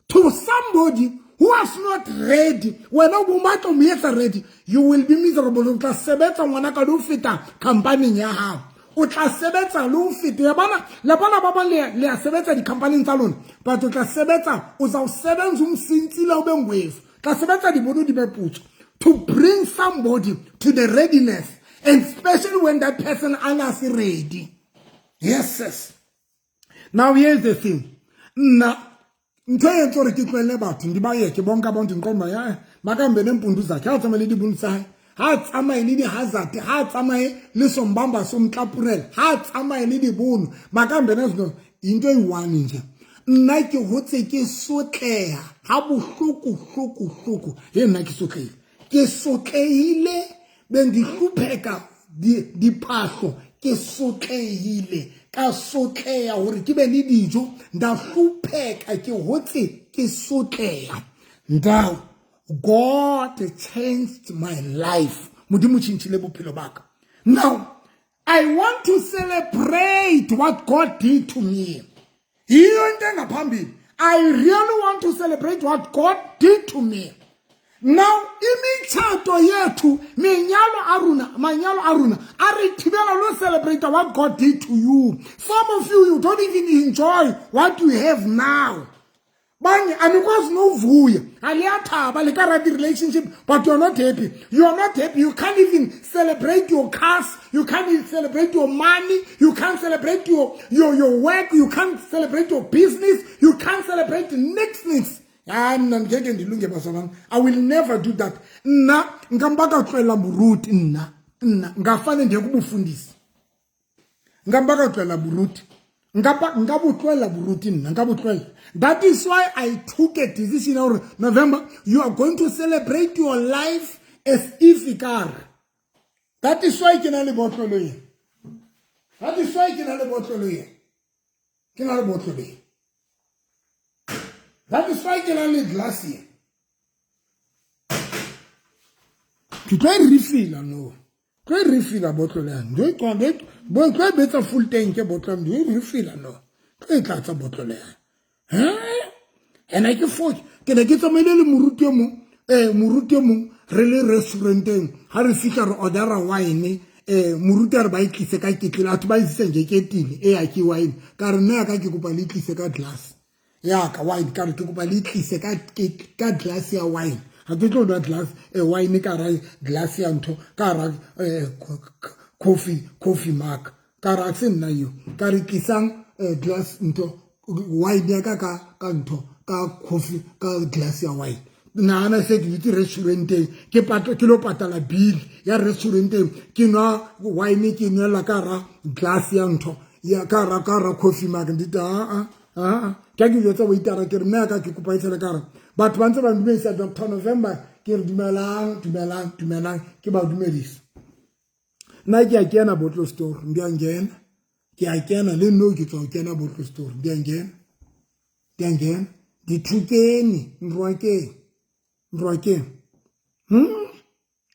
to somebody who was not ready, wena o batla mo etsa ready, you will be miserable. O tla sebetsa, ngwana ka, le ho feta company ya hao. O tla sebetsa le ho feta ya bona le bona ba bang le ya sebetsa di-company tsa lona, but o tla sebetsa, uzawusebenza umsintsile ube ngwevu, tla sebetsa dibono di be putswa to bring somebody to the readiness, and especially when that person ana se ready. Yes. Now here's the thing. Nna ntho e entse gore ke tlohelle batho ndi ba yeke bonke abantu, ndiqonda uba ya makahambe neempundu zakhe, ha tsamaye le dibunu tsa hae, ha tsamaye le di-hazard, ha tsamaye le sombamba somtlapurela, ha tsamaye le dibono, makahambe nezinto. Yinto eyi-one nje, nna ke hotse ke sotleha ha bohloko hloko hloko. Ye nna ke sotlehile, ke sotlehile, bendihlupheka diphahlo, ke sotlehile, ka sotleha hore ke be le dijo, ndahlupheka, ke hotse ke sotleha. Now God changed my life. Modimo tjhentjhile bophelo ba ka. Now I want to celebrate what God did to me. Yiyo into engaphambili. I really want to celebrate what God did to me. Now imitshato yethu, menyalo a rona, manyalo a rona a re thibela lo celebrate what God did to you. Some of you, you don't even enjoy what you have now. Banye anikwazi novuya, aliyathaba le ka ra relationship, but you're not happy. You are not happy. You can't even celebrate your cars, you can't even celebrate your money, you can't celebrate your work, you can't celebrate your business, you can't celebrate next next. Hayi, mna ngeke ndilunge, bazalwane. I will never do that. Nna nka mpa ka tlohela moruti. Nna ngafane ndiye kubufundisi. Nka mpa ka tlohela moruti, nka bo tlohela boruti, nna nka bo tlohela. That is why I took a decision gore November you are going to celebrate your life as if ekare. That is why ke na le botlolo e. That is why ke na le botlolo e, ke na le botlolo e. That is why ke na le glass e. Ke tlo e refila, no, tlo e refila botlolo ya tlo e betsa full tank botlolo, ndo e refila, no, tlo e tlatsa botlolo ya. Ena ke fo ke ne ke tsamaile le moruti e mong, moruti e mong, re le restauranteng. Ha re fihla re ordera wine, moruti a re ba e tlise ka ketlele, atho ba isise nje ketile e ya ke wine. Ka re nna ya ka ke kopa le tlise ka glass ya ka wine. Ka re ke kopa le tlise ka glass ya wine, ha ke tlo nwa glass wine ka ra glass ya ntho, ka ra coffee mug. Ka ra se nna yo, ka re tlisang glass ntho wine ya ka ntho ka coffee ka glass ya wine. Nahana se ke dutse restauranteng, ke patla ke lo patala bill ya restauranteng, ke nwa wine, ke nwela ka ra glass ya ntho ya ka ra coffee mug. Ndita a a ka ke jwetsa waitara, ke re nna ka ke kopa e tshele ka re batho ba ntse ba ndumedisa, Dr November. Ke re dumelang, dumelang, dumelang, ke ba dumedisa. Nna ke a kena bottle store, ndi a ngena, ke a kena le nno, ke tswa ho kena bottle store, ndi a ngena, ndi a ngena dithukeni, nrwakeng, nrwakeng,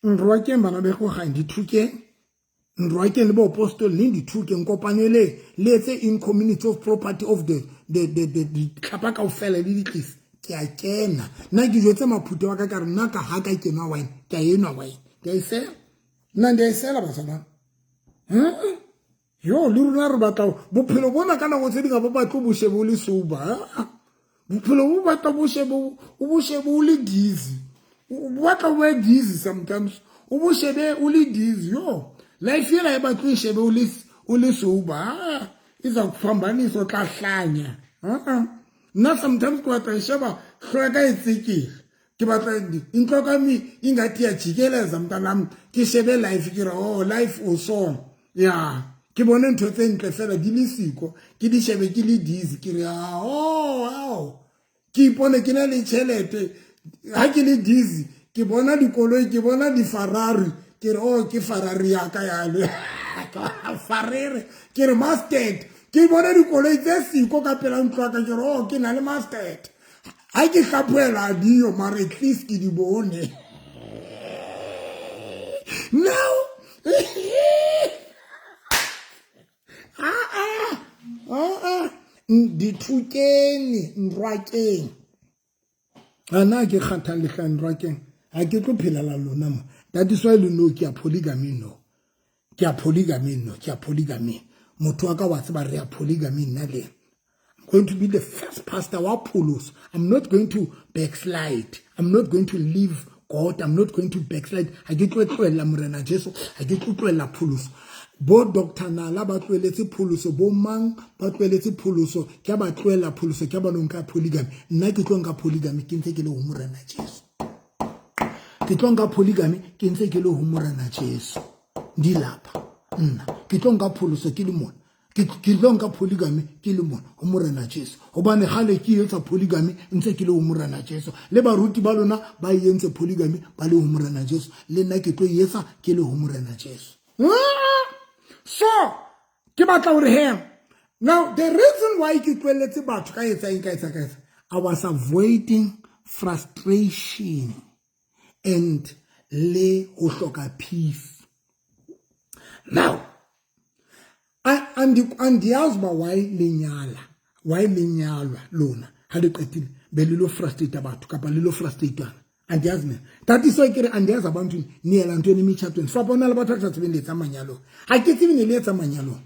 nrwakeng bana be go gae, dithukeng, nrwakeng le boapostol le dithukeng, kopaneleng le etse in community of property of the ditlhapa kaofela le ditlise. Ke a kena nna, ke jwetse maphute wa ka, ka re nna ka ha ka ke nwa wine, ke a enwa wine, ke a e sela nna, ndi a e sela, bazalwane. Yo le rona re batla bophelo bona ka nako tse dingwe, bo batle bo shebe o le sober. Bophelo bo batla bo shebe o bo shebe o le dizzy, o batla o be dizzy sometimes, o bo shebe o le dizzy. Yo life ena e batle o shebe o le sober, iza kuphambanisa, o tla hlanya. Nna sometimes ke batla e sheba hlweka e tsekele. Ke batla ntlo ka me ingathi ya jikeleza mntanam, ke shebe life ke re oh life o so. Ya, ke bone ntho tse ntle fela di le siko, ke di shebe ke le dizzy ke re oh wow. Ke ipone ke na le tšhelete ha ke le dizzy, ke bona dikoloi, ke bona di Ferrari, ke re oh ke Ferrari ya ka ya le Ferrari, ke re mustard, ke bona dikoloi tse siko ka pela ntlo ya ka, ke re oh ke na le mustard. Ha ke hlaphoela dio mare at least ke di bone. Now dithukeng nrwakeng ana ke kgatha lehla nrwakeng ha ke tlo phela la lona mo. That is why le no ke a polygamy no. Ke a polygamy no, ke a polygamy. Motho wa ka wa tseba re a polygamy nna le. I'm going to be the first pastor wa pholoso. I'm not going to backslide. I'm not going to leave God. I'm not going to backslide. Ha ke tlo tlohella Morena Jesu, ha ke tlo tlohella pholoso. Bo Doctor Nala ba tlohelletse pholoso, bo mang ba tlohelletse pholoso, ke ba tlohella pholoso, ke ba no nka polygamy. Nna ke tlo nka polygamy ke ntse ke le ho Morena Jesu. Ke tlo nka polygamy ke ntse ke le ho Morena Jesu. Di lapa nna ke tlo nka pholoso ke le mona. Ke tlo nka polygamy ke le mona ho Morena Jesu. Hobane kgale ke etsa polygamy ntse ke le ho Morena Jesu. Le baruti ba lona ba entse polygamy ba le ho Morena Jesu. Le nna ke tlo etsa ke le ho Morena Jesu. So ke batla hore he now the reason why ke tlohelletse batho ka etsa eng ka etsa ka etsa, I was avoiding frustration and le ho hloka peace. Now andiyazi uba why lenyala, why lenyalwa lona ha le qetile be le lo frustrate batho kapa le lo frustrate. Andiyazi mina. That is why ke re andiyazi abantu niyela ntweni emitshatweni. Fapana le batho ba sa tsebeng le etsa manyalo. Ha ke tsebe ne le etsa manyalo.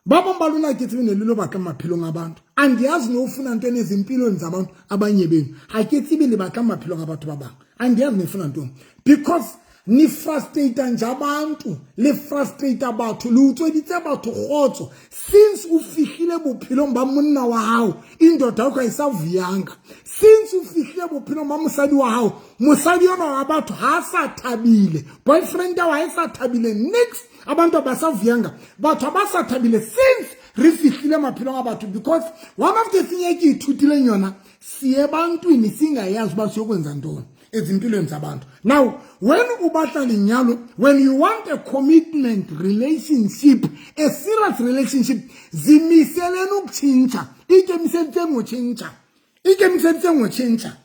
Ba bang ba lona ke tsebe ne le lo batla maphelong a batho. Andiyazi no ufuna ntweni ezimpilweni zabantu abanye benu. Ha ke tsebe le batla maphelong a batho ba bang. Andiyazi nifuna ntoni. Because ni frustrate nje abantu, le frustrate batho, le utsweditse batho kgotso. Since o fihlile bophelong ba monna wa hao, indoda yakho ayisavuyanga. Since o fihlile bophelong ba mosadi wa hao, mosadi yona wa batho ha sa thabile, boyfriend ya ha sa thabile, next abantu abasavuyanga, batho ba sa thabile since re fihlile maphelong a batho. Because one of the thing e ke ithutileng yona, siye ebantwini singayazi uba siyokwenza ntoni ezimpilweni zabantu. Now when o batla lenyalo, when you want a commitment relationship, a serious relationship, zimiseleni ukutshintsha, ikemiseletseng ho tjhentjha, ikemiseletseng ho tjhentjha,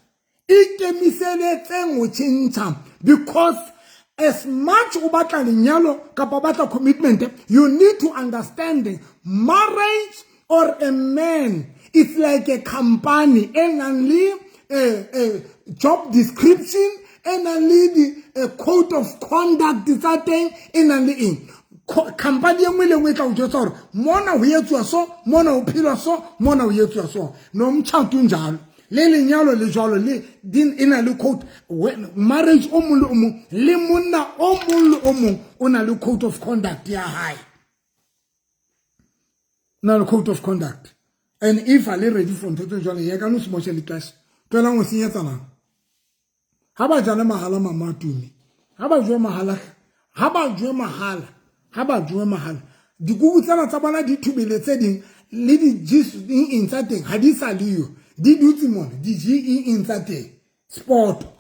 ikemiseletseng ho tjhentjha. Because as much o batla lenyalo kapa o batla commitment, you need to understand marriage or a man, it's like a company e nang le a job description, e nang le di code of conduct tsa teng, e nang le eng. Company e nngwe le nngwe e tla o jwetsa hore mona ho etsuwa so, mona ho phelwa so, mona ho etsuwa so. Nomtjhato njalo, le lenyalo le jwalo, le din e na le code. Marriage o mong le o mong, le monna o mong le o mong o na le code of conduct ya hae. Na le code of conduct. And if a le ready for ntho tse jwalo, ya ka no se moshe le clash. Tlohela ho senyetsana. Ha ba jana mahala mama Tumi. Ha ba joe mahala, ha ba joe mahala, ha ba joe mahala. Dikuku tsena tsa bona di thubile tse ding le di G eng tsa teng ha di sa leyo. Di dutse mona, di G eng tsa teng. Sport.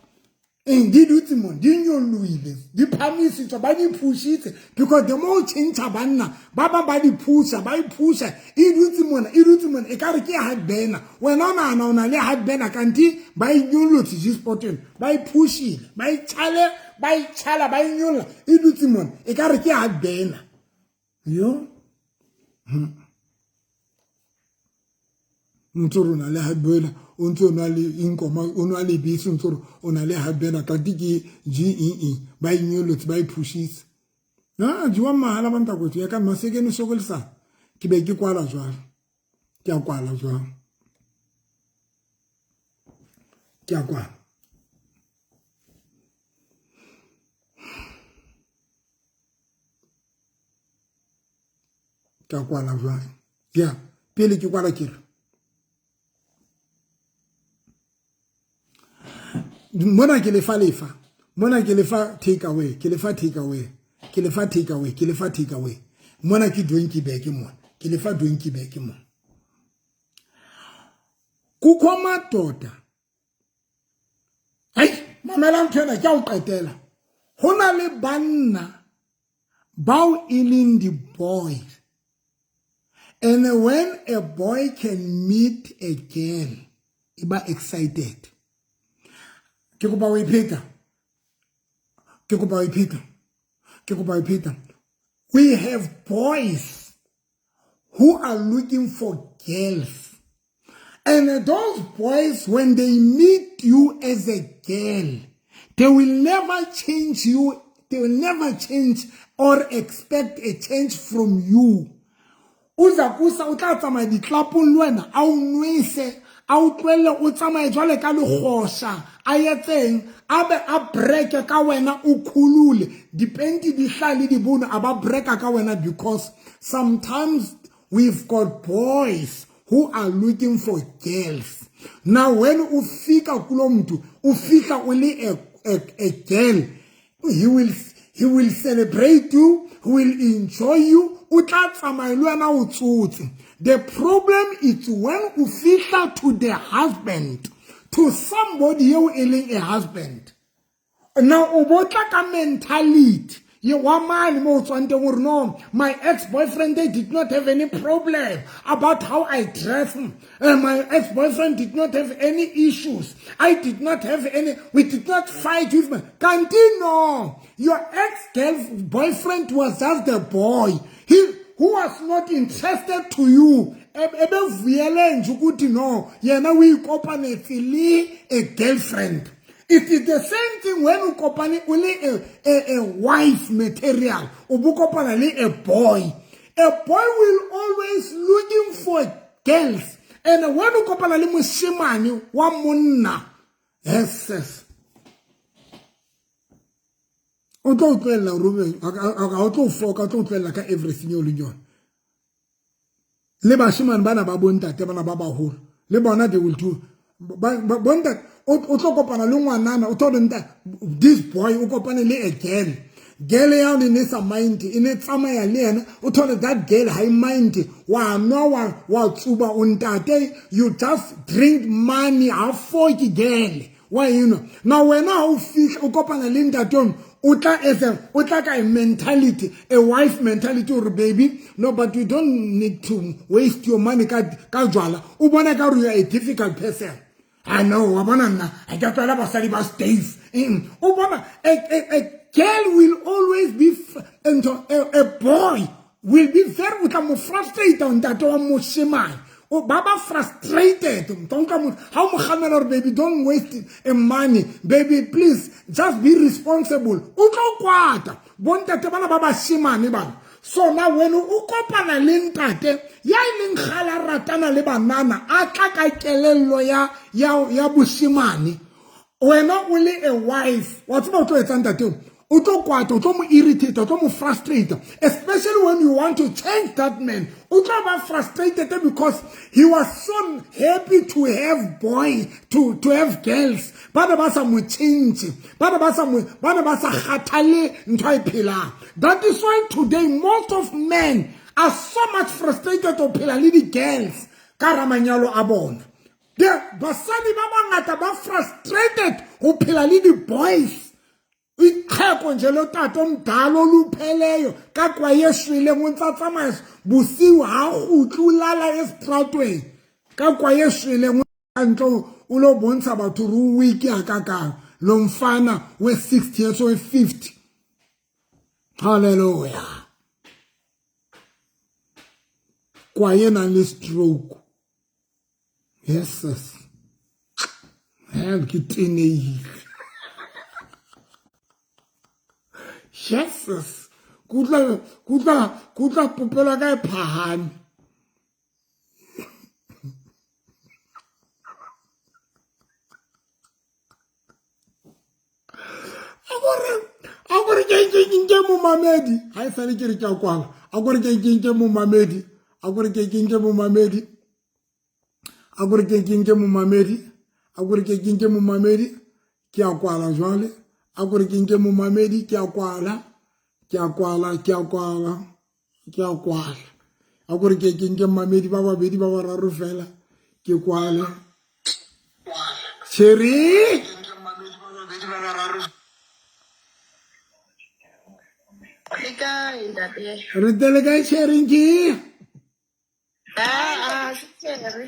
Eng di dutse mona, di nyolohile, di phamisitswe, ba di phushitse. Because the more o tjhentjha banna, ba bang ba di phusha, ba e phusha, e dutse mona, e dutse mona, e ka re ke hard burner. Wena o nahana o na le hard burner, kanti ba e nyollotse G sport ena, ba e phushile, ba e tjhale, ba e tjhala, ba e nyolla, e dutse mona, e ka re ke hard burner. Yo. Ntse re o na le hard burner, o ntse o nwa le inkoma, o nwa lebese, o ntse re o na le hard burner, kanti ke G E E, ba e nyollotse, ba e phushitse. Na jewa mahala ba ntakwethu ya ka masekene sokolisa. Ke be ke kwala jwalo. Ke a kwala jwalo. Ke a kwala. Ke a kwala jwalo. Ya, pele ke kwala ke re. Mona ke lefa lefa. Mona ke lefa take away, ke lefa take away. Ke lefa take away, ke lefa take away. Mona ke donkey bag mona. Ke lefa donkey bag mona. Kukho amadoda. Hai, mamela ntho ena ke a o qetela. Ho na le banna bao e leng di-boys. And when a boy can meet a girl, e ba excited. Ke kopa ho e pheta. Ke kopa ho e pheta. Ke kopa ho e pheta. We have boys who are looking for girls. And those boys, when they meet you as a girl, they will never change you. They will never change or expect a change from you. Uza kusa o tla tsamaya ditlapong le wena a o nwese a o tlohelle o tsamaye jwale ka lekgosha a etseng a be a breke ka wena o khulule dipenti di hla le dibono a ba breka ka wena because sometimes we've got boys who are looking for girls. Now when o fika kulo mntu o fihla o le a girl, he will celebrate you, he will enjoy you, o tla tsamaya le wena o tsotse. The problem is when o fihla to the husband, to somebody eo e leng a husband. Now o botla ka mentality ye wa mane mo o tswang teng hore no, my ex-boyfriend, they did not have any problem about how I dress. My ex-boyfriend did not have any issues. I did not have any, we did not fight with me. Kanti no, your ex-girl boyfriend was just the boy. He who was not interested to you. Ebe vuyele nje ukuthi no, yena o ikopanetse le a girlfriend. It is the same thing when o kopane o le a wife material, o bo kopana le a boy. A boy will always looking for girls. And when o kopana le moshemane wa monna, yes, yes. O tlo utlwella hore o be, a o tlo foka, o tlo utlwella ka everything eo leng yona. Le bashemane bana ba bontate bana ba baholo, le bona they will do. Bontate, o tlo kopana le ngwanana, o tlo re nta, this boy o kopane le a girl. Girl ya o ne sa mind, e ne tsamaya le yena, o thole that girl ha e mind, wa nwa, wa tsuba o ntate, you just drink money, ha foke girl. Why you know? Now wena ha o fihla o kopana le ntate ono, o tla as a, o tla ka a mentality, a wife mentality or baby, no, but you don't need to waste your money ka jwala. O bona ka hore you are a difficult person. I know, wa bona nna, ha ke a tlwaela basadi ba stays. O bona, a girl will always be ntho, a boy will be very, o tla mo frustrate ntate wa moshemane. O ba ba frustrated. Don't come with, ha o mo kgamela hore baby, don't waste a money. Baby, please, just be responsible. O tlo kwata. Bontate bana ba bashemane bana. So now when o kopana le ntate, ya e leng kgale a ratana le banana, a tla ka kelello ya boshemane. Wena o le a wife, wa tseba o tlo etsang ntate o? O tlo kwata, o tlo mo irritate, o tlo mo frustrate, especially when you want to change that man. O tlo ba frustrated because he was so happy to have boy, to have girls. Ba ne ba sa mo change, ba ne ba sa mo, ba ne ba sa kgathale ntho a e phelang. That is why today most of men are so much frustrated to phela le di-girls ka hara manyalo a bona. The basadi ba bangata ba frustrated ho phela le di-boys. Iqheko nje lo tata omdala olupheleyo ka kwayeshwile o ntsa tsamaya bosiu ha kgutle o lala estratweni ka kwayeshwile ntlo o lo bontsha batho hore o weak hakakang lo mfana we 60 years we 50. Hallelujah. Kwaye nang le stroke. Yes, sis. Hell, ke tenehile. Jesus. Ke utlwa popelo ya ka e phahame. A kore ke nke momamedi. Ha e sale ke re ke a kwala. A kore ke nke momamedi. A kore ke nke momamedi. A kore ke nke momamedi. A kore ke nke momamedi. Ke a kwala jwale. A kore ke nke momamedi, ke a kwala. Ke a kwala, ke a kwala. Ke a kwala. A kore ke ke nke momamedi ba babedi ba bararo fela. Ke kwale. Cherry. Le kae ntate? Re tele kae Cherry ke? Ah, ah, Cherry.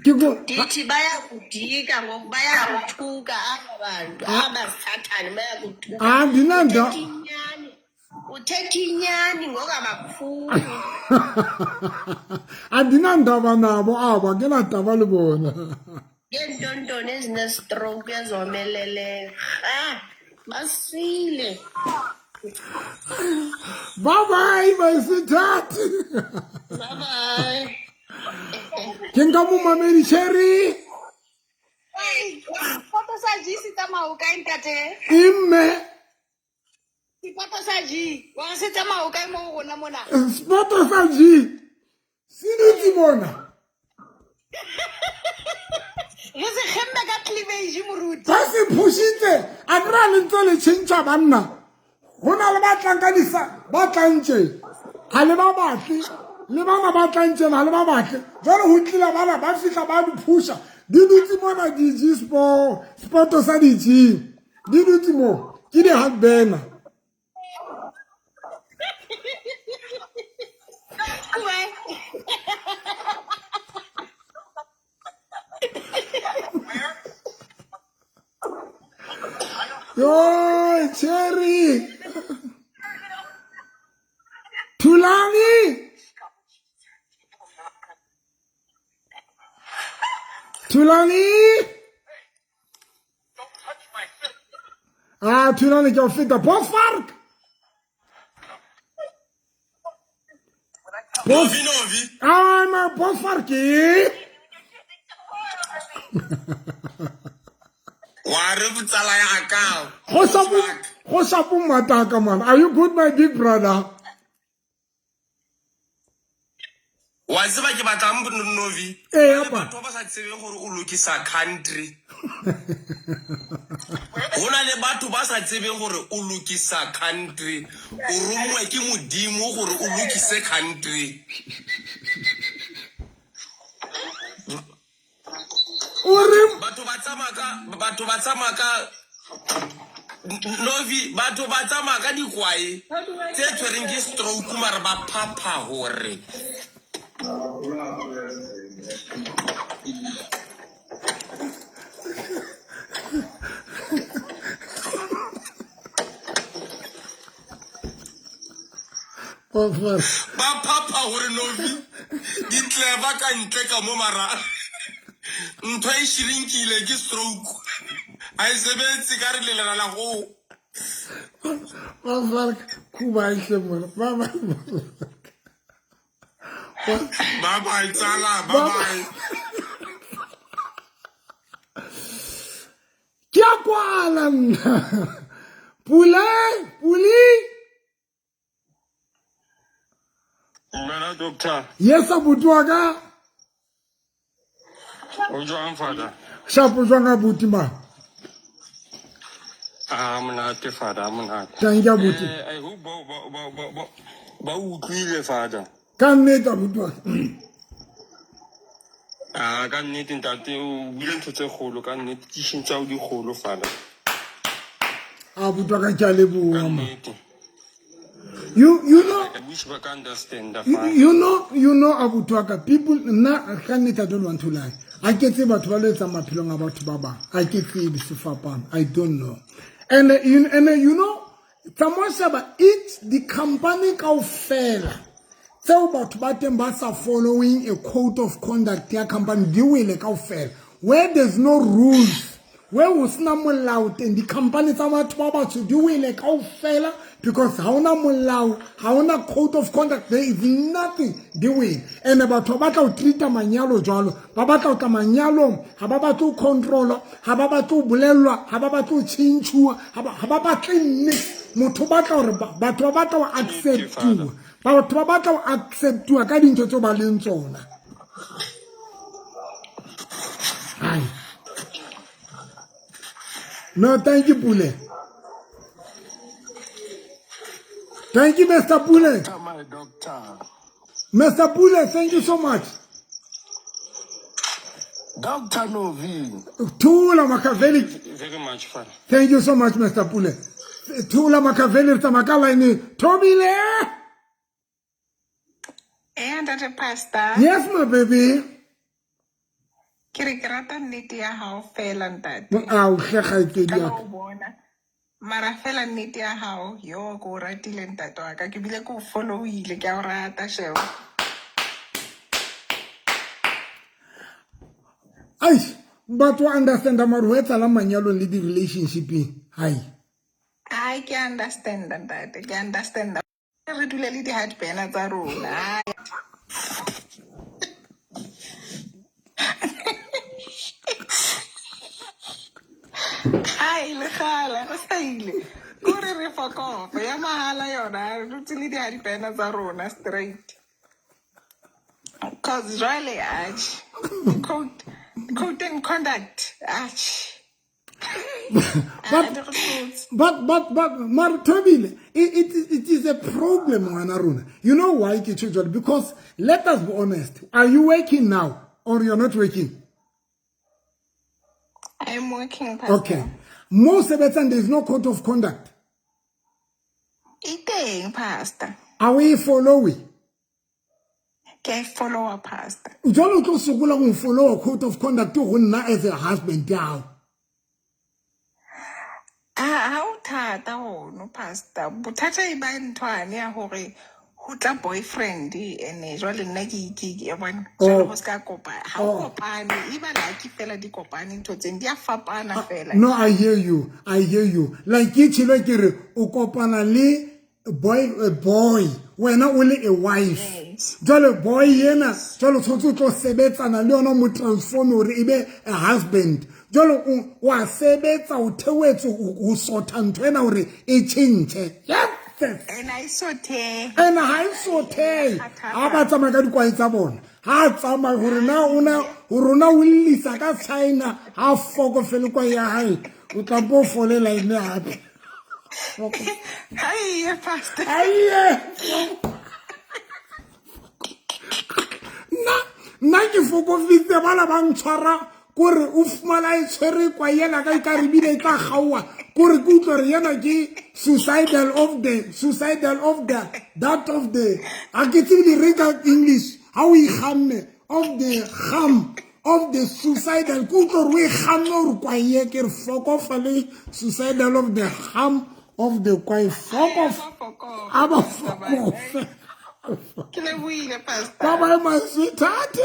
Ke ko Ndithi bayakudika ngoku bayakuthuka aba bantu aba sathane bayakuthuka. Andinanda. Uthetha inyani. Uthetha inyani ngoku abakufuni. Andinandaba nabo aba, ke na taba le bona. Ngeentontoni ezinestroke ezomeleleyo. Ah, basile. Bye bye my sweetheart. Bye bye. Ke nka momamedi Cherry. Foto sa G se tsamaya o kae ntate? Imme. Sepoto sa G, wa re se tsamaya o kae mo ho rona mona? Sepoto sa G. Se dutse mona. Re se kgemme ka cleavage moruti. Ba se phušitse, a kry-a le ntse le tšhentšha banna. Go na le ba tlang ka disa, ba tlang tše. Ga le ba batle, le bana ba tlang tše, ga le ba batle. Jwale ho tlile bana ba fihla ba di phusha. Di dutse mona di G sport, sepoto sa di G. Di dutse mo, ke di hard burner. Yo, Cherry. Thulani. Thulani. Ah, Thulani ke o feta. Boss Fark. Boss. Novi. Ah, ma Boss Fark. Wa re botsala ya ka. Go sapo mataka man. Are you good my big brother? Wa tseba ke batlang Novi. Eh, apa. Batho ba sa tsebeng gore o lokisa country. Go na le batho ba sa tsebeng gore o lokisa country. O rongwe ke Modimo gore o lokise country. Batho ba tsamaya ka, batho ba tsamaya ka Novi, batho ba tsamaya ka dikwae tse tshwereng ke stroke mara ba phapha hore. Ba phapha hore Novi di tleba ka ntle ka mo mara ntho e shrinkile ke stroke. A e sebetse ka re lelana la go. Ba fa kuba e hle mona. Ba ba. Bye bye tsala, bye bye. Ke a kwala nna. Pule, Puli. Dumela doctor. Yes, abuti wa ka. O jwang father? Shapo jwang abuti ma? Ah, monate father, monate. Thank you abuti. I hope ba utlwile father. Ka nnete abuti wa ka. Ah, ka nnete ntate o buile ntho tse kgolo ka nnete, teaching tsa o di kgolo father. Abuti wa ka ke a leboha Ka ma. nnete. You know, I wish ba ka understand that. You know abuti wa ka, people nna ka nnete I don't want to lie. A ke tsebe batho ba lo etsang maphelong a batho ba bang. A ke tsebe sefapano. I don't know. And you know, tsamaya sheba each the company kaofela tseo batho ba teng ba sa following a code of conduct ya company di wele kaofela. Where there's no rules, where ho sena molao teng, di-company tsa batho ba batsho di wele kaofela because ha hona molao, ha hona code of conduct, there is nothing di wele. And batho ba batla ho treat-a manyalo jwalo, ba batla ho tla manyalong, ha ba batle ho control-a, ha ba batle ho bolellwa, ha ba batle ho tjhentjhuwa, ha ba batle nnete. Motho o batla hore batho ba batla ho accept-uwa. Batho ba batla ho accept-uwa ka dintho tseo ba leng tsona. Hai. No, thank you, Pule. Thank you, Mr. Pule. My doctor. Mr. Pule, thank you so much. Dr. Novi. Thula Makaveli. Very much fun. Thank you so much, Mr. Pule. Thula Makaveli re tsamaya ka line. Thobile. Eh, ntate pastor. Yes, my baby. Ke re ke rata nnete ya hao fela ntate. Ao hle kgaitsedi Ka ya o ka. bona. Mara fela nnete ya hao, yo ke o ratile ntate wa ka. Ke bile ke o followile, ke a o rata sheo. Ai, batho wa understand mare ho etsahalang manyalong le di-relationshipeng. Hai. Ai, ke a understand ntate, ke a understand. Re dule le di-hard banner tsa rona. Ai. Ai, le kgale, re sa ile. Kore re fokofe, ya mahala yona, re dutse le di-hard banner tsa rona straight. Cause jwale, atjhe, code and conduct, atjhe. But but mare Thobile, it is a problem ngwana rona. You know why ke tjho jwalo? Because let us be honest. Are you working now or you're not working? I'm working, Pastor. Okay. Mo sebetsang, there is no code of conduct. E teng, Pastor. Are we following? Ke a e follow-a, Pastor. Jwale o tlo sokola go follow code of conduct go nna as a husband ya hao. Ha o thata hono, Pastor. Bothata e ba nthwane ya hore ho tla boyfriend ene jwale nna ke ya bona. Jwale ho ska kopa, ha o kopane, e ba lucky fela di kopane ntho tseno, di a fapana fela. No, I hear you. I hear you. Like ke tshilo ke re o kopana le boy wena o le a wife. Jwale boy yena jwale o tshwanetse o tlo sebetsana le yona mo transform hore e be a husband. Jwale o a sebetsa o theohetse o sotha ntho ena hore e tjhentjhe. Yes. And I sothe. And ha e sothe. Ha ba tsamaya ka dikwae tsa bona. Ha tsamaya hore na o na hore na o llisa ka China ha fokofele kwae ya hae. O tla bo folela ene hape. Ai, Pastor. Ai. Nna ke fokofitse bana ba ntshwara kore o fumana e tshwere kwa yena ka ekare ebile e tla kgaoha kore ke utlwa hore yena ke suicidal of the suicidal of the that of the ha ke tsebe di re ka English ha o ikgamme of the gum of the suicidal ke utlwa hore o ikgamme hore kwa ye ke re fokofa le suicidal of the gum of the kwae fokof a ba fokofe. Ke lebohile, Pastor. Bye bye, my sweetheart.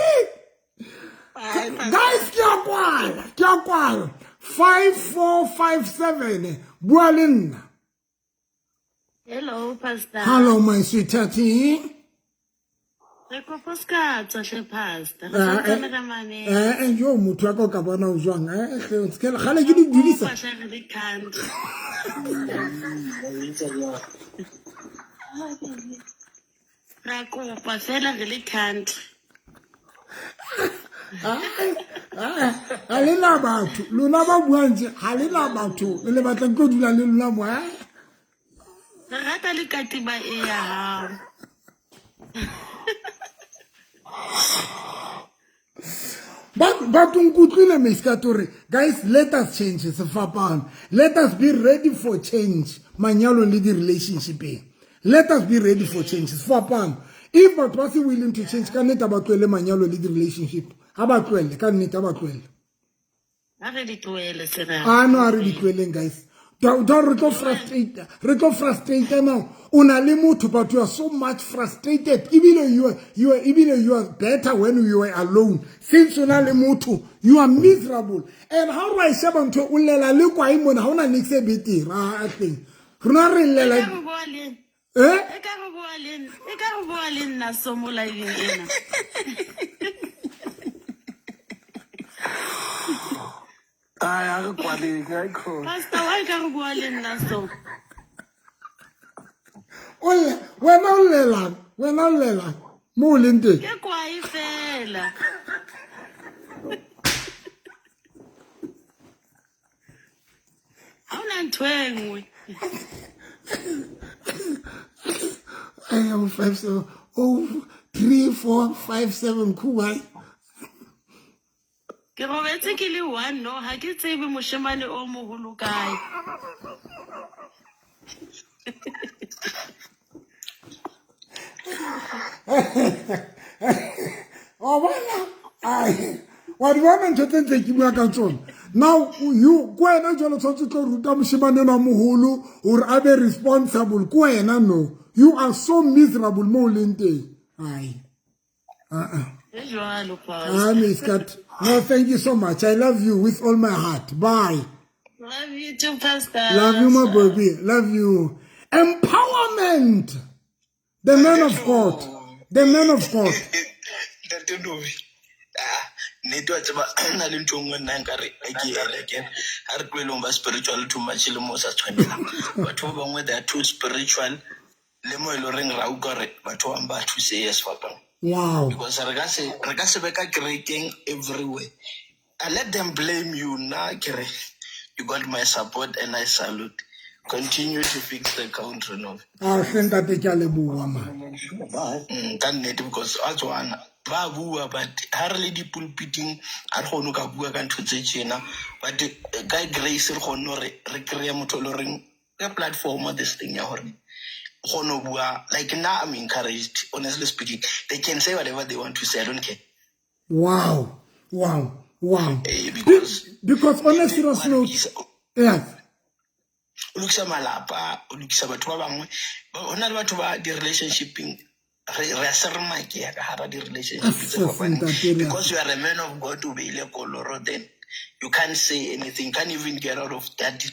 Bye, Pastor. Guys, ke a kwala, ke a kwala. 5457. Bua le nna. Hello, Pastor. Hello, my sweetheart. Re kopa o ska tswa hle, Pastor. Re santsane re mamela. Jo motho wa ka o ka bona o jwang? Hle, kgale ke di dulisa. Kopa hle re le country. Ra kopa fela re le country. Ha le na batho, lona ba buang tje, ha le na batho, le batla ke tlo dula le lona mo, eh? Re rata le katiba e ya hao. But nkutlwile Miss guys, let us change sefapano. Let us be ready for change. Manyalo le di relationship. Let us be ready for change. Sefapano. If batho ba se willing to change, ka nnete ba tlohele manyalo le di relationship. Ha ba tlohele, ka nnete ba tlohele. Ha re di tlohele sera. Ah no, ha re di tloheleng guys. Don't re tlo frustrate. Re tlo frustrate now. O na le motho but you are so much frustrated. Ebile you are better when you are alone. Since o na le motho, you are miserable. And how do I sheba ntho o llela le kwae mona ha ona niks e betere. Ah thing. Rona re llela. E ka re bua le nna so mo live ena. Ai, a re kwaleng, ai khona. Pastor, why ka re bua le nna so? Olle, wena o llelang, wena o llelang. Mo o leng teng. Ke kwae fela. ntho e nngwe. I 5 7 0 3 4 5 7 kubai. Ke robetse ke le one no ha ke tsebe moshemane o moholo kae. Wa bona, ai wa di bona ntho tse ntse ke bua ka tsona. Now you ko wena jalo tshwanetse tlo ruta moshemane enwa moholo hore a be responsible. Ko wena no, you are so miserable mo o leng teng. Ai E jwalo ah pastor. Miss Kat. No, thank you so much. I love you with all my heart. Bye. Love you too, pastor. Love you, my baby. Love you. Empowerment. The man of God. The man of God. Ntate Novi, ah, nnete wa tseba na le ntho e nngwe nna nkare e ke e reke ha re tloheleng ba spiritual too much le mo sa tshwanelang. Batho ba bangwe they are too spiritual le mo e le horeng ra utlwa hore batho ba bang ba thuseya sefapano. Wow. Because re ka se be ka kerekeng everywhere. I let them blame you nna ke re you got my support and I salute. Continue to fix the country, Novi. Ah, hle ntate ke a leboha man. Ka nnete because a tswana ba bua but ha re le dipulpiting ha re kgone ho ka bua ka ntho tse tjena but ka grace re kgonne hore re kry-e motho e le horeng ka platform this thing ya hore o kgone ho bua. Like now I'm encouraged, honestly speaking. They can say whatever they want to say, I don't care. Wow. Wow. Wow. Because Because on a serious wa note, lokisa yes. o lokisa malapa, o lokisa batho ba bangwe. Ho na le batho ba di-relationshipeng re a seremakeya ka hara di-relationship tse Afofu fapaneng. ntate re. Because you are a man of God, o beile koloro, then you can't say anything, you can't even get out of that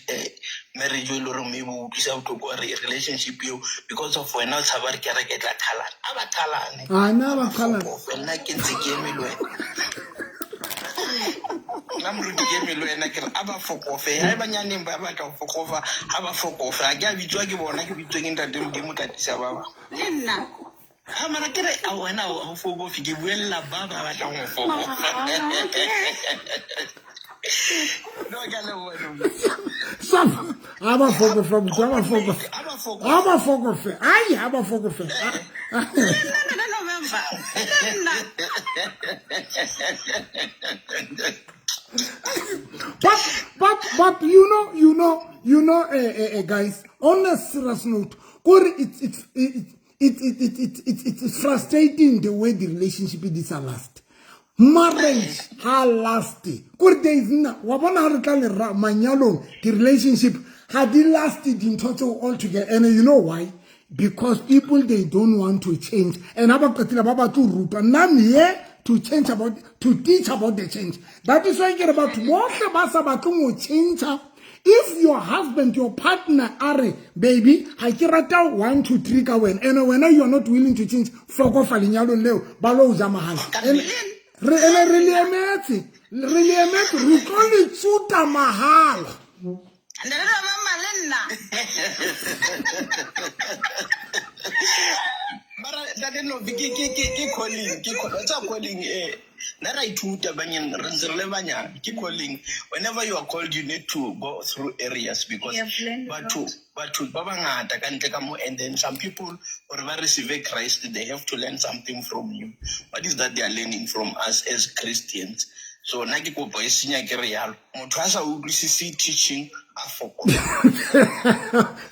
marriage e le horeng maybe o utlwisa bohloko wa relationship eo because of wena o tshaba re kereke e tla qhalana. A ba qhalane. Ah, na A ba ba qhalane. fokofe. Nna ke ntse ke eme le wena. Nna moruti ke eme le wena ke re a ba fokofe. Ha e banyaneng ba batla ho fokofa, ha ba fokofe. Ha ke a bitswa ke bona, ke bitswa ke ntate Modimo o tla tlisa ba bang. Le nna. Ha mara ke re a wena ha o fokofe, ke buella ba ba batlang ho fokofa. No, ke a leboha, Novi. Sap. Ha ba fokofe, motho, ha ba fokofe. Ha ba fokofe. Ha ba fokofe. Ai, ha ba fokofe. Le nna nna November. Le nna. But you know, guys, on a serious note, kore it's frustrating the way the relationship is a last. Marriage ha last. Kore there is na wa bona ha re tla le ra manyalong, the relationship ha di last dintho tseo all together. And you know why? Because people, they don't want to change. And ha ba qetile ba batla ho rutwa. Nna I'm here to change about, to teach about the change. That is why ke re batho bohle ba sa batleng ho change. If your husband, your partner, are baby, ha ke rata 1 2 3 ka wena, and wena you are not willing to change, fokofa lenyalong leo, ba lo ja mahala. And re ene re le emetse, re le emetse, re tlo le tsuta mahala. Ntate November le nna. Mara ntate Novi ke calling, ke tsa calling nna ra ithuta banyane, re ntse re le banyane, ke calling. Whenever you are called, you need to go through areas because We have learned a lot. batho ba bangata ka ntle ka mo, and then some people or ba receive Christ, they have to learn something from you. What is that they are learning from us as Christians? So nna ke kopo e senya ke re yalo. Motho a sa utlwisise teaching a fokola.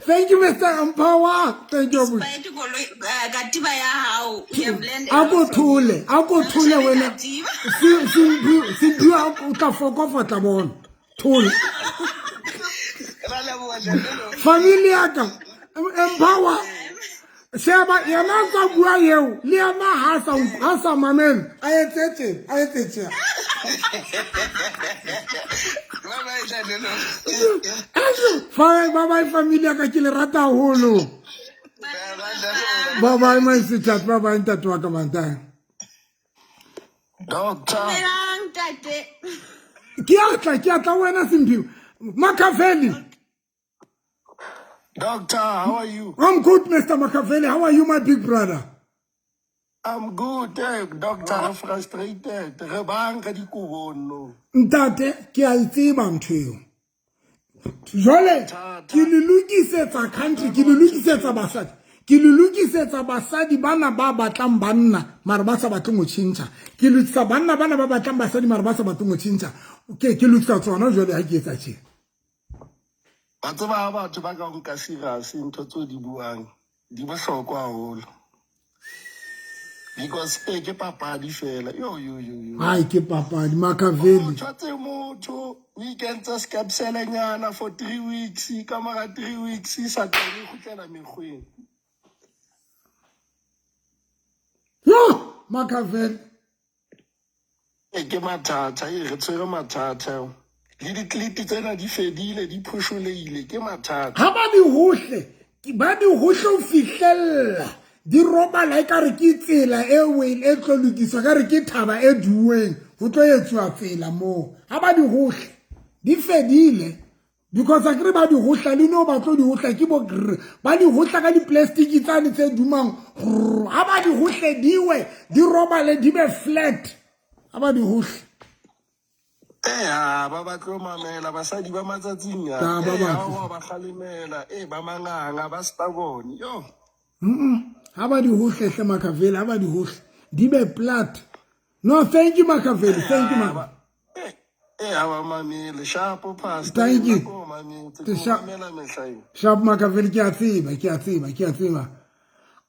Thank you, Mr. Empower. Thank you. Despite koloi, katiba ya hao, we have learned a A ko lot from you. thole, a ko Re thole shebe wena. katiba. Simphiwe o tla fokofa tla bona. Thole. Ra leboha, ntate Novi. Family ya ka, Empower. Sheba, yena a sa bua eo, le yena ha sa mamela, a etse tje, a etse tje. Bye bye, ntate Novi. Bye bye, family ya ka, ke le rata haholo. Bye bye, my sister. Bye bye, ntate wa ka mantae. Doctor. Dumelang, ntate. Ke a tla wena Simphiwe. Makaveli. Doctor, how are you? I'm good, Mr. Makaveli. How are you, my big brother? I'm good, doctor. I'm frustrated. Re bang ka dikobong no. Ntate, ke a e tseba ntho eo. Jwale ke le lokisetsa country, ke le lokisetsa basadi, ke le lokisetsa basadi bana ba batlang banna mara ba sa batleng ho tjhentjha. Ke lokisa banna bana ba batlang basadi mara ba sa batleng ho tjhentjha. Ke lokisa tsona jwale ha ke etsa tjena. Ba tseba ha batho ba ka nka serious ntho tseo di buang di bohlokwa haholo. Because e ke papadi fela. Yo yo yo yo. Ai ke papadi Makaveli. O tshwatse motho o ikentse skepselenyana for 3 weeks, ka mora 3 weeks sa teng kgutlela mekgweng. Yo Makaveli. E ke mathata, e re tshwere mathata. Le ditlelete tsena di fedile, di phosholeile, ke mathata. Ha ba di hohle, ba di hohle ho fihlella. Di robala e kare ke tsela e weng e tlo lokiswa, kare ke thaba e duweng, ho tlo etsuwa tsela moo. Ha ba di hohle, di fedile. Because akere ba di hohla le no ba tlo di hohla ke bo grr, ba di hohla ka di-plastic tsane tse dumang grr. Ha ba di hohle diwe, di robale di be flat. Ha ba di hohle. Ha ba batle ho mamela basadi ba matsatsing a. Ta, ba batle. Ha ba kgalemela, ba manganga, ba stubborn. Yo. Ha ba di hohle hle Makaveli, ha ba di hohle. Di be plat. No, thank you Makaveli, thank you Makaveli. Ha ba mamele. Sharp pastor. Thank you. Nako o mametse, Ke ke o sharp. mamela mehla ena. Sharp Makaveli, ke a tseba, ke a tseba, ke a tseba.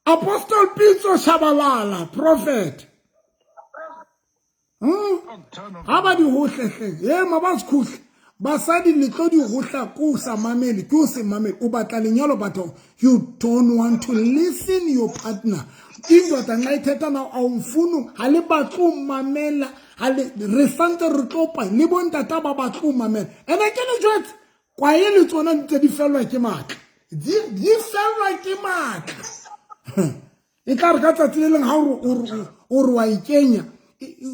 Apostle Pitso Shabalala, prophet. Ha ba di hohle hle. Ma ba sekhuhle. Basadi le tlo di hohla ko sa mamele, ke o se mamele. O batla lenyalo, but you don't want to listen your partner. Indoda nxa ithetha nawe awumfuni, ha le batle ho mamela, ha le, re santse re tlo pa, le bontata ba batle ho mamela. Ene ke le jwetse, kwae le tsona di ntse di fellwa ke matla. Di fellwa ke matla. E tla re ka tsatsi le leng ha o re wa ikenya,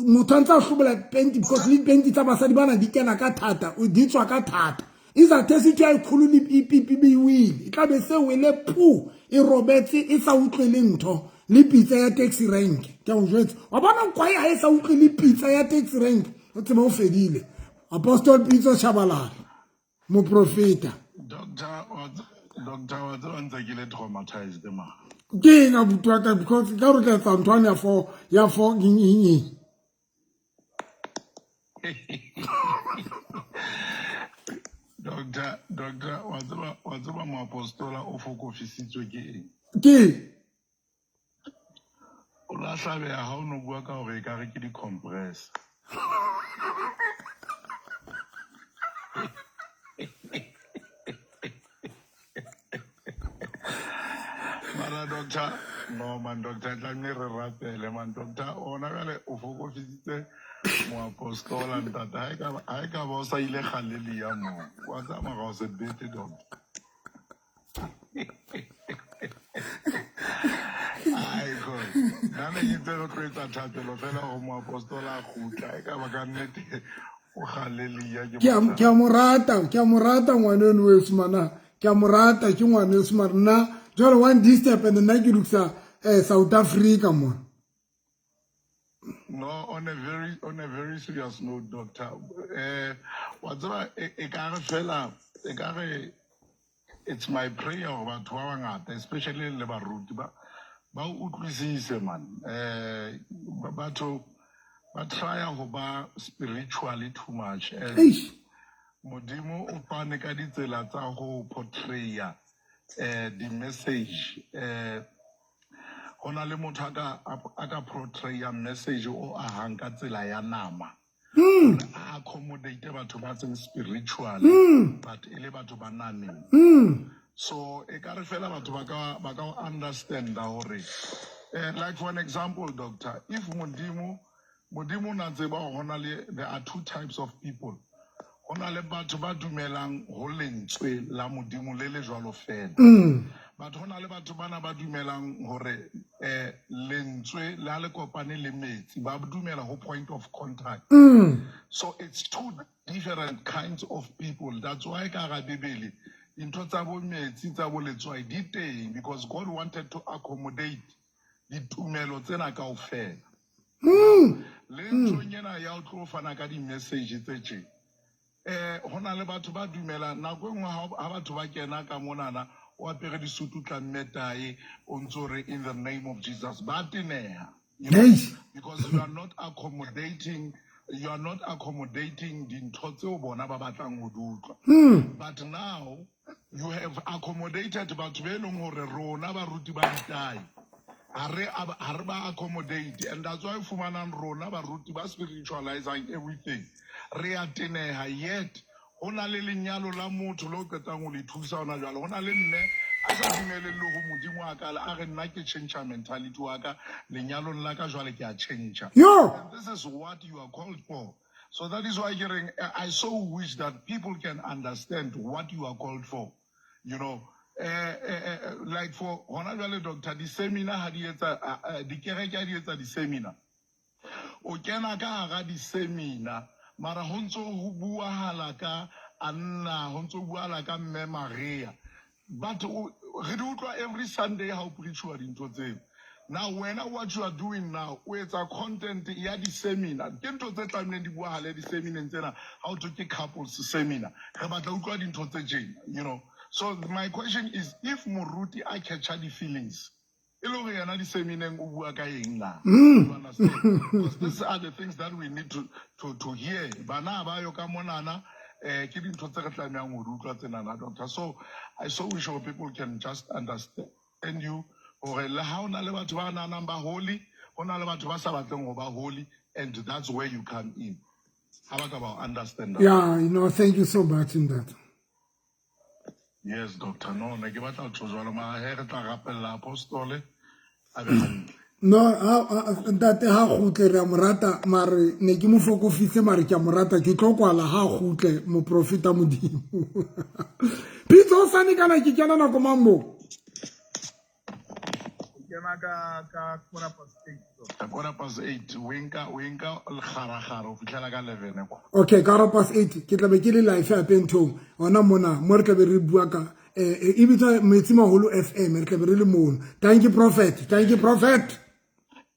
motho a ntse a hlobola penti, because le penti tsa basadi bana di kena ka thata, di tswa ka thata. Isa tesi ya khulu le pipi bi wile. E tla be se wele pu, e robetse, e sa utlwe le ntho, le pitsa ya taxi rank. Ke a o jwetsa. Wa bona kwae ha e sa utlwe le pitsa ya taxi rank, o tsebe o fedile. Apostle Pitso Shabalala, moprofeta. Doctor, wa tseba ntse ke le traumatized ma. Ke eng abuti wa ka, because ka re tla etsa ntho ya four, ya four, eng, eng, eng. Doctor, wa tseba moapostola o fokofisitswe ke eng? Ke? O la hlabeha ha o no bua ka hore ekare ke di-compress. Mara doctor, no man doctor, tlameile re rapele man doctor. Ona jwale o fokofisitse moapostola ntate. Ha e ka ba o sa ile Galilea moo, wa tsamaya ga o se bete doctor. Ai God, nna ne ke itse re tlo etsa thapelo fela gore moapostola a kgutla, e ka ba ka nnete o Galilea ke Ke a mo rata, ke a mo rata ngwaneno weso mana. Ke a mo rata, ke ngwaneso mara nna jwale one disturb and nna ke lokisa, South Africa mo. No, on a very serious note, doctor. Wa tseba, e ka re fela, e ka re it's my prayer gore batho ba bangata, especially le baruti ba utlwisise man. Batho ba try ho ba spiritually too much. And Eish. Modimo o fane ka ditsela tsa ho portray-a, di-message. Ho na le motho a ka portray-a message o ahang ka tsela ya nama. A accommodate batho ba seng spiritually, but e le batho ba nameng. So e ka re fela batho ba ka understand-a hore, like for an example, doctor, if Modimo na tseba hore ho na le, there are two types of people. Ho na le batho ba dumelang ho lentswe la Modimo le le jwalo fela. But ho na le batho bana ba dumelang hore, lentswe la le kopane le metsi, ba dumela ho point of contact. So it's two different kinds of people. That's why ka hara Bibele dintho tsa bo metsi, tsa bo letswai di teng, because God wanted to accommodate ditumelo tsena kaofela. Le nthong ena ya ho tlo fana ka di-message tse tje. Ho na le batho ba dumelang nako e nngwe ha batho ba kena ka monana o apere disutu tlamme tae o ntso re in the name of Jesus ba teneha, you know, because you are not accommodating, you are not accommodating dintho tseo bona ba batlang ho di utlwa. But now you have accommodated batho be leng hore rona baruti ba ditae ha re ba accommodate, and that's why fumanang rona baruti ba spiritualizing everything re a teneha. Yet ho na le lenyalo la motho le o qetang ho le thusa hona jwale. Ho na le mme a sa dumeleng le ho Modimo a ka a re nna ke change mentality wa ka lenyalong la ka jwale ke a change. And this is what you are called for. So that is why ke reng I so wish that people can understand what you are called for, you know. Like for hona jwale doctor, di-seminar ha di etsa, dikereke ha di etsa di-seminar, o kena ka hara di-seminar mara ho ntso ho buahala ka Anna, ho ntso buahala ka Mme Maria, but re di utlwa every Sunday ha o preachiwa dintho tseo. Now wena what you are doing now, o etsa content ya di-seminar, ke ntho tse tlamehileng di buahale di-seminareng tsena. Ha o thwe ke couples seminar, re batla utlwa dintho tse tjena, you know. So my question is, if moruti a catcha di-feelings e le hore yena di-seminareng o bua ka eng na? You understand? Because these are the things that we need to hear. Bana ba yo ka monana, ke dintho tse re tlamehang ho di utlwa tsenana, doctor. So I so wish our people can just understand you, hore le ha o na le batho ba nahanang ba holy, ho na le batho ba sa batleng ho ba holy, and that's where you come in. Ha ba ka ba understand that. Yeah, you know, thank you so much in that. Yes, doctor. No, ne ke batla ho tjho jwalo, mara he re tla rapella apostole a be hantle. No, ntate ha kgutle re a mo rata, mare ne ke mo fokofise, mare ke a mo rata, ke tlo kwala ha kgutle moprofeta Modimo. Pitso sane kana ke kena nako mang mo? Kena ka 8:15, doctor. 8:15, o enka lekgarakgara ho fihlela ka 11 kwa. Okay, 8:15 ke tla be ke le live hape nthong hona mona mo re tla be re bua ka e bitswa Metsimaholo FM, re tla be re le mono. Thank you prophet, thank you prophet.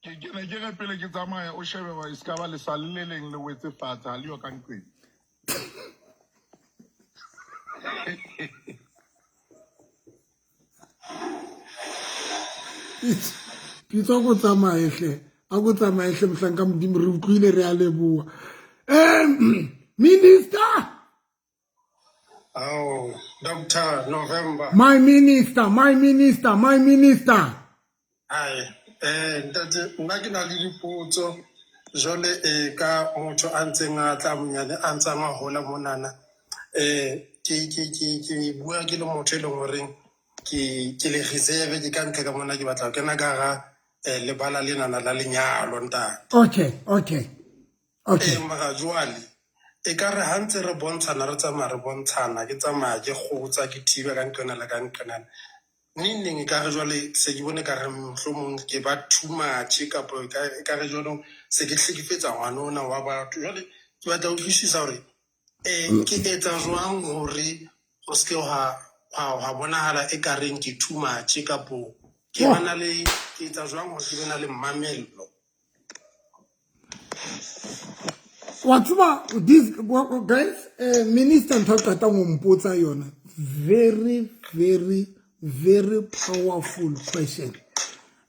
Ke ne ke re pele ke tsamaya o shebe ba e ska ba le sa le leng le wetse fatshe ha le yo ka nqeng. Pitso go tsamaye hle, a go tsamaye hle mohlanka Modimo, re utlwile, re a leboha. Minister. Oh, Dr. November. My minister, my minister, my minister. Ai, ntate, nna ke na le dipotso jwale ka motho a ntseng a tla monyane a ntsang a hola monana. Ke bua ke le motho e leng horeng ke le reserve, ke ka ntle ka mona ke batla ho kena ka hara lebala lenana la lenyalo ntate. Okay, okay. Okay. Mara jwale e ka re ha ntse re bontshana, re tsamaya re bontshana, ke tsamaya ke kgotsa, ke thiba ka nqena le ka nqena. Neng neng e ka re jwale se ke bone ka re mohlomong ke ba too much, kapa e ka re jwanong se ke hlekefetsa ngwana ona wa batho. Jwale ke batla ho utlwisisa hore ke etsa jwang hore ho se ke hwa bonahala e ka reng ke too much, kapo ke bana le, ke etsa jwang hore ke be na le mamello. Wa tseba, this guys, minister ntho qetang ho mpotsa yona, very, very, very powerful question.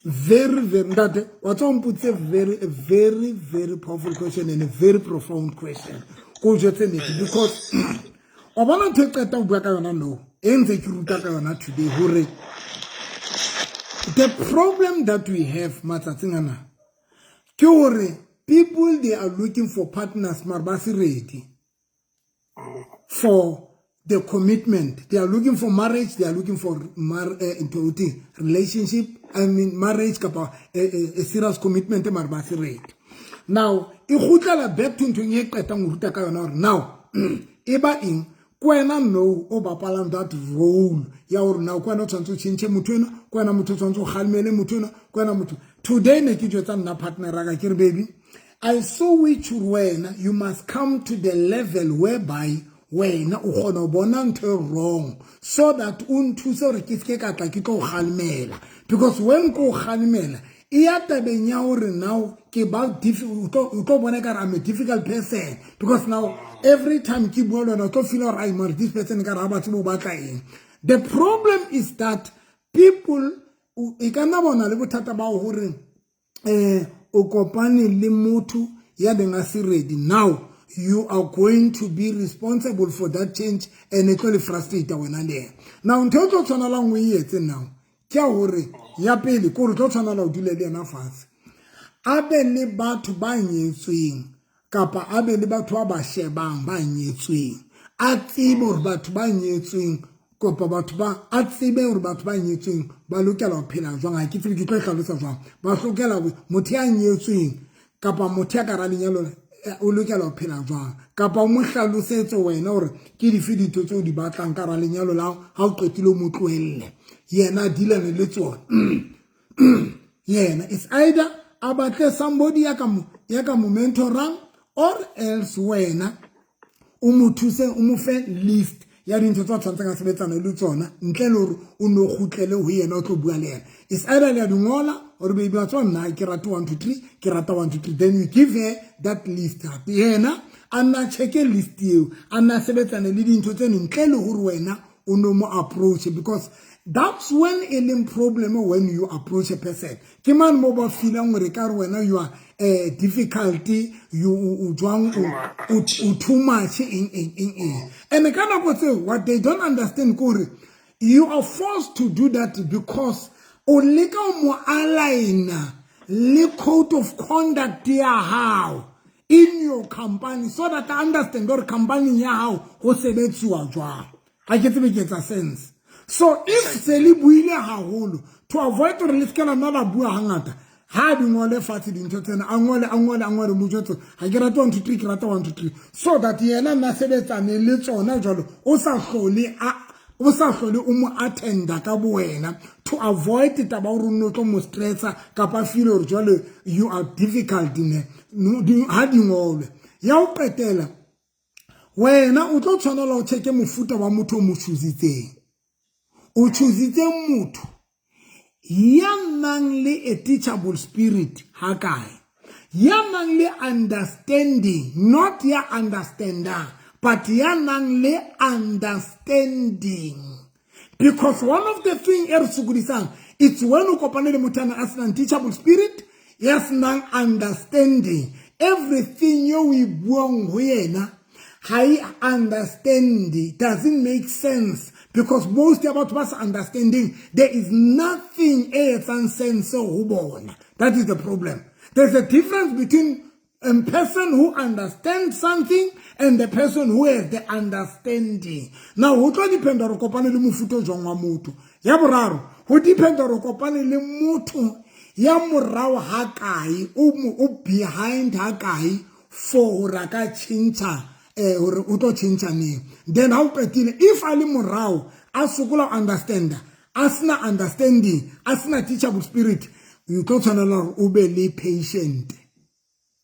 Very, very, ntate, wa tseba mpotse very, a very, very powerful question and a very profound question. Ko jwetse nnete, because wa bona ntho e qetang ho bua ka yona no, e ntse ke ruta ka yona today, hore the problem that we have matsatsing ana ke hore people, they are looking for partners, mara ba se ready for the commitment. They are looking for marriage, they are looking for relationship, I mean marriage, kapa a serious commitment, mara ba se ready. Now, e kgutlela back to ntho e qetang ho ruta ka yona hore now, e ba eng? Kwena no o bapalang that role ya hore now kwena o tshwanetse o tjhentjhe motho enwa, kwena motho o tshwanetse o kgalemele motho enwa, kwena motho. Today ne ke jwetsa nna partner ya ka, ke re baby, I saw which wena you must come to the level whereby wena o kgona ho bona ntho e wrong, so that o nthuse hore ke seke ka tla ke tlo o kgalemela. Because when ko o kgalemela, E ya tabeng ya hore now ke ba o tlo bona ekare I'm a difficult person, because now every time ke bua le wena o tlo feel hore ai mare this person ekare ha ba tsebe o batla eng. The problem is that people e ka nna bona le bothata ba hore o kopane le motho ya beng a se ready. Now you are going to be responsible for that change and e tlo le frustrate wena le yena. Now ntho e tlo tshwanelang o e etse now ke ya hore ya pele ke hore o tlo tshwanela ho dule le yena fatshe, a be le batho ba nyetsweng kapa a be le batho ba ba shebang ba nyetsweng, a tsebe hore batho ba nyetsweng kapa batho ba a tsebe hore batho ba nyetsweng ba lokela ho phela jwang. Ha ke tsebe ke tlo e hlalosa jwang. Ba hlokela motho ya nyetsweng kapa motho ya ka hara lenyalo o lokela ho phela jwang, kapa o mo hlalosetse wena hore ke dife dintho tseo di batlang ka hara lenyalo la hao. Ha o qetile o mo tlohelle, yena a dealane le tsona. Yena it's either a batle somebody ya ka mo mentorang, or else wena o mo thuse, o mo fe list ya dintho tsa tshwantseng a sebetsana le tsona ntle le hore o no kgutlele ho yena o tlo bua le yena. It's either le ya di ngola or baby wa tswa nna ke rata 1 2 3, ke rata 1 2 3, then you give her that list. Yena a nna check-e list eo, a nna sebetsane le dintho tse ntle le hore wena o no mo approach, because that's when e leng problem when you approach a person. Ke man mo ba feelang hore ka re wena you are difficulty, you o jwang, o too much eng. And ka nako tseo what they don't understand ke hore you are forced to do that because o leka ho mo aligna le code of conduct ya hao in your company, so that I understand hore company ya hao ho sebetsuwa jwang. Ha ke tsebe ke etsa sense. So if se le buile haholo, to avoid hore le se ke la nna la bua hangata, ha di ngole fatshe dintho tsena, a ngole mo jwetse ha ke rata 1 2 3, ke rata 1 2 3, so that yena nna sebetsane le tsona jwalo, o sa hlole o mo attenda ka bo wena, to avoid taba hore o nno tlo mo stressa kapa feel hore jwale you are difficult ne. Ha di ngolwe. Ya ho qetela, wena o tlo tshwanela ho check-e mofuta wa motho o mo choositseng. O choositse motho ya nang le a teachable spirit hakae, ya nang le understanding, not ya understander, but ya nang le understanding. Because one of the thing e re sokodisang, it's when o kopane le motho a senang teachable spirit, ya senang understanding. Everything yo o e buang ho yena ha e understand, it doesn't make sense, because most about us understanding, there is nothing etsang sense ho bona. That is the problem. There's a difference between a person who understands something and the person who has the understanding. Now, ho tlo depend hore kopane le mofuta o jwang wa motho. Ya boraro, ho depend hore kopane le motho ya morao ha kae, o behind ha kae for hore a ka tjhentjha, hore o tlo tjhentjha neng. Then ha o qetile, if a le morao, a sokola ho understand, a sena understanding, a sena teachable spirit, o tlo tshwanela hore o be le patient.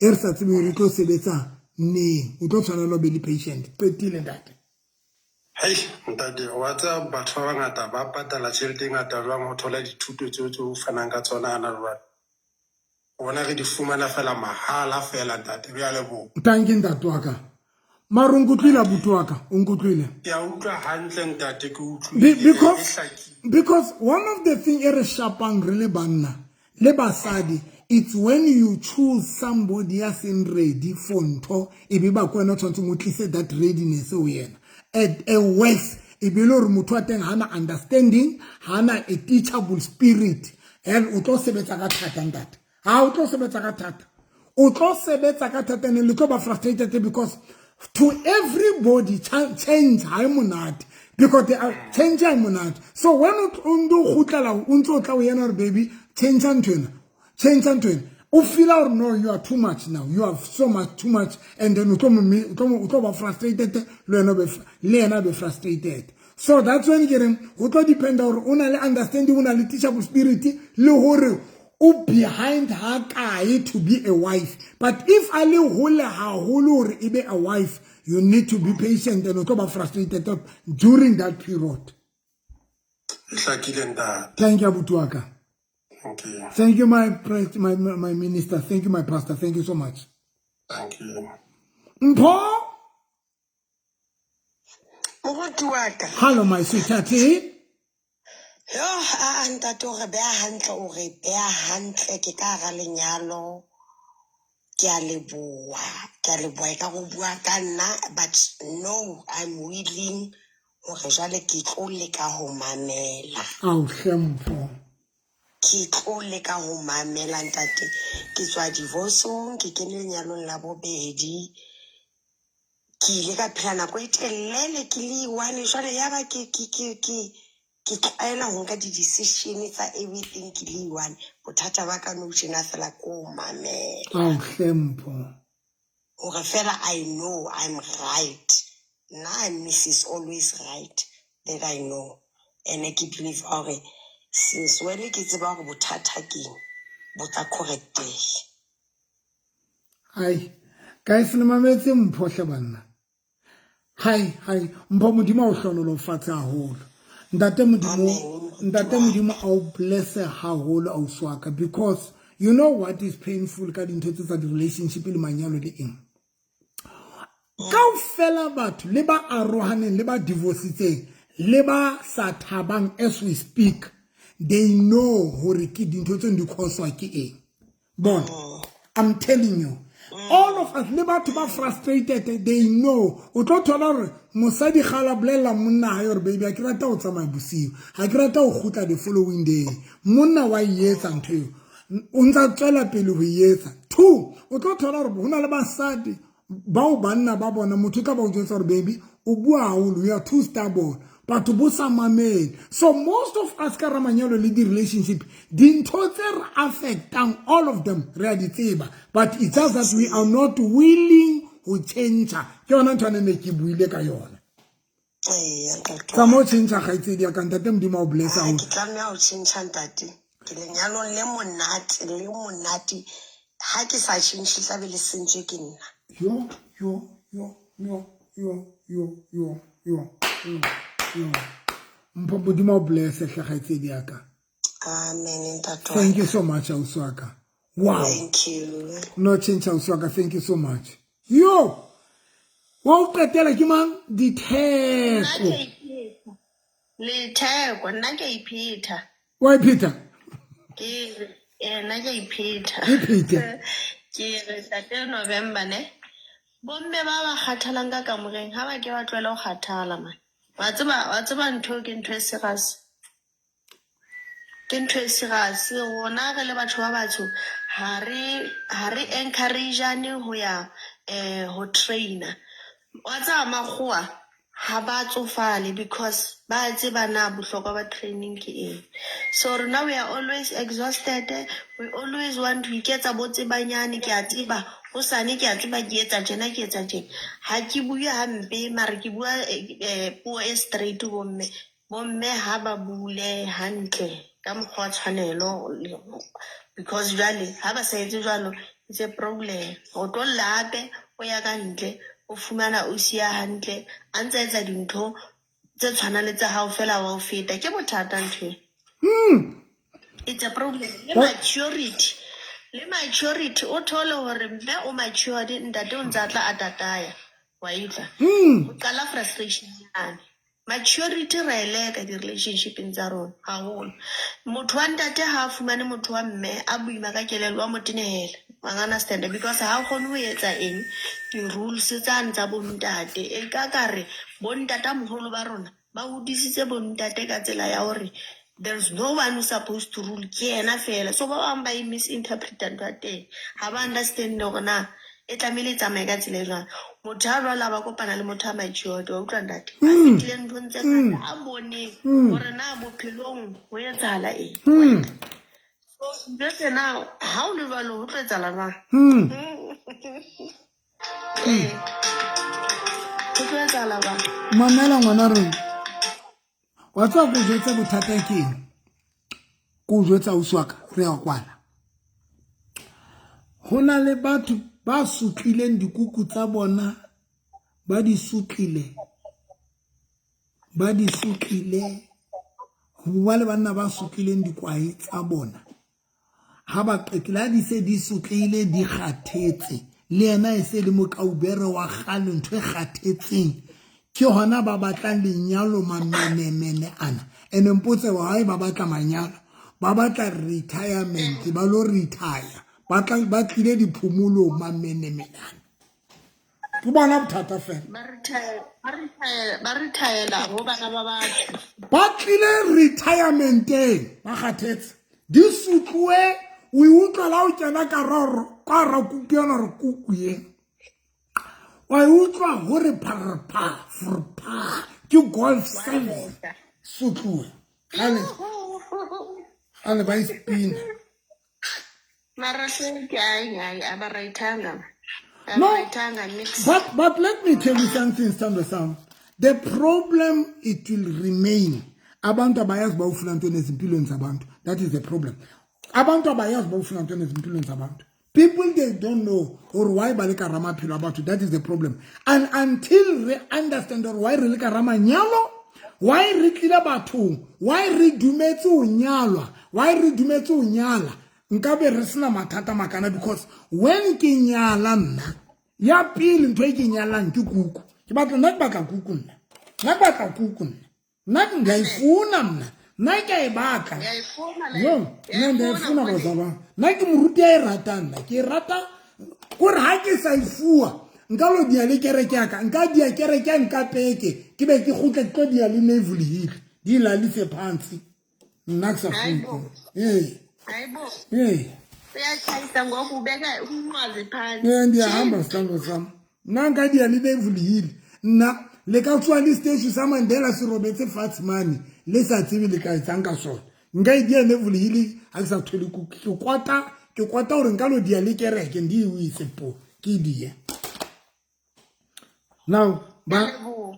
E re sa tsebe hore e tlo sebetsa neng, o tlo tshwanela ho be le patient. Qetile ntate. Hei ntate, wa tseba batho ba bangata ba patala tjhelete e ngata jwang ho thola dithuto tseo tse o fanang ka tsona hana jwale. Rona re di fumana fela mahala fela ntate, re a leboha. Thank you ntate wa ka. Mara o nkutlwile abuti wa ka, o nkutlwile. Ke a utlwa hantle ntate, ke utlwile. Because one of the thing e re shapang re le banna le basadi, it's when you choose somebody ya seng ready for ntho, e be ba kwena tshwantseng o tlise that readiness ho yena. At a worse, e be le hore motho wa teng hana understanding, hana a teachable spirit, and o tlo sebetsa ka thata ntate. Ha o tlo sebetsa ka thata, o tlo sebetsa ka thata and le tlo ba frustrated, because to everybody change ha e monate, because they are change ha e monate. So when o ntso kgutlela, o ntso tla o yena hore baby change ntho ena, change ntho ena, o feel hore no, you are too much now, you are so much too much, and then o tlo ba frustrated, le wena le yena be frustrated. So that's when ke reng o tlo depend hore o na le understanding, o na le teachable spirit, le hore o behind ha kae to be a wife. But if a le hole haholo hore e be a wife, you need to be patient and o tlo ba frustrated during that period. Hlakile ntate. Thank you abuti wa ka. Thank you. Thank you, my, my, my minister. Thank you, my pastor. Thank you so much. Thank you. Mpho? Moruti wa ka. Hello, my sweetheart. Yo, a ntate o re beha hantle, o re beha hantle ke ka hara lenyalo. Ke a leboha, ke a leboha e ka go bua ka nna but no, I'm willing hore jwale ke tlo leka ho mamela. Ao hle Mpho. Ke tlo leka ho mamela ntate. Ke tswa divorce-ong, ke kene lenyalong la bobedi. Ke ile ka phela nako e telele ke le one jwale ya ba ke ke ke ke ke tlwaela ho nka di-decision tsa everything ke le one. Bothata ba ka nou tjena fela ke ho mamela. Ao hle Mpho. Hore fela I know I'm right. Nna I'm Mrs Always Right that I know. Ene ke believe hore since when ke tseba hore bothata keng bo tla correcteha. Hai, guys le mametse Mpho hle banna. Hai, hai, Mpho Modimo a o hlonolofatse haholo. Ntate Modimo, Ntate Modimo a o blesse haholo ausi wa ka because you know what is painful ka dintho tse tsa di-relationship le manyalo le eng. Kaofela batho le ba arohaneng le ba divorcitseng le ba sa thabang as we speak they know hore ke dintho tseo di cause-wa ke eng. Bona, I'm telling you all of us le batho ba frustrated they know. O tlo thola hore mosadi kgala bolella monna hae hore baby ha ke rata ho tsamaya bosiu, ha ke rata ho kgutla the following day. Monna wa e etsa ntho eo, o ntsa tswela pele ho e etsa. Two, o tlo thola hore ho na le basadi bao banna ba bona motho o tla ba o jwetsa hore baby o bua haholo, you are too stubborn, batho bo sa mamele. So most of us ka ramanyalo le di-relationship dintho tse re affectang all of them re a di tseba, but it's just that we are not willing ho change. Ke yona ntho ane ne ke buile ka yona. Tsa mo change kgaitsedi ya ka, ntate Modimo a o bless haholo. Ke tlameha ho change ntate. Ke lenyalong le monate, le monate. Ha ke sa change tla be le sentswe ke nna. Yo, yo, yo, yo, yo, yo, yo, yo, yo, yo. Mpho Modimo a o bless hle kgaitsedi ya ka. Amen, ntate. Thank you so much ausi wa ka. Wow. Thank you. No change ausi wa ka, thank you so much. Yo. Wa o qetela ke mang? Ditheko. Letheko, nna ke a iphetha. Wa iphetha? Ke nna ke a iphetha. Iphete. Ke re tate November ne. Bomme ba ba kgathalang ka kamoreng ha ba ke ba tlohela ho kgathala man. Wa tseba ntho ke ntho e serious. Ke ntho e serious. Rona re le batho ba batsho ha re encourage-ane ho ya ho trainer. Wa tseba makgowa ha ba tsofale because ba tseba na bohlokwa ba training ke eng. So rona we are always exhausted, we always want to iketsa bo tsebanyane, ke a tseba hosane ke a tseba ke etsa tjena ke etsa tjena. Ha ke bue hampe mare ke bua puo e straight bomme. Bomme ha ba bule hantle ka mokgwa wa tshwanelo because jwale ha ba sa etse jwalo it's a problem. O tlo lla hape o ya ka ntle o fumana o siya hantle a ntse etsa dintho tse tshwanang le tsa hao fela wa o feta. Ke bothata ntho e. It's a problem. Le maturity. Le maturity o thole hore mme o matured ntate o ntse a tla a tataya. Wa utlwa? Ho qala frustration yane. Maturity re e leka di-relationship-eng tsa rona haholo. Motho wa ntate ha a fumane motho wa mme a boima ka kelello wa mo tenehela. Wa understand? Because ha o kgone ho etsa eng di-rules tsane tsa bontate. E ka ka re bontatamoholo ba rona ba hodisitse bontate ka tsela ya hore there's no one who's supposed to rule, ke yena fela. So ba bang ba e misinterpreta ntho ya teng. Ha ba understand hore na e tlamehile e tsamaye ka tsela e jwang. Motho ha jwalo ha ba kopana le motho a matured, wa utlwa ntate? A fetile nthong tse ngata, a boneng hore na bophelong ho etsahala eng. So ntho tsena ha o le jwalo ho tlo etsahala jwang? Ho tlo etsahala jwang? Mamela ngwana rona. Wa tseba ko jwetsa bothata ke eng? Ko jwetsa ausi wa ka, re a kwala. Ho na le batho ba sutlileng dikuku tsa bona, ba di sutlile. Ba di sutlile. Ho bua le banna ba sutlileng dikwae tsa bona. Ha ba qetile ha di se di sotlehile di kgathetse le yena e se le mokaubere wa kgale ntho e kgathetseng ke hona ba batlang lenyalo mamenemene ana ene mpotse why ba batla manyalo ba batla retirement ba lo retire ba tla ba tlile diphomolong mamenemene ana ke bona bothata fela ba retire ho bana ba batho ba tlile retirementeng ba kgathetse di sutluwe o e utlwa la o kena ka ra kuku yona re kuku ye wa e utlwa gore pharpha frpha ke golf seven sutluwe gale ba e spina mara hleke hayi hayi abarayithanga No, abarayithanga mix but let me tell you something, Sithando sam. The problem it will remain. Abantu abayazi uba ufuna ntoni ezimpilweni zabantu. That is the problem. Abantu abayazi uba ufuna ntoni ezimpilweni zabantu. People they don't know or why ba le ka ramaphelo a batho. That is the problem. And until re understand or why re le ka ramanyalo, why re tlile bathong, why re dumetse ho nyalwa, why re dumetse ho nyala, nkabe re sena mathata makana because when ke nyala nna ya pele ntho e ke nyalang ke kuku ke batla nna ke batla kuku nna nna ke batla kuku nna nna ngiyayifuna mna nna ke a e batla yo nna ndiyayifuna bazalwane nna ke moruti a e ratang nna ke e rata kore ha ke sa e fuwa nka lo dia le kereke ya ka nka dia kereke ya nka peke ke be ke kgutle ke tlo dia le navel hill di lalise phansi nna ke sa fune ee ee uyatshayisa ngoku ubeka umnqwazi phansi ee ndiyahamba sihlango sam nna nka dia le navel hill nna le ka tsoa le station sa mandela se robetse fatshe mane le sa tsebe le ka etsang ka sona nka e dia navel hill ga ke sa thole ke kwata ke kwata gore nka lo dia le kereke ndi e wise po ke die now ba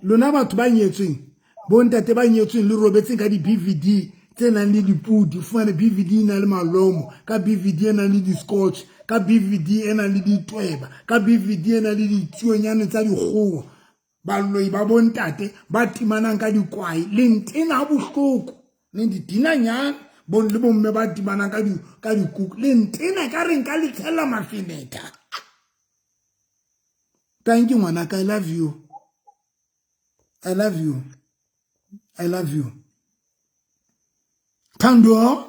lona batho ba nyetsweng bontate ba nyetsweng le robetseng ka di-bvd tse nang le dipudi fumane bvd e na le malomo ka bvd e nang le di-scotch ka bvd e nang le ditweba ka bvd e nang le ditsuonyane tsa dikgogo baloi ba bontate ba timanang ka dikwai le ntena bohloko ne didinanyana bon le bomme ba timanang ka dikuku le ntena ka reng ka le tshela mafenetha. Thank you ngwanaka, I love you, I love you, I love you. Thando.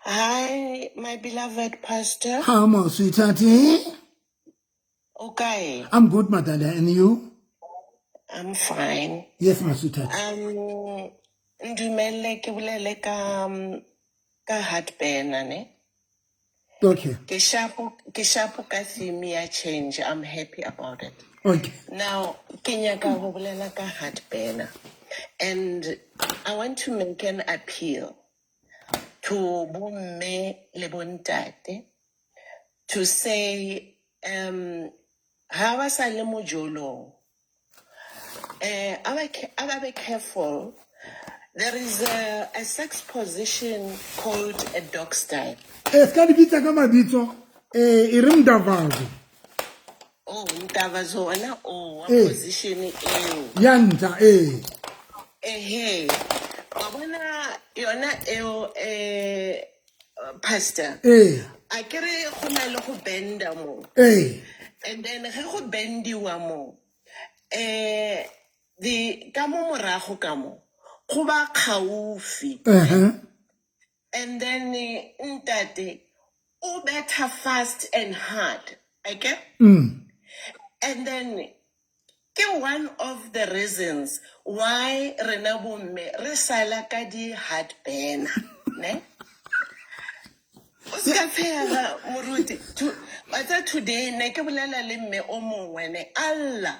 Hi, my beloved pastor. How my sweetheart? Okay. I'm good, my darling. And you? I'm fine. Yes, my sweetheart. Ndumelle ke bolele ka heartburn ne. Okay. Ke shapo ka theme ya change. I'm happy about it. Okay. Now, ke nyaka ho bolela ka heartburn. And I want to make an appeal to bomme le bontate to say ha ba sa le mojolong, a ba be careful. There is a sex position called a dog style. Eh, se ka di bitsa ka mabitso eh e re mdavazo. Oh, mdavazo ona o wa Eh. position eo. Ya ntja eh. Ehe. Wa bona yona eo pastor. Eh. A ke re go na le go benda mo. Eh. And then ge go bendiwa mo the ka mo morago ka mo go ba kgaufi. And then ntate o better fast and hard, okay? And then ke one of the reasons why rena bomme re sala ka di heartburn ne. O se ka tshega moruti. Wa tseba today ne ke bolela le mme o mongwe ne alla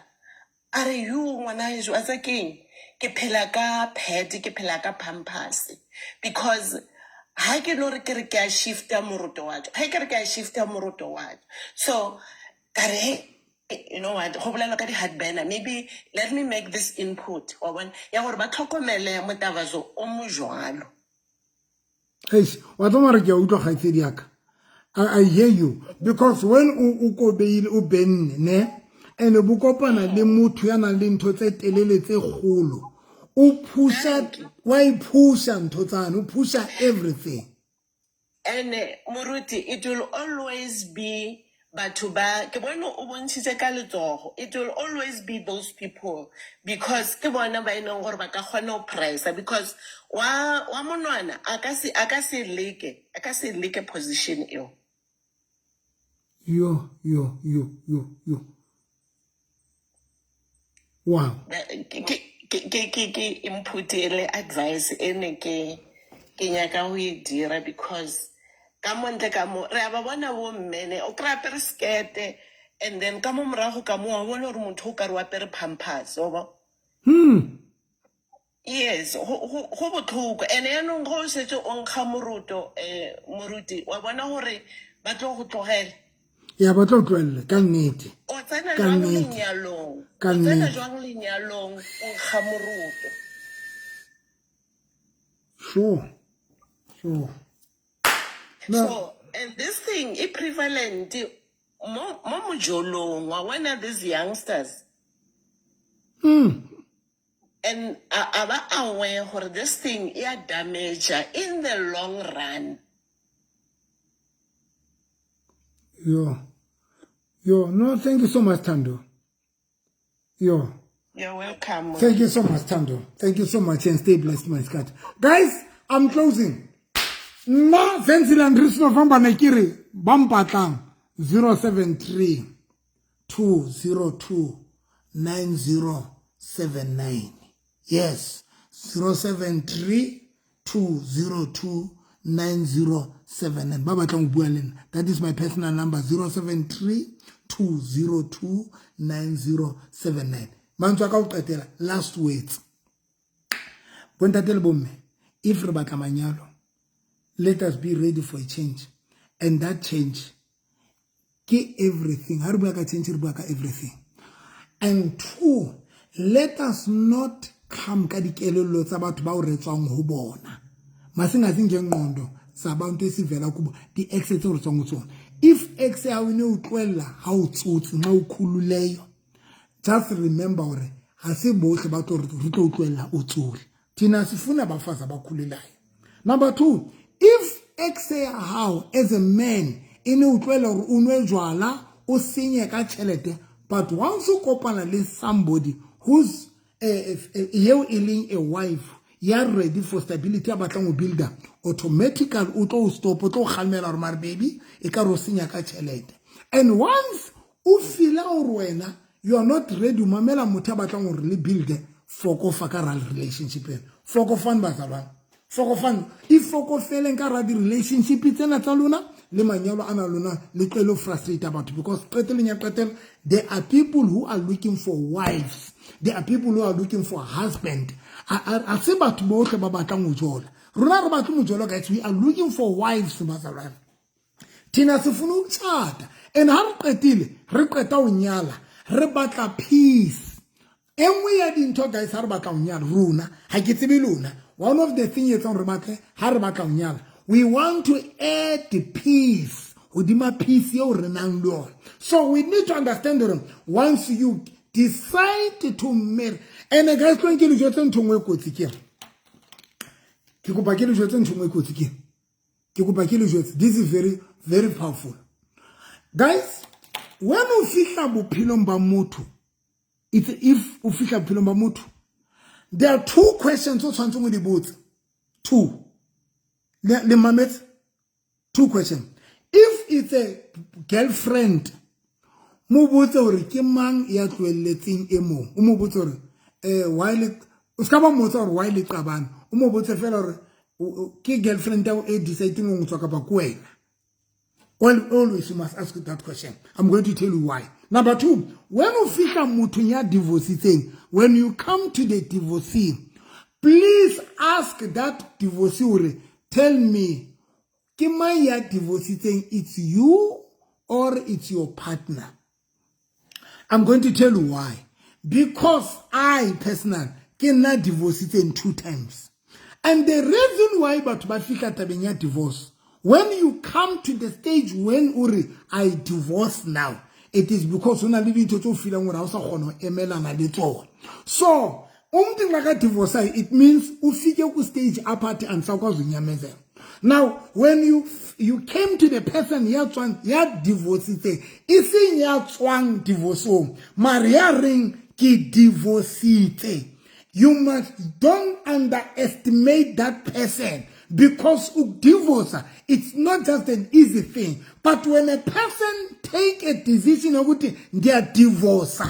a re yo ngwana heso wa tseba keng ke phela ka pad ke phela ka pampers because ha ke no re ke re ke a shifta moroto wa ka ha ke re ke a shifta moroto wa ka so ka re hey, you know what go bolelwa ka di-heartburner maybe let me make this input wa bona ya gore ba tlhokomele motavazo o mo jwalo. Eish, wa tseba mara ke a utlwa kgaitsedi ya ka. I hear you because when o kobeile o benne ne and bo kopana le motho ya nang le ntho tse telele tse kgolo o phusha wa e phusha ntho tsane o phusha everything. And moruti, it will always be batho ba ke bone o bontshitse ka letsogo. It will always be those people because ke bona ba e leng gore ba ka kgona go pressa because wa wa monwana a ka se a ka se leke a ka se leke position eo. Yo yo yo yo yo. Wow. Ke ke ke ke input e le advice e ne ke ke nyaka go e dira because ka mo ntle ka mo re a ba bona bo mmene o kry apere skete and then ka mo morago ka mo wa bona gore motho o ka re o apere pampers wa bo. Yes, go botlhoko and yaanong go o setse o nkga moroto um moruti wa bona gore ba tlo go tlogela. Ya ba tlo tlohella ka nnete. O tsena jwang lenyalong? O tsena jwang lenyalong o nkga moroto? Sure. Sure. No. So, and this thing e prevalent mo mo mojolong wa bona these youngsters. And a ba aware gore this thing e a damage in the long run. Yo. Yo, no, thank you so much, Thando. Yo. You're welcome. Thank you so much, Thando. Thank you so much and stay blessed, my skat. Guys, I'm closing. Nna Zenzile Andries November ne ke re ba mpatlang 073 202 9079. Yes, 073 202 9079. Ba batlang go bua le nna. That is my personal number 073 202 9079. Mantswe a ka go qetela, last words. Bontate le bomme, if re batla manyalo, let us be ready for a change. And that change ke everything. Ha re bua ka change, re bua ka everything. And two, let us not come ka dikelello tsa batho bao re tswang ho bona. Masingazi ngengqondo zabantu esivela kubo, di-ex tseo re tswang ho tsona. If ex ya hao e ne o tlohella ha o tsotse, nxa o khululeyo, just remember hore ha se bohle ba tlo re tlo utlwella o tsole. Thina sifuna abafazi abakhulelayo. Number two, if ex ya hao as a man e ne utlwela hore o nwe jwala, o senye ka tjhelete, but once o kopana le somebody who's eo e leng a wife ya ready for stability, ya batlang ho builder, automatically o tlo o stop, o tlo kgalemela hore mare baby e ka re o senya ka tjhelete. And once o feela hore wena you are not ready o mamela motho a batlang hore le builde, fokofa ka ra relationship ena. Fokofang bazalwane, fokofang, ifokofeleng ka ra di-relationship tsena tsa lona le manyalo ana lona, le tlohele ho frustrate batho, because qetelong ya qetelo there are people who are looking for wives, there are people who are looking for husband. A se batho bohle ba batlang ho jola. Rona re batle mojolo guys, we are looking for wives bazalwane. Thina sifuna ukutshata, and ha re qetile re qeta ho nyala, re batla peace. E nngwe ya dintho guys, ha re batla ho nyala rona, ha ke tsebe lona, one of the thing etsang re batle, ha re batla ho nyala, we want to add peace hodima peace eo re nang le yona. So we need to understand hore once you decide to marry, and guys tlong ke le jwetse ntho nngwe e kotsi ke re, ke kopa ke le jwetse ntho nngwe e kotsi ke re, ke kopa ke le jwetse, this is very very powerful guys. When o fihla bophelong ba motho, if o fihla bophelong ba motho, there are two questions o tshwanetseng o di botse. Two. Le mametse? Two questions. If it's a girlfriend, mo botse hore ke mang ya tlohelletseng e mong. O mo botse hore, why le, o ska ba mmotsa hore why le qabana. O mo botse fela hore ke girlfriend ya e deciding ho tswa kapa ke wena. Always you must ask that question. I'm going to tell you why. Number two, when o fihla mothong ya divorcitseng, when you come to the divorcee, please ask that divorcee hore, tell me, ke mang ya divorcitseng? It's you or it's your partner? I'm going to tell you why. Because I personally ke nna divorcitseng 2 times. And the reason why batho ba fihla tabeng ya divorce, when you come to the stage when o re, I divorce now, it is because o na le dintho tse o feelang hore ha o sa kgona ho emelana le tsona. So, umntu nxa ka divorce, it means o fike ku stage apha athi andisakwazi unyamezela. Now when you came to the person ya tswang ya divorcitseng, e seng ya tswang divorceong, mare ya reng ke divorcitse, you must don't underestimate that person, because divorce, it's not just an easy thing. But when a person take a decision ukuthi ndiya-divorce,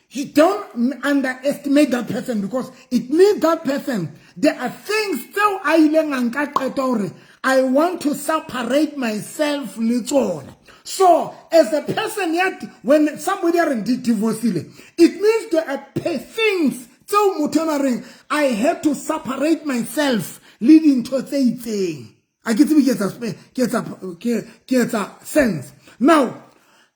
you don't underestimate that person, because it means that person, there are things tseo a ileng a nka qeto hore I want to separate myself le tsona. So as a person, yet when somebody are in divorce, it means there are things tseo motho a reng I had to separate myself le dintho tse itseng. A ke tsebe ke etsa sense. Now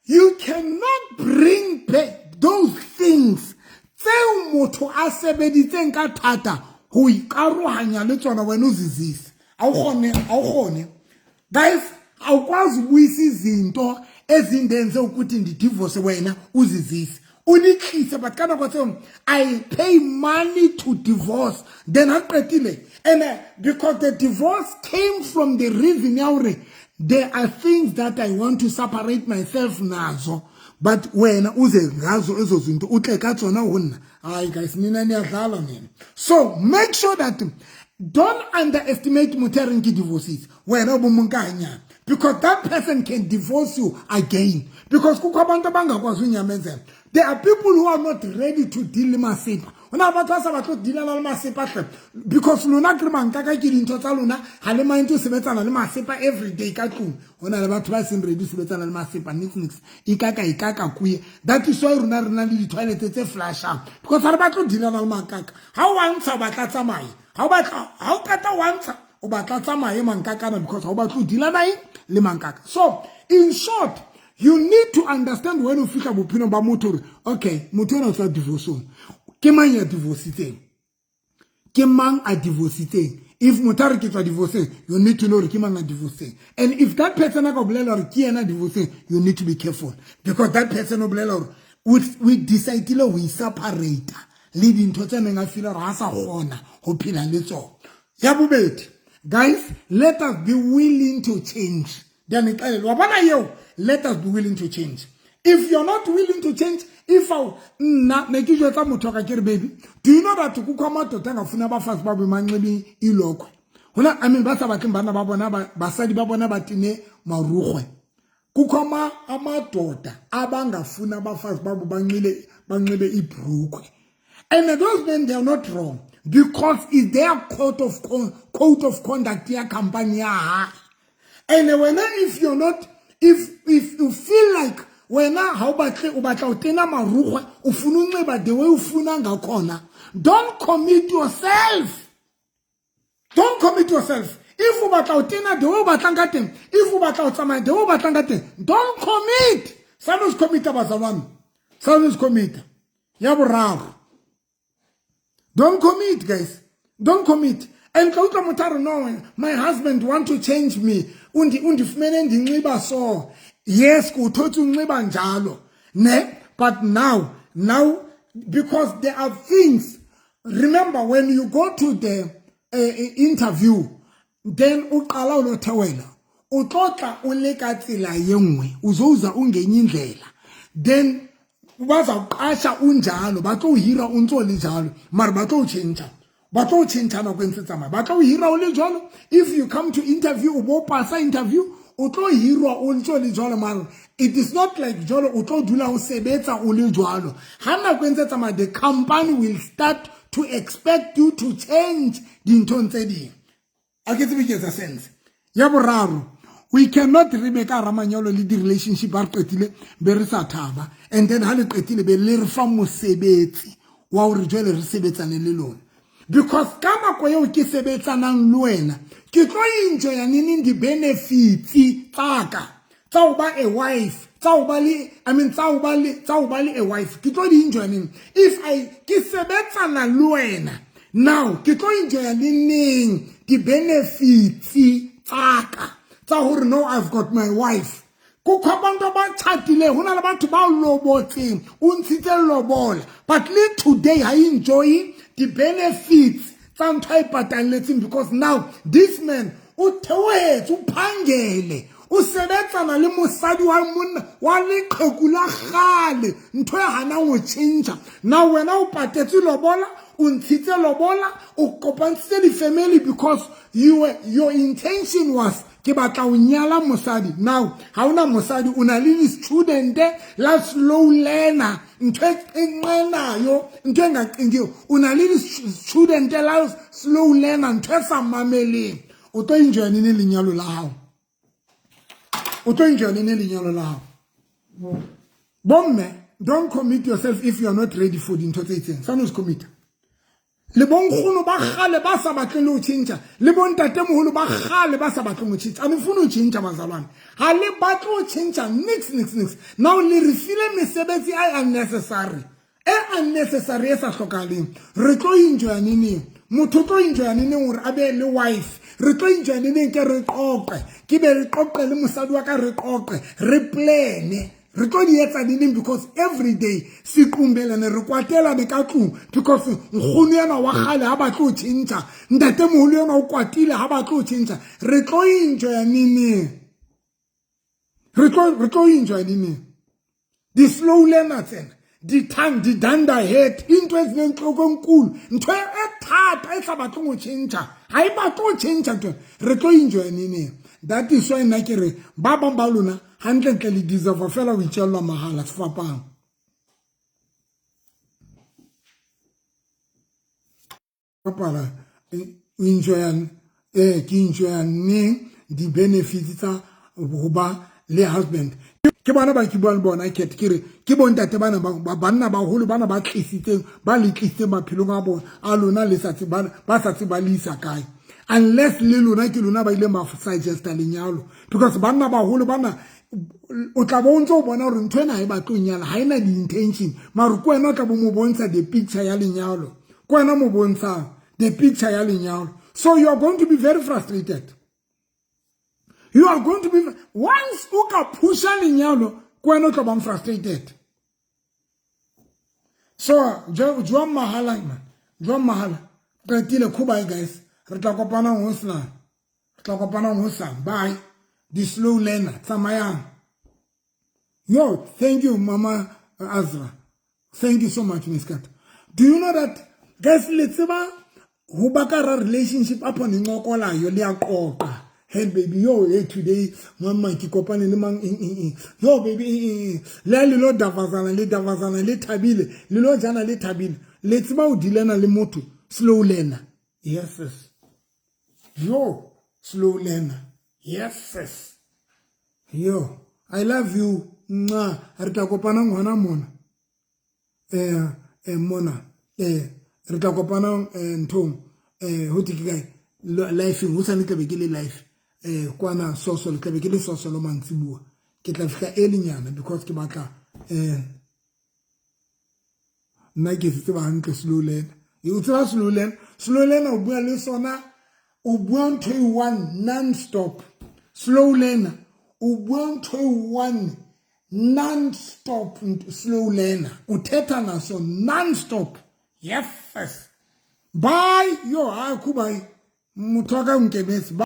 you cannot bring back those things tseo motho a sebeditseng ka thata ho ikarohanya le tsona wena o zizise. Awukghone guys, awukwazi ubuyisa izinto ezindenze ukuthi ndidivorce wena uzizise ulitlise. But ka nako tseo I pay money to divorce, then a qetile, and because the divorce came from the reason ya hore there are things that I want to separate myself nazo, but wena uze ngazo ezo zinto utle ka tsona ho nna. Hayi guys, nina niyadlala nina. So make sure that don't underestimate motho ya reng ke divorces wena o bo monka hanyane, because that person can divorce you again, because kukho abantu abangakwazi unyamezela. There are people who are not ready to deal le masepa. Hona batho ba sa batle ho dealana le masepa hle, because lona ke re mankaka ke dintho tsa lona, ha le mind ho sebetsana le masepa every day ka tlung. Hona le batho ba seng ready ho sebetsana le masepa, nix nix, ikaka kuye. That is why rona re na le di-toilet tse flashang, because ha re batle ho dealana le mankaka. Ha o ntsha o batla tsamaye, ha o batla, ha o qeta wa ntsha o batla tsamaye mankakana, because ha o batle ho dealana eng le mankaka. So in short, you need to understand when o fihla bophelong ba motho hore okay, motho ena o tswa divorceong, ke mang ya divorcitseng, ke mang a divorcitseng. If motho a re ke tswa divorceng, you need to know hore ke mang a divorceng. And if that person a ka o bolela hore ke yena a divorceng, you need to be careful, because that person o bolela hore we decidile ho separate le dintho tse neng a feel hore ha sa kgona ho phela le tsona. Ya bobedi guys, let us be willing to change. Wa bona eo, let us be willing to change. If you're not willing to change, if nna ne ke jwetsa motho ka ke re baby, do you know that kukho amadoda angafuni abafazi babo manxibe ilokhwe? Hona I mean ba sa batleng bana ba bona basadi ba bona ba tene marukgwe. Kukho amadoda abangafuni abafazi babo banxibe ibrukwe. And those men, they are not wrong, because it's their code of conduct ya company ya hae. And when if you're not, if you feel like wena ha o batle o batla o tena marukgwe o funa o nxiba the way o funa ngakhona, don't commit yourself. Don't commit yourself. If o batla o tena the way o batlang ka teng, if o batla o tsamaya the way o batlang ka teng, don't commit. Sano se commit bazalwane. Sano se commit. Ya boraro. Don't commit, guys. Don't commit. And ka utlwa motho a re no, my husband want to change me. Undifumene ndinxiba so. Yes, ke o thotse o nxiba njalo. Ne? But now, because there are things, remember when you go to the interview, then o qala o lo thewela. O tlotla o le ka tsela ye nngwe, o zoza o ngenye indlela. Then bazawuqasha unjalo, ba tlo o hira o ntso le jalo, mara ba tlo o tjhentjha. Ba tlo o tjhentjha nako e ntse tsamaya. Ba tlo o hira o le jwalo. If you come to interview, o bo pasa interview, o tlo hirwa o ntso le jwalo, mara it is not like jwalo o tlo dula o sebetsa o le jwalo. Ha nako e ntse tsamaya, the company will start to expect you to change dinthong tse ding. A ke tsebe ke etsa sense. Ya boraro, we cannot re be ka hara manyalo le di-relationship ha re qetile be re sa thaba, and then ha le qetile be le re fa mosebetsi wa hore jwale re sebetsane le lona. Because ka nako eo ke sebetsanang le wena, ke tlo enjoya neneng di-benefits tsaka tsa ho ba a wife, tsa ho ba le, I mean tsa ho ba le, tsa ho ba le a wife, ke tlo di enjoya neng? If I ke sebetsana le wena now, ke tlo enjoya le neng di-benefits tsaka tsa hore no, I've got my wife. Kukho abantu abatshatile, ho na le batho ba lobotseng, o ntshitse lobola, but le today ha enjoy the benefits tsa ntho a e patalletseng, because now this man O theohetse, o phangele, o sebetsana le mosadi wa monna wa leqheku la kgale, ntho e hanang ho tjhentjha. Na wena o patetse lobola, o ntshitse lobola, o kopantshitse di-family because your intention was ke batla ho nyala mosadi. Now ha ona mosadi, o na le di-student la slow learner, ntho e nqenayo, ntho e ngacingiyo. O na le di-student la slow learner, ntho e sa mameleng. O tlo enjoya nene lenyalo la hao? O tlo enjoya nene lenyalo la hao? Bomme, don't commit yourself if you are not ready for dintho tse itseng. Sa no se commit. Le bonkgono ba kgale ba sa batleng le ho tjhentjha, le bontatemoholo ba kgale ba sa batleng ho tjhentjha. A le fune ho tjhentjha, bazalwane. Ha le batle ho tjhentjha nix, nix, nix. Now le re file mesebetsi e unnecessary, e unnecessary, e sa hlokahaleng. Re tlo enjoya neneng? Motho o tlo enjoya neneng hore a be le wife? Re tlo enjoya neneng ke re qoqe, ke be re qoqe le mosadi wa ka, re qoqe, re plane? Re tlo di etsa neneng? Because every day sequmbelane, re kwatelane ka tlung because nkgono ena wa kgale ha batle ho tjhentjha, ntatemoholo ena o kwatile ha batle ho tjhentjha. Re tlo enjoya neneng? Re tlo enjoya neneng? Di-slow learner tsena, di-tongue, di-dunderhead, into ezinentloko enkulu, ntho e thata e sa batleng ho tjhentjha, ha e batle ho tjhentjha ntho. Re tlo enjoya neneng? That is why nna ke re ba bang ba lona hantlentle le deserve fela ho itjellwa mahala sefapano. Bapala o enjoya ke enjoya neng di-benefits tsa ho ba le husband? Ke bona ba ke buang le bona, ket ke re ke bontate bana ba banna baholo bana ba tlisitseng, ba le tlisitseng maphelong a bona a lona, le sa tseba, ba sa tseba le isa kae, unless le lona ke lona ba ileng ba suggesta lenyalo. Because banna baholo bana, o tla bo o ntse o bona hore ntho ena ha e batle ho nyala, ha ena di-intention, mare ke wena o tla bo mo bontsha the picture ya lenyalo, ke wena mo bontshang the picture ya lenyalo. So you are going to be very frustrated. You are going to be, once o ka pusha lenyalo, ke wena o tlo bang frustrated. So jwang mahala, man, jwang mahala. Qetile. Bye guys, re tla kopanang hosane, re tla kopanang hosane. Bye, the slow learner, tsamayang. Yo, thank you, Mama Azra, thank you so much, Miss Kat. Do you know that, guys, le tseba ho ba ka ra relationship apho nincokolayo, liyaqoqa? Hey baby, yo, hey, today mama ke kopane le mang, eng eng eng, yo baby, eng eng. Le ha le lo davazana, le davazana le thabile, le lo jana le thabile. Le tseba ho dilana le motho slow learner? Yes sis. Yo, slow learner, yes sis. Yo, I love you. Nxa re tla kopanang hona mona, mona re tla kopanang nthong, ho thwe ke kae, live hosane tla be ke le live kwana soso, le tla be ke le soso lo mantsibuwa. Ke tla fihla early nyana because ke batla nna ke se tseba hantle slow learner. O tseba slow learner? Slow learner o bua le sona, o bua ntho e one non stop. Slow learner o bua ntho e one non stop. Slow learner o thetha naso non stop. Yes, bye. Yo, ha ku bye, motho wa ka o nkemetse.